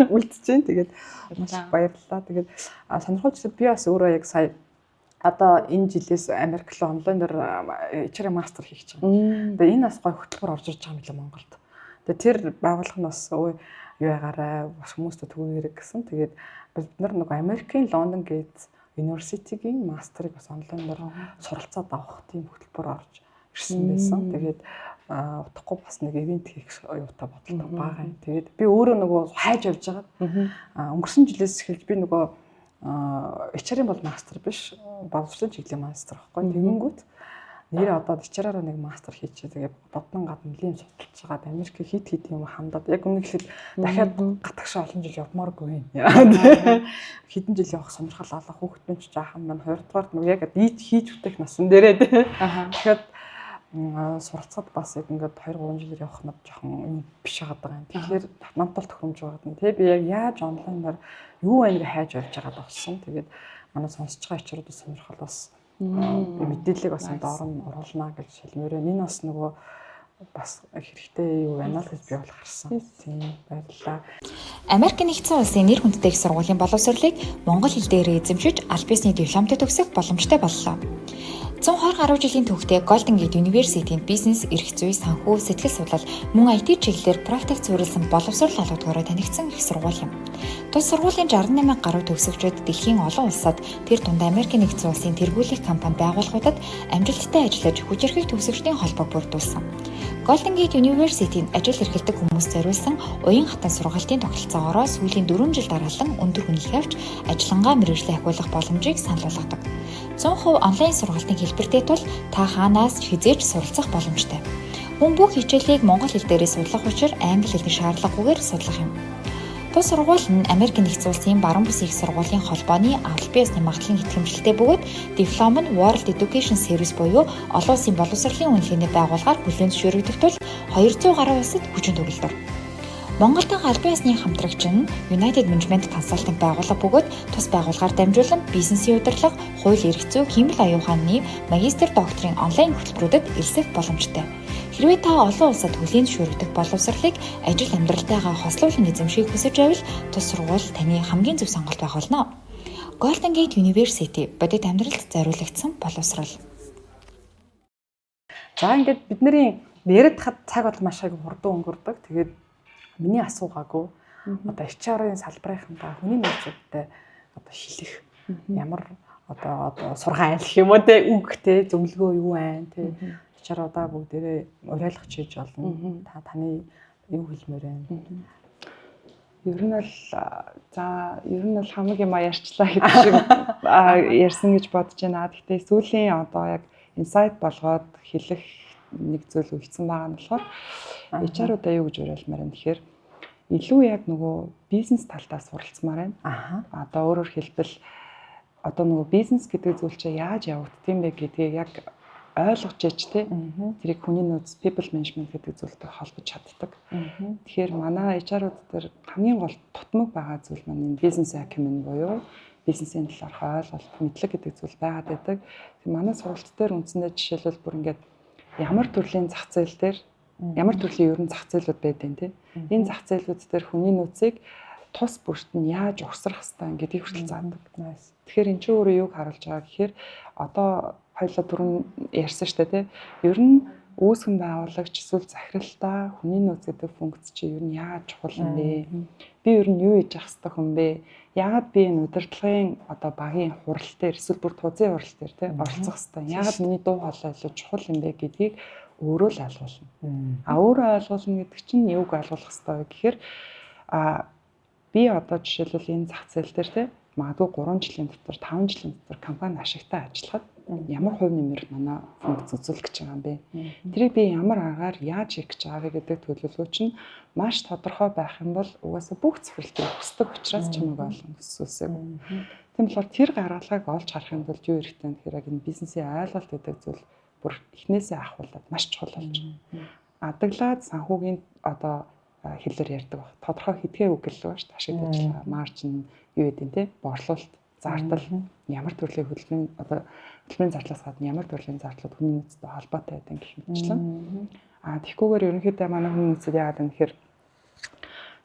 үлдчихээн. Тэгээд маш их баярлалаа. Тэгээд сонирхолтой, би бас өөрөө яг сая одоо энэ жилээс Америк руу онлайнаар HR мастер хийх гэж байгаа. Тэгээ энэ бас гоё хөтөлбөр орж ирж байгаа юм билээ Монголд. Тэгээ тэр байгууллага нь бас өө юу ягаарай, бас хүмүүстээ түгээгээрэй гэсэн. Тэгээд бид нар нэг Америкийн London Gates University-гийн мастерыг бас онлайнаар суралцаад авах тийм хөтөлбөр орж ирсэн байсан. Тэгээд удахгүй бас нэг event хийх юутай бодолтой байгаа юм. Тэгээд би өөрөө нөгөө хайж явж байгаа. Өнгөрсөн жилээс эхэлж би нөгөө HR-ийн бол мастер биш, боловсролын чиглэлийн мастер байхгүй. Тэгэнгүүт нэрээ одоо HR-аараа нэг мастер хийчихээ. Тэгээ боднон гадна нэлийн судалж байгаа. Америк хит хит юм хандаад яг үнэ гэхэд дахиад гадагшаа олон жил явмааргүй юм. Хэдэн жил явах сонирхол алга, хүүхэд минь ч жаахан байна. Хоёрдугаар нэг яг ийж хийж бүтээх насан дээрээ, тий. Дахиад суралцахад бас яг ингээд 2 3 жилээр явах надад жоохон юм биш байгаа юм. Тэгэхээр надад бол тохиромж байгаа юм. Тэгээ би яг яаж онлайнаар юу байна гэж хайж явж байгаад болсон. Тэгээд манай сонсож байгаа HR-уудад сонирхол бас мэдээллийг бас доор нь оруулна гэж хэлмээр байна. Энэ бас нөгөө бас хэрэгтэй юу байна л гэж би бол харсан. Тийм, баярлалаа. Америк нэгдсэн улсын нэр хүндтэй их сургуулийн боловсролыг монгол хэл дээр эзэмшиж аль биесний дипломтой төгсөх боломжтой боллоо. 120 гаруй жилийн түүхтэй Golden Gate University-ийн бизнес, эрх зүй, санхүү, сэтгэл судлал, мөн IT чиглэлээр практик суурилсан боловсрол алгадгаараа танигдсан их сургууль юм. Тус сургуулийн 68 гаруй төгсөгчид дэлхийн олон улсад, тэр дунд Америкийн Нэгдсэн Улсын тэргүүлэх компани байгууллагуудад амжилттай ажиллаж хүчирхэг төгсөгчдийн холбоог бүрдүүлсэн. Golden Gate University-д ажил эрхэлдэг хүмүүст зориулсан уян хатан сургалтын тогтолцоогоороо сүүлийн 4 жил дараалан өндөр хүнлэг авч ажиллангаа мэргэжлээ ахиулах боломжийг санал болгодог. 100% онлайн сургалтын хэлбэртэй тул та хаанаас ч хэзээ ч суралцах боломжтой. Мөн бүх хичээлийг монгол хэл дээрээ судлах учир англи хэлний шаардлагагүйгээр судлах юм. Тус сургууль нь Америк Нэгдсэн Улсын баруун бүсийн их сургуулийн холбооны албан ёсны магадлалын итгэмжлэлтэй бөгөөд диплом нь World Education Service буюу олон улсын боловсролын үнэлгээний байгууллагаар хүлээн зөвшөөрөгдөх тул 200 гаруй улсад хүчин төгөлдөр. Монгол дахь албан ёсны хамтрагч нь United Management Consulting байгууллага бөгөөд тус байгууллагаар дамжуулан бизнесийн удирдлага, хууль эрх зүй, хиймэл оюун ухааны магистр, докторийн онлайн хөтөлбөрүүдэд элсэх боломжтой. Хэрвээ та олон улсад хүлээн зөвшөөрөгдөх боловсролыг ажил амьдралтайгаа хослуулан эзэмшихийг хүсэж байвал тус сургууль таны хамгийн зөв сонголт байх болно. Golden Gate University бодит амьдралд зориулагдсан боловсрол. За, ингээд бидний яриад хад цаг бол маш их хурдан өнгөрдөг. Тэгээд миний асуугаагүй одоо HR-ын салбарынхандаа хүний нөөцүүдтэй одоо хэлэх ямар одоо сургаал айлах юм уу те, үг те, зөвлөгөө юу байна те, HR-удаа бүгдээрээ уриалгах хийж болно. Та таны юу хэлмээр байна? Ер нь бол за, ер нь бол хамаг юм ярьчлаа гэдэг шиг ярьсан гэж бодож байна. Гэхдээ сүүлийн одоо яг insight болгоод хэлэх нэг зүйл үлдсэн байгаа нь болохоор HR-удаа юу гэж уриалмаар байна гэхээр илүү яг нөгөө бизнес талдаа суралцмаар байна. Одоо өөрөөр хэлбэл, одоо нөгөө бизнес гэдэг зүйл чинь яаж явагддаг бэ гэдгийг яг ойлгож ээж те, тэрийг хүний нөөц, people management гэдэг зүйлтэй холбож чаддаг. Тэгэхээр манай HR-ууд дээр хамгийн гол дутмаг байгаа зүйл маань энэ бизнес acumen буюу бизнесийн талаарх ойлголт, мэдлэг гэдэг зүйл байгаад байдаг. Тэгэхээр манай сургалт дээр үндсэндээ жишээлбэл бүр ингээд ямар төрлийн зах зээл дээр, ямар төрлийн ерөн зах зээлүүд байдаг те. Энэ зах зээлүүд дээр хүний нөөцийг тус бүрт нь яаж угсрах хэвээр гэдгийг хүртэл заадаг. Тэгэхээр эн чинь өөрөө юуг харуулж байгаа гэхээр одоо хоёлаа түрүүн ярьсан шүү дээ, тий. Ер нь үүсгэн байгуулагч эсвэл захиралдаа хүний нөөц гэдэг функц чи ер нь яагаад чухал юм бэ? Би ер нь юу хийж явах хэвээр хүн бэ? Яагаад би энэ удирдлагын одоо багийн хурал дээр эсвэл бүр тузын хурал дээр, тий, оролцох хэвээр? Яагаад миний дуу хоолой илүү чухал юм бэ гэдгийг өөрөө л ойлгуулна. А өөрөө ойлгуулна гэдэг чинь юуг ойлгуулах хэвээр вэ гэхээр би одоо жишээлбэл энэ зах зээл дээр, тий, магадгүй 3 жилийн дотор, 5 жилийн дотор компани ашигтай ажиллахад ямар хувь нэмэр манай функц үзүүлэх гэж байгаа юм бэ? Тэрийг би ямар аргаар яаж хийх гэж байгаа вэ гэдэг төлөвлөгөө чинь маш тодорхой байх юм бол угаасаа бүх захирал хүсдэг учраас чамайг ойлгоно гэсэн. Тийм болохоор тэр гаргалгааг олж харахын тулд юу хэрэгтэй вэ гэхээр яг энэ бизнесийн ойлголт гэдэг зүйл бүр эхнээсээ авахуулаад маш чухал болж байна. Адаглаад санхүүгийн одоо хэлээр ярьдаг баг. Тодорхой хэдгээ үг гэлээ шүү дээ. Ашиг ажиллагаа, margin юу гэдэг нь те, борлуулалт, зардал, ямар төрлийн хөдөлмөрийн одоо хөдөлмөрийн зардлаас гадна ямар төрлийн зардлууд хүний нөөцтэй холбоотой байдаг гэх мэтчлэн. А тэгхгүйгээр ерөнхийдөө манай хүний нөөцөд яагаад юм гэхээр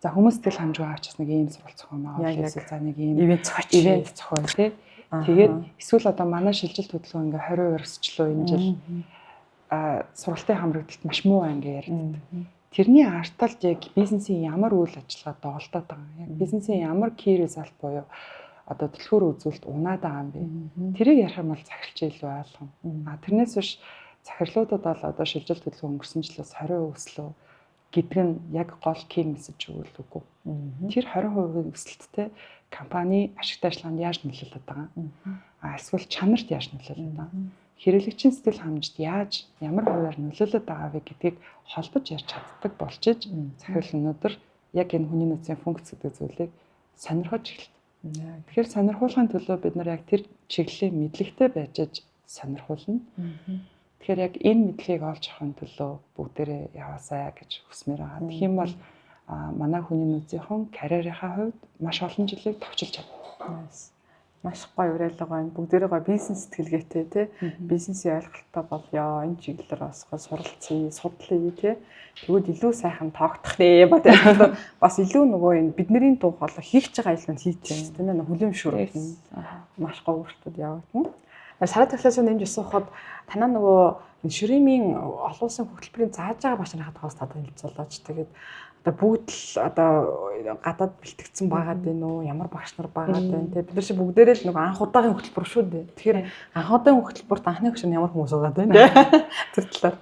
за, хүмүүс сэтгэл хангамжгүй авчихсан, нэг ийм сургалт зохион байгуул, эсвэл за, нэг ийм event зохиоч. Event зохио тий. Тэгээд эсвэл одоо манай шилжилт хөдөлгөөн ингээ 20% өсчлөө энэ жил, сургалтын хамрагдалт маш муу байна гэж ярьдаг. Тэрний ард талд яг бизнесийн ямар үйл ажиллагаа доголдоод байгаа юм. Яг бизнесийн ямар key result буюу одоо түлхүүр үзүүлэлт унаад байгаа юм бэ? Тэрийг ярих юм бол захиралч илүү ойлгоно. А тэрнээс биш захирлуудад бол одоо шилжилт хөдөлгөөн өнгөрсөн жилээс 20% өслөө гэдэг нь яг гол key message өгөл үгүй. Тэр 20% өсөлттэй компани ашигтай ажиллагаанд яаж нөлөөлөд байгаа юм? А эсвэл чанарт яаж нөлөөлөд байгаа юм? Хэрэглэгчийн сэтгэл хангамжид яаж, ямар хувиар нөлөөлөд байгаа вэ гэдгийг холбож ярьж чаддаг болчиж захирал өнөөдөр яг энэ хүний нөөцийн функц гэдэг зүйлийг сонирхож эхэлдэг. Тэгэхээр сонирхуулахын төлөө бид нар яг тэр чиглэлийн мэдлэгтэй байж аж сонирхуулна. Тэгэхээр яг энэ мэдлэгийг олж авахын төлөө бүгдээрээ яваасай гэж хүсмээр байгаа. Тэгэх юм бол манай хүний нөөцийнхэн карьерийнхаа хувьд маш олон жилийг товчилж чадна. Маш гоё уриалга байна. Бүгдээрээ гоё бизнес сэтгэлгээтэй, тий. Бизнесийн ойлголттой болёо. Энэ чиглэлээр бас гоё суралцъя, судлая, тий. Тэгвэл илүү сайхан тоогдох нэ. Бас илүү нөгөө энэ бидний дуу хоолой хийх гэж байгаа ажил нь хийж байна, тийм ээ. Хүлэмжшүүр. Маш гоё өөрчлөлтүүд явагдана. Сарай тахлаас нэмж асуухад танаа нөгөө энэ ширемийн олон улсын хөтөлбөрийн зааж байгаа багш нарын тухай таад хэлцүүлээч. Тэгээд одоо бүгд л одоо гадаад бэлтгэгдсэн байгаад байна уу? Ямар багш нар байгаад байна? Тэгээд бид нар чи бүгдээрээ л нөгөө анх удаагийн хөтөлбөр шүү дээ. Тэгэхээр анх удаагийн хөтөлбөрт анхны хөшөө ямар хүмүүс байгаа вэ? Тэр талаар.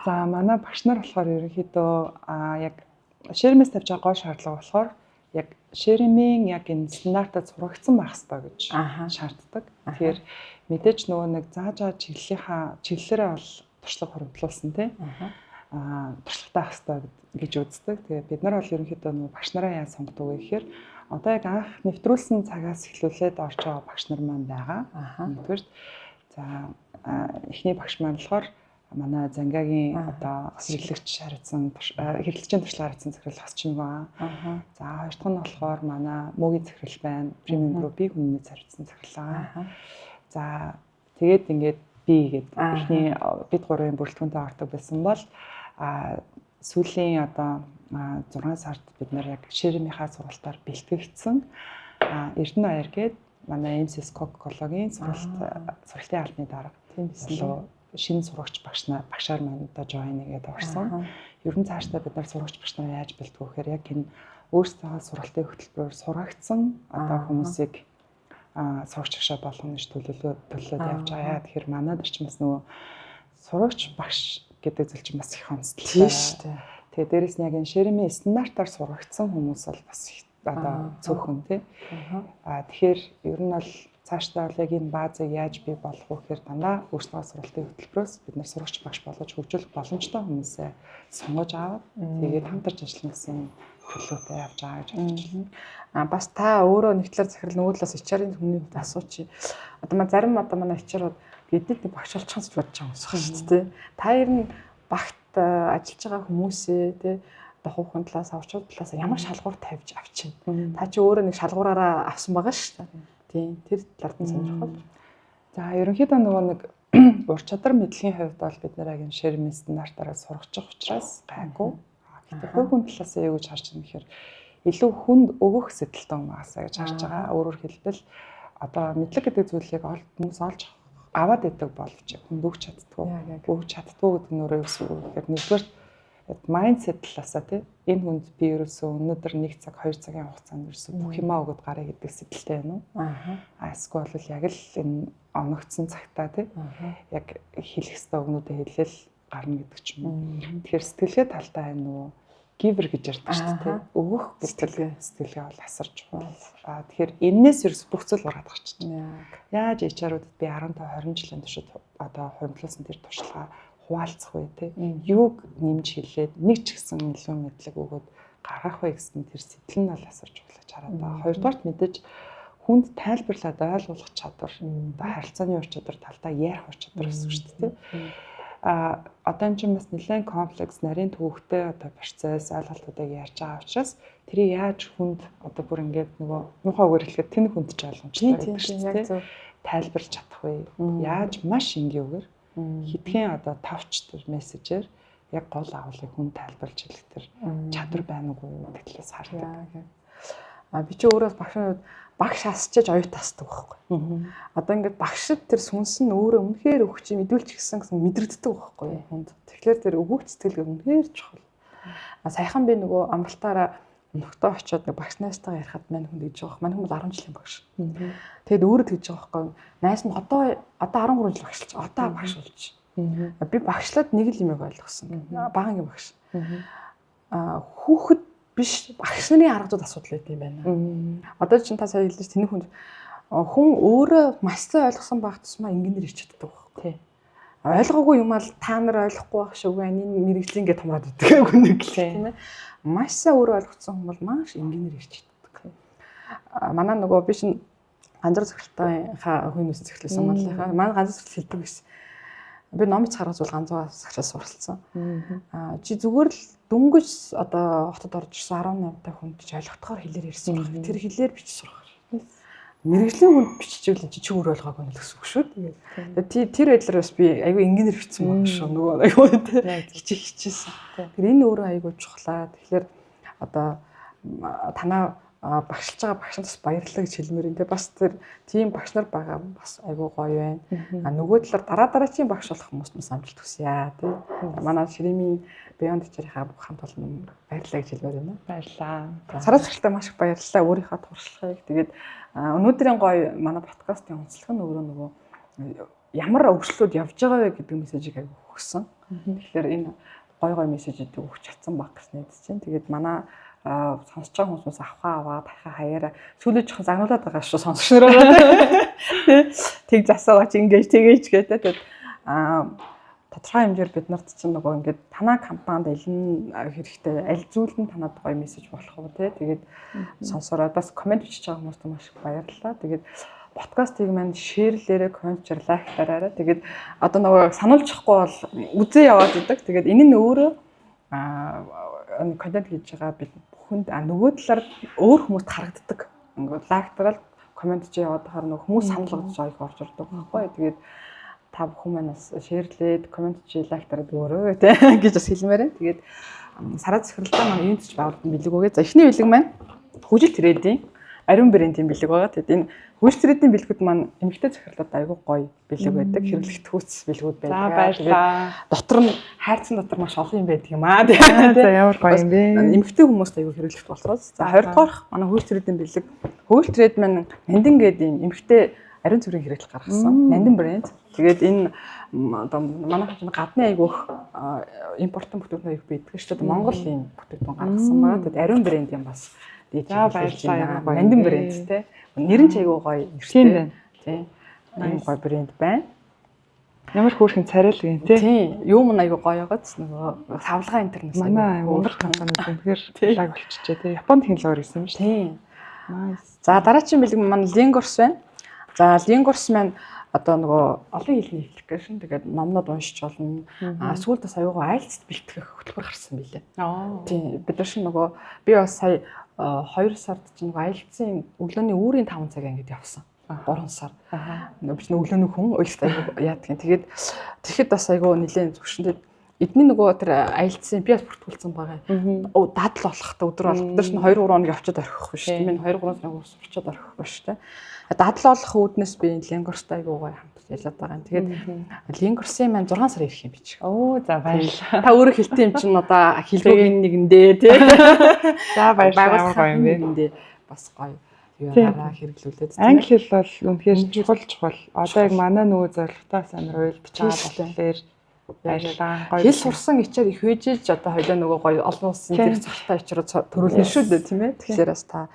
За манай багш нар болохоор ерөнхийдөө яг ширмээс тавьж байгаа гол шаардлага болохоор яг ширмийн яг энэ стандартад сургагдсан байх ёстой гэж шаарддаг. Тэгэхээр мэдээж нөгөө нэг зааж байгаа чиглэлийнхаа чиглэлээрээ бол туршлага хуримтлуулсан тий. Туршлагатай байх ёстой гэж үздэг. Тэгээ бид нар бол ерөнхийдөө нөгөө багш нараа яаж сонгодог вэ гэхээр одоо яг анх нэвтрүүлсэн цагаас эхлүүлээд орж байгаа багш нар маань байгаа. Нэгдүгээрт за эхний багш маань болохоор манай Зангагийн одоо хэрэглэгч хариуцсан хэрэглэгчийн туршлага хариуцсан захирал Хосчин байгаа. За хоёр дахь нь болохоор манай Мөгийн захирал байна. Premium Group-ийн хүмүүний хариуцсан захирал байгаа. За тэгээд ингээд би гээд эхний бид гурвын бүрэлдэхүүнтэй ордог байсан бол сүүлийн одоо 6 сард бид нар яг ширмийнхаа сургалтаар бэлтгэгдсэн Эрдэнэ баяр гээд манай MCS Coca-Cola-гийн сургалтын албаны дарга тийм бисэн. Шинэ сурагч багш нар багшаар маань одоо join хийгээд орсон. Ер нь цаашдаа бид нар сурагч багш нараа яаж бэлтгэх вэ гэхээр яг энэ өөрсдийнхөө сургалтын хөтөлбөрөөр сургагдсан одоо хүмүүсийг сурагч багшаа болгоно гэж төлөвлөөд явж байгаа. Тэгэхээр манай дээр ч бас нөгөө сурагч багш гэдэг зүйл чинь бас их онцлогтой. Тийм шүү дээ. Тэгээ дээрэс нь яг энэ ширмийн стандартаар сургагдсан хүмүүс бол бас их одоо цөөхөн тий. Тэгэхээр ер нь бол цаашдаа бол яг энэ баазыг яаж бий болгох вэ гэхээр дандаа өөрсдөө сургалтын хөтөлбөрөөс бид нар сурагч багш болгож хөгжүүлэх боломжтой хүмүүсээ сонгож аваад тэгээд хамтарч ажиллана гэсэн төлөвлөгөөтэй явж байгаа гэж бодож байна. Бас та өөрөө нэг талаар захирал нөгөө талаас HR-ын хүний хувьд асуучих. Одоо ма зарим одоо манай HR-ууд эдний багш болчих гэж бодож байгаа юм шүү дээ. Та ер нь багт ажиллаж байгаа хүмүүсээ тий одоо хувь хүн талаас авчууд талаас ямар шалгуур тавьж авчин. Та чи өөрөө нэг шалгуураараа авсан байгаа шүү дээ. Тийм тэр талаар нь сонирхол. За ерөнхийдөө нөгөө нэг ур чадвар мэдлэгийн хувьд бол бид нэр яг энэ ширмийн стандартаараа сургачих учраас гайгүй. Гэхдээ хувь хүн талаас юу гэж харж байна гэхээр илүү хүнд өгөх сэтэлтэй хүн байгаасаа гэж харж байгаа. Өөрөөр хэлбэл одоо мэдлэг гэдэг зүйлийг хүмүүс олж аваад идэг боловч хүнд өгч чаддгүй. Өгч чаддгүй гэдэг нь өөрөө юу гэсэн үг вэ гэхээр нэгдүгээр майндсет талаасаа тий энэ хүнд би ерөөсөө өнөөдөр 1 цаг 2 цагийн хугацаанд ерөөсөө бүх юмаа өгöd гарыг гэдэг сэтэлтэй байна уу? Аа. Эсвэл бол яг л энэ оногдсон цагтаа тий яг хэлэх ёстой үгнүүдээ хэлээл гарна гэдэг ч юм уу. Тэгэхээр сэтгэлгээ талдаа энэ нөгөө giver гэж ярьдаг шүү дээ. Өгөх сэтгэлгээ бол асар чухал. Тэгэхээр энээс ерөөс бүх зүйл ураад гарч байна. Яаж HR-уудад би 15 20 жилийн туршид одоо хуримтлуулсан тэр туршлагаа хуваалцах вэ те? Юуг нэмж хэлээд нэг ч гэсэн илүү мэдлэг өгөөд гаргах вэ гэсэн тэр сэтэл нь бол асар чухал гэж хараад байгаа. Хоёрдугаарт мэдээж хүнд тайлбарлаад ойлгуулах чадвар, одоо харилцааны ур чадвар талдаа ярих ур чадвар гэсэн үг шүү дээ. Одоо энэ чинь бас нэлээд комплекс нарийн төвөгтэй одоо процесс ойлголтуудыг ярьж байгаа учраас тэрийг яаж хүнд одоо бүр ингээд нөгөө муухай үгээр хэлэхэд тэнэг хүнд ч ойлгомжтой гэдэг шүү дээ. Тайлбарлаж чадах вэ? Яаж маш энгийн үгээр хэдхэн одоо товч тэр мессежээр яг гол агуулгыг хүн тайлбарлаж хэлэх тэр чадвар байна уугүй юу гэдэг талаас хардаг. Би чи өөрөө багшийн хувьд багш асчиж оюут асдаг байхгүй. Одоо ингээд багшид тэр сүнс нь өөрөө үнэхээр өгч мэдүүлчих гэсэн мэдрэгддэг байхгүй хүнд. Тэгэхээр тэр өгөх сэтгэлгээ үнэхээр чухал. Саяхан би нөгөө амралтаараа нөхтөө очиод нэг багш найзтайгаа ярихад мань хүн гэж байгаа. Мань хүн бол 10 жилийн багш. Тэгэд өөрөө тэгж байгаа байхгүй. Найз нь одоо 13 жил багшилж, одоо багш болж. Би багшлаад нэг л юм ойлгосон. Бага ангийн багш. Хүүхэд биш багш нарын арга зүйд асуудал байт юм байна. Одоо чинь та сая хэллээ тэнэг хүн өөрөө маш сайн ойлгосон байх тусмаа ингэнээр ирч чаддаг байхгүй. Ойлгоогүй юм ал та нар ойлгохгүй байх шиг байна. Энэ мэрэгжлийн ингээд томроод идэг гүнэг гэх тийм ээ. Маш сайн өөрөө ойлгоцсон хүн бол маш ингэнээр ирч чаддаг. Манай нөгөө би чинь ганцар захиралтынхаа хүн үсэн захирлсан манлынхаа манай ганцар захирал хэлдэг байсан. Би ном харах зүйл ганцаа захирал суралцсан. Чи зүгээр л дөнгөж одоо хотод орж ирсэн 18 та хүнд чи ойлгохтойгоор хэлээр ярьсан байх. Тэр хэлээр бичиж сурах. Мэргэжлийн хүнд биччихвэл чи өөр ойлгоогүй нь л гэсэн үг шүү дээ. Тэгээд тэр байдлаар бас би айгүй энгийнээр бичсэн баг шүү. Нөгөө айгүй хичээсэн. Тэр энэ өөрөө айгүй чухлаа. Тэгэхээр одоо танаа Багшилж байгаа багш нас баярлалаа гэж хэлмээр юм те. Бас тэр тийм багш нар байгаа бас айгүй гоё байна. А нөгөө талаар дараа дараачийн багш болох хүмүүст бас амжилт хүсье тий. Манай Ширемийн Beyond HR-ийнхаа бүх хамт олон баярлалаа гэж хэлмээр байна. Баярлалаа. Сараа цахилтаа маш их баярлалаа өөрийнхөө туршлагыг. Тэгээд өнөөдрийн гоё манай подкастын онцлог нь өөрөө нөгөө ямар өөрчлөлтүүд явж байгаа вэ гэдэг мессежийг айгүй өгсөн. Тэгэхээр энэ гой гой мессежүүдийг өгч чадсан баг гэж найдаж байна. Тэгээд манай сонсож байгаа хүмүүс авхаа аваад хаяа хаяараа сүүлээ жоохон загнуулаад байгаа шүү сонсогч нараа тий. Тэг засаагаа чи ингэж тэгэж гэдэг. Тэгээд тодорхой хэмжээр бид нарт чинь нөгөө ингээд танаа компанид аль нь хэрэгтэй, аль зүйл нь танад гоё мессеж болох вэ тий. Тэгээд сонсороо бас comment бичиж байгаа хүмүүст маш их баярлалаа. Тэгээд подкастыг маань share лээрээ, comment чаар, like дараарай. Тэгээд одоо нөгөө сануулчихгүй бол үзээ яваад идэг. Тэгээд энэ нь өөрөө контент хийж байгаа бид бүхэнд нөгөө талаар өөр хүмүүст харагддаг. Ингээд like дараал comment чи яваад хахаар нөгөө хүмүүс санал болгож байгаа их орж ирдэг байхгүй. Тэгээд та бүхэн маань бас share лээд, comment чи, like дараад өгөөрэй тий гэж бас хэлмээр байна. Тэгээд сараа захиралтай маань юунд ч байгууллагын бэлэг өгье. За, эхний бэлэг маань хөгжил трейдийн ариун брендийн бэлэг байгаа. Тэгээд энэ хөгжил трейдийн бэлгүүд маань эмэгтэй захирлууд айгүй гоё бэлэг байдаг. Хэрэглэгдэхүүц бэлгүүд байдаг. За, баярлалаа. Дотор нь хайрцан дотор маш олон юм байдаг юм аа. За, ямар гоё юм бэ? Эмэгтэй хүмүүст айгүй хэрэглэгдэх болохоос. За, 20 дугаарх манай хөгжил трейдийн бэлэг. Хөгжил трейд маань Нандин гэдэг юм эмэгтэй ариун цэврийн хэрэглэл гаргасан. Нандин брэнд. Тэгээд энэ одоо манай чинь гадны айгүйх импортын бүтээгдэхүүн айгүйх байдаг шүү дээ. Монгол ийм бүтээгдэхүүн гаргасан байгаа. Тэгээд ариун брэнд юм бас дээд За, баярлалаа, ямар гоё. Нандин брэнд те. Нэр нь ч айгүй гоё нэртэй. Тийм байна. Тийм. Ийм гоё брэнд байна. Ямар хөөрхөн царайлаг юм те. Тийм. Юм нь айгүй гоё байгааз нөгөө савлгаа интернет Манай Монгол компаниуд үнэхээр лаг болчихжээ те. Японд технологи ирсэн юм шүү. Тийм. Nice. За, дараагийн бэлэг маань Lingors байна. За, Lingors маань одоо нөгөө олон хэлний application. Тэгээд номнод уншиж болно. А сүүлд бас аюугаа IELTS бэлтгэх хөтөлбөр гарсан билээ. Тийм, бид нар шин нөгөө би бас сая 2 сард чинь нөгөө IELTS-ийн өглөөний үүрийн 5 цаг ангид явсан. 3 сар. Нөгөө би чинь өглөөний хүн уйлт аюу яадаг юм. Тэгээд тэгэхэд бас аюу нилээн зүгшин. Тэгээд эдний нөгөө тэр IELTS-ийн би бас бүртгүүлсэн байгаа. Дадал болохтой өдөр болох. Бид нар чинь 2 3 хоног явчаад орхих биш тийм ээ. 2 3 сар сурчаад орхих биш тийм. Дадал болох үүднээс би Lingors-тай аюу гоё хамтарч ажиллаад байгаа юм. Тэгээд Lingors-ийн маань 6 сар ирэх юм бичих. Оо, за, баярлалаа. Та өөрөө хэлтэн юм чинь одоо хэлбүүгийн нэгэндээ тий. За, баярлалаа, ямар гоё юм бэ. Нэгэндээ бас гоё юугаараа хэрэглүүлээд. Англи хэл бол үнэхээр чухал чухал. Одоо яг манай нөгөө зорилготоос амар уялдаж байгаа болохоор баярлалаа. Гоё. Хэл сурсан ичээр их хөөжиж одоо хоёлаа нөгөө гоё олон улсын зэрэг цолтой ичрүү төрүүлнэ шүү дээ, тийм ээ. Тэгэхээр бас та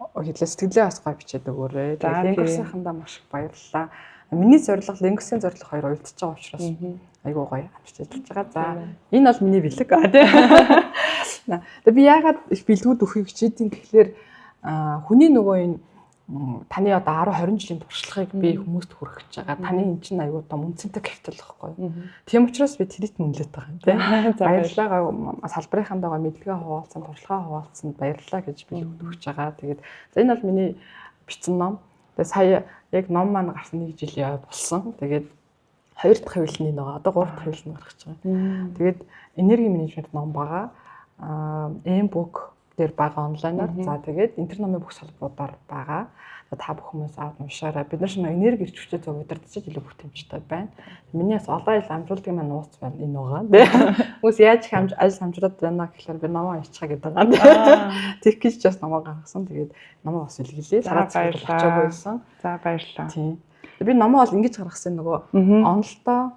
хэлээ сэтгэлээ бас гоё бичээд өгөөрэй. Тэгээд Lingors-ынхандаа маш их баярлалаа. Миний зорилго, Lingors-ын зорилго хоёр уялдаж байгаа учраас айгүй гоё амжиж ажиллаж байгаа. За, энэ бол миний бэлэг. Тийм. Тэгээ би яагаад их бэлгүүд өгөхийг хичээдэг гэхлээр хүний нөгөө энэ таны одоо 10 20 жилийн туршлагыг би хүмүүст хүргэж байгаа. Таны эн чинь аюу том үнцэнтэй капитал байхгүй. Тийм учраас би тэрийг үнэлээд байгаа юм тийм. Баярлалаа, салбарынхаа дагуу мэдлэгээ хуваалцсан, туршлагаа хуваалцсанд баярлалаа гэж би өгч байгаа. Тэгээд за, энэ бол миний бичсэн ном. Тэгээд сая яг ном маань гарсан нэг жил болсон. Тэгээд хоёр дахь хэвлэлний нөгөө одоо гурав дахь хэвлэл нь гарах гэж байгаа. Тэгээд энерги менежмент ном байгаа. E-book дээр байгаа онлайнаар. За, тэгээд интернет номын бүх салбаруудаар байгаа. Та бүх хүмүүс аваад уншаарай. Бид нар шинэ энерги эрч хүчээ зөв удирдах илүү бүтэмжтэй байна. Миний бас олон ажил амжуулдаг маань нууц байна энэ байгаа. Хүмүүс яаж их ажил амжуулаад байна гэхлээр би номоо уншчихаа гэдэг байгаа. Тэг гэж бас номоо гаргасан. Тэгээд номоо бас илгэлээ. Сараа очоогүй байсан. За, баярлалаа. Тийм. Би номоо бол ингэж гаргасан, нөгөө онолтой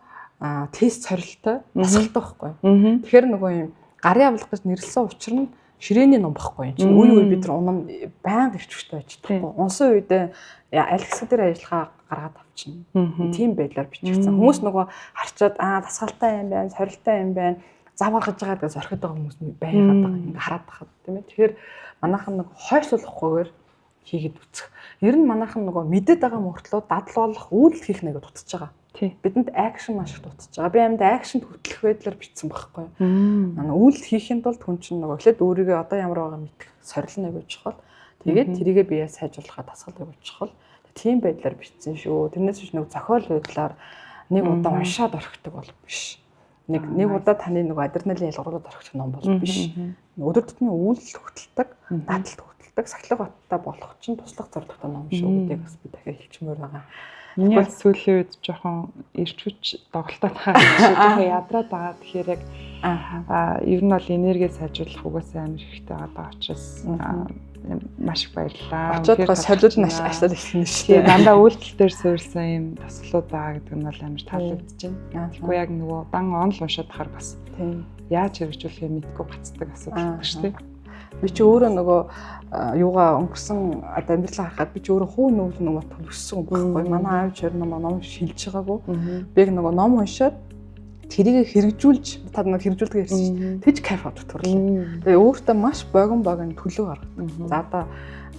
тест сорилттой дасгалтай байхгүй. Тэгэхээр нөгөө юм гарын авлага гэж нэрлсэн учир нь ширээний ном байхгүй юм чинь. Үе үе бид нар унан байнга ирч хүчтэй байж чадахгүй. Унсан үедээ аль хэсэг дээр ажиллагаа гаргаад авчина. Тийм байдлаар бичигдсэн. Хүмүүс нөгөө харчаад аа дасгалтай юм байна, сорилттой юм байна, зав гаргаж байгаа гэж орхиод байгаа хүмүүс байгаад байгаа. Ингээ хараад байхад тийм ээ. Тэгэхээр манайхан нэг хойшлуулахгүйгээр хийгээд үсэх. Ер нь манайхан нөгөө мэдээд байгаа мөртлөө дадал болох үйлдэл хийх нэг дутаж байгаа. Бидэнд action маш их дутаж байгаа. Би амьд action хөтлөх байдлаар бичсэн байхгүй. Үйлдэл хийхийн тулд хүн чинь нөгөө эхлээд өөрийгөө одоо ямар байгаа мэдэх сорил нь аягүй чухал. Тэгээд тэрийгээ бие сайжруулахаа дасгал аягүй чухал. Тийм байдлаар бичсэн шүү. Тэрнээс биш нөгөө зохиол байдлаар нэг удаа уншаад орхидог бол биш. Нэг удаа таны нөгөө адреналин ялгуурлаад орчих ном бол биш. Өдөр тутмын үйлдэл хөтэлдэг, дадлалт хөтэлдэг, сахилга баттай болох чинь туслах зорилготой ном шүү гэдгийг бас би дахиад хэлчмээр байгаа. Миний бас сүүлийн үед жоохон эрч хүч доголдоод байгаа юм шиг жоохон ядраад байгаа. Тэгэхээр яг ер нь бол энерги сайжруулах угаасаа амар хэрэгтэй байгаа учраас маш их баярлалаа. Очоод гоо солиуд нь ашлаад эхэлнэ шүү дээ. Дандаа үйлдэл дээр суурилсан юм тосглууд байгаа гэдэг нь бол амар таалагдж байна. Тэгэхгүй яг нөгөө дан онл уншаад хахаар бас яаж хэрэгжүүлэхээ мэдэхгүй гацдаг асуудал байдаг шүү дээ. Би чи өөрөө нөгөө юугаа өнгөрсөн одоо амьдралаа харахад би чи өөрөө хуу нүүл номоор төлөссөн байхгүй. Манай аав чир ном шилж байгаагүй. Би яг нөгөө ном уншаад тэрийг хэрэгжүүлж та нэг хэрэгжүүлдэг ярьсан чинь тэгж кайф авдаг төрлөө. Тэгээ өөртөө маш богино богино төлөв гаргадаг. За одоо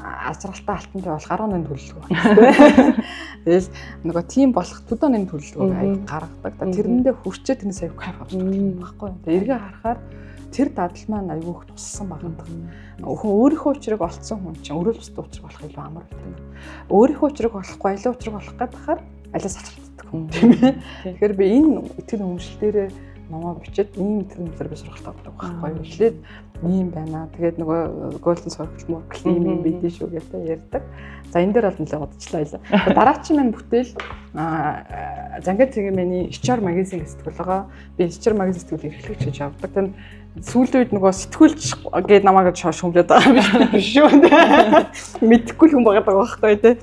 азралтай алтан той бол гаруй нэн төлөвлөгөө байна. Тэгэл нөгөө тийм болох төдөө нэн төлөвлөгөөг аяг гаргадаг. Тэрэндээ хүрчээ тэрнээс аяг кайф авдаг байхгүй. Тэгээ эргээ харахаар тэр дадал маань айгүй их туссан багадах. Хүн өөрийнхөө учрыг олцсон хүн чинь өөрөө бусдын учрыг олох илүү амар байдаг. Өөрийнхөө учрыг олохгүй алин учрыг олох гэдгээр алиас алхагддаг хүн тийм ээ. Тэгэхээр би энэ итгэл үнэмшил дээрээ номоо бичээд ийм итгэл үнэмшлээр би сургалт авдаг байхгүй юу. Эхлээд ийм байна. Тэгээд нөгөө Golden Circle мөргөл ийм юм бидэн шүү гэдэг ярьдаг. За энэ дээр бол нэлээд удажлаа байлаа. Дараачин маань бүтээл Зангаа цэгийн HR magazine гэж сэтгүүл байгаа. Би HR magazine сэтгүүл эрхлэгч гэж явдаг. Тэнд сүүлийн үед нөгөө сэтгүүлч гээд намайг шүүмжлээд байгаа юм биш шүү. Мэдхгүй л хүн байгаа даа байхгүй тий.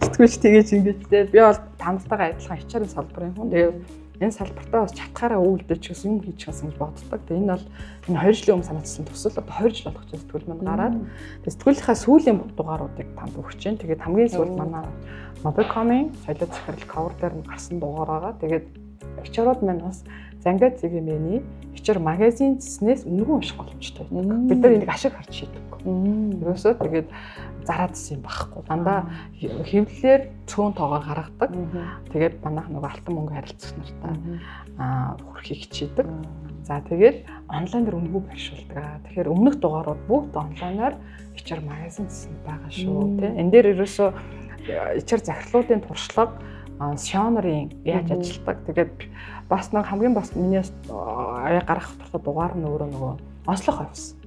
Сэтгүүлч тэгэж ингэж тий. Би бол таналтайгаа адилхан HR-ын салбарын хүн. Тэгээд энэ салбартаа бас чатгаараа үйлдэж гэсэн юм хийж чадсан гэж боддог. Тэгээд энэ бол энэ 2 жилийн өмнө санаачилсан төсөл одоо 2 жил болох чинь сэтгүүл маань гараад тэгээд сэтгүүлийнхаа сүүлийн дугааруудыг танд өгч чинь. Тэгээд хамгийн сүүлд манай Mobicom-ийн солиод захирал cover дээр нь гарсан дугаар байгаа. Тэгээд HR-ууд маань бас Зангаа цэгийн HR magazine цэснээс үнэгүй унших боломжтой байдаг. Бид нар энийг ашиг харж шийдэггүй. Ерөөсөө тэгээд зараад исэн юм байхгүй. Дандаа хэвлэлээр цөөн тоогоор гаргадаг. Тэгээд манайх нөгөө алтан мөнгө харилцагч нартай хүрхийг хичээдэг. За тэгээд онлайн дээр үнэгүй байршуулдаг. Тэгэхээр өмнөх дугаарууд бүгд онлайнаар HR magazine цэсэнд байгаа шүү. Тэ. Энэ дээр ерөөсөө HR захирлуудын туршлага шонорын яаж ажилладаг. Тэгээд бас нэг хамгийн бас миний аяа гаргах туртаа дугаар нь өөрөө нөгөө онцлог офис.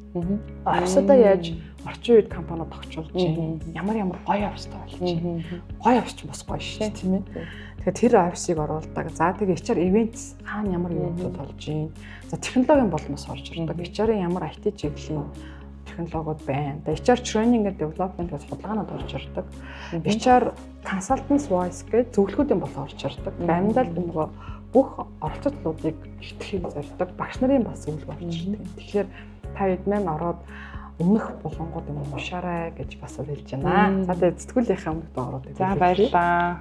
Офисодоо яаж орчин үед компаниуд тогтчулж байна. Ямар гоё офистай болж байна. Гоё офис ч бас гоё шүү тийм ээ. Тэгэхээр тэр офисыг оруулдаг. За тэгээ HR events хаана ямар ивентүүд болж байна. За технологийн болмос орж ирдэг. HR-ын ямар IT чиглэлийн технологиуд байна. HR training and development гэж судалгаанууд орж ирдэг. HR consultants voice гэж зөвлөгөөдийн болоо орж ирдэг. Амьдал нөгөө бүх оролцогдлуудыг итгэхийг зорддог. Багш нарын бас зөвлөгөө орж ирдэг. Тэгэхээр та хэд маань ороод өмнөх болонгууд юм уншаарай гэж бас хэлж байна. За тэгээд сэтгүүлийнхээ өмнөх дугааруудыг. За баярлалаа.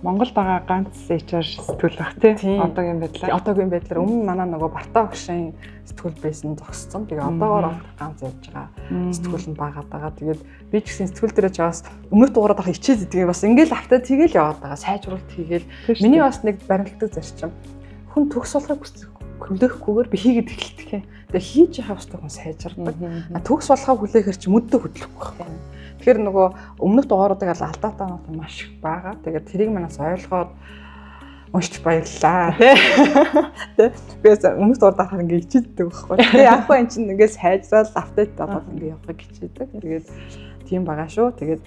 Монголд байгаа ганц HR сэтгүүл бах тий. Одоогийн байдлаар. Одоогийн байдлаар өмнө манай нөгөө Бартаа багшийн сэтгүүл байсан зогссон. Тэгээ одоогоор ганц явж байгаа сэтгүүл нь байгаад байгаа. Тэгээд би ч гэсэн сэтгүүл дээрээ ч бас өмнөх дугаараад авах хичээд идэг. Бас ингээл автаа тэгэл яваад байгаа. Сайжруулалт хийгээл. Миний бас нэг баримтлагдаг зарчим. Хүн төгс болохыг хүлээхгүйгээр би хийгээд эхэлдэг. Тэгээ хийж явах ёстой хүн сайжирдаг. Төгс болохоо хүлээхэр чи мөддө хөдлөхгүй байхгүй. Тэгэхээр нөгөө өмнөх дугааруудыг алдаатай маш их байгаа. Тэгээд тэрийг манаас ойлгоод уншиж баярлалаа. Тэ. Би бас өмнөх дугаар дарахаар ингээ хичээддэг байхгүй. Тэгээ яг хөө эн чинь ингээ сайжрал апдейт болоод ингээ явахыг хичээдэг. Тэгээд тийм байгаа шүү. Тэгээд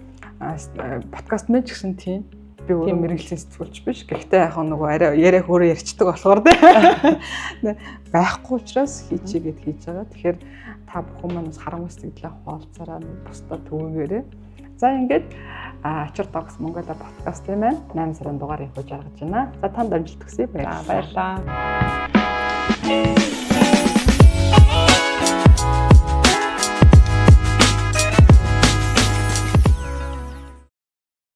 подкаст мэн ч гэсэн тийм. Би өөрөө мэргэжлийн сэтгүүлч биш. Гэхдээ яг нөгөө арай яриа хөөрөө ярьцдаг болохоор тийм байхгүй учраас хийчихэд хийж байгаа. Тэгэхээр та бүхэн маань бас харанхуй сэтгэлээ хуваалцаарай, бусдад түгээгээрэй. За ингээд HR Dogs Mongolia подкаст юм байна. 8 сарын дугаар явуулж гаргаж байна. За танд амжилт хүсье. Баярлалаа.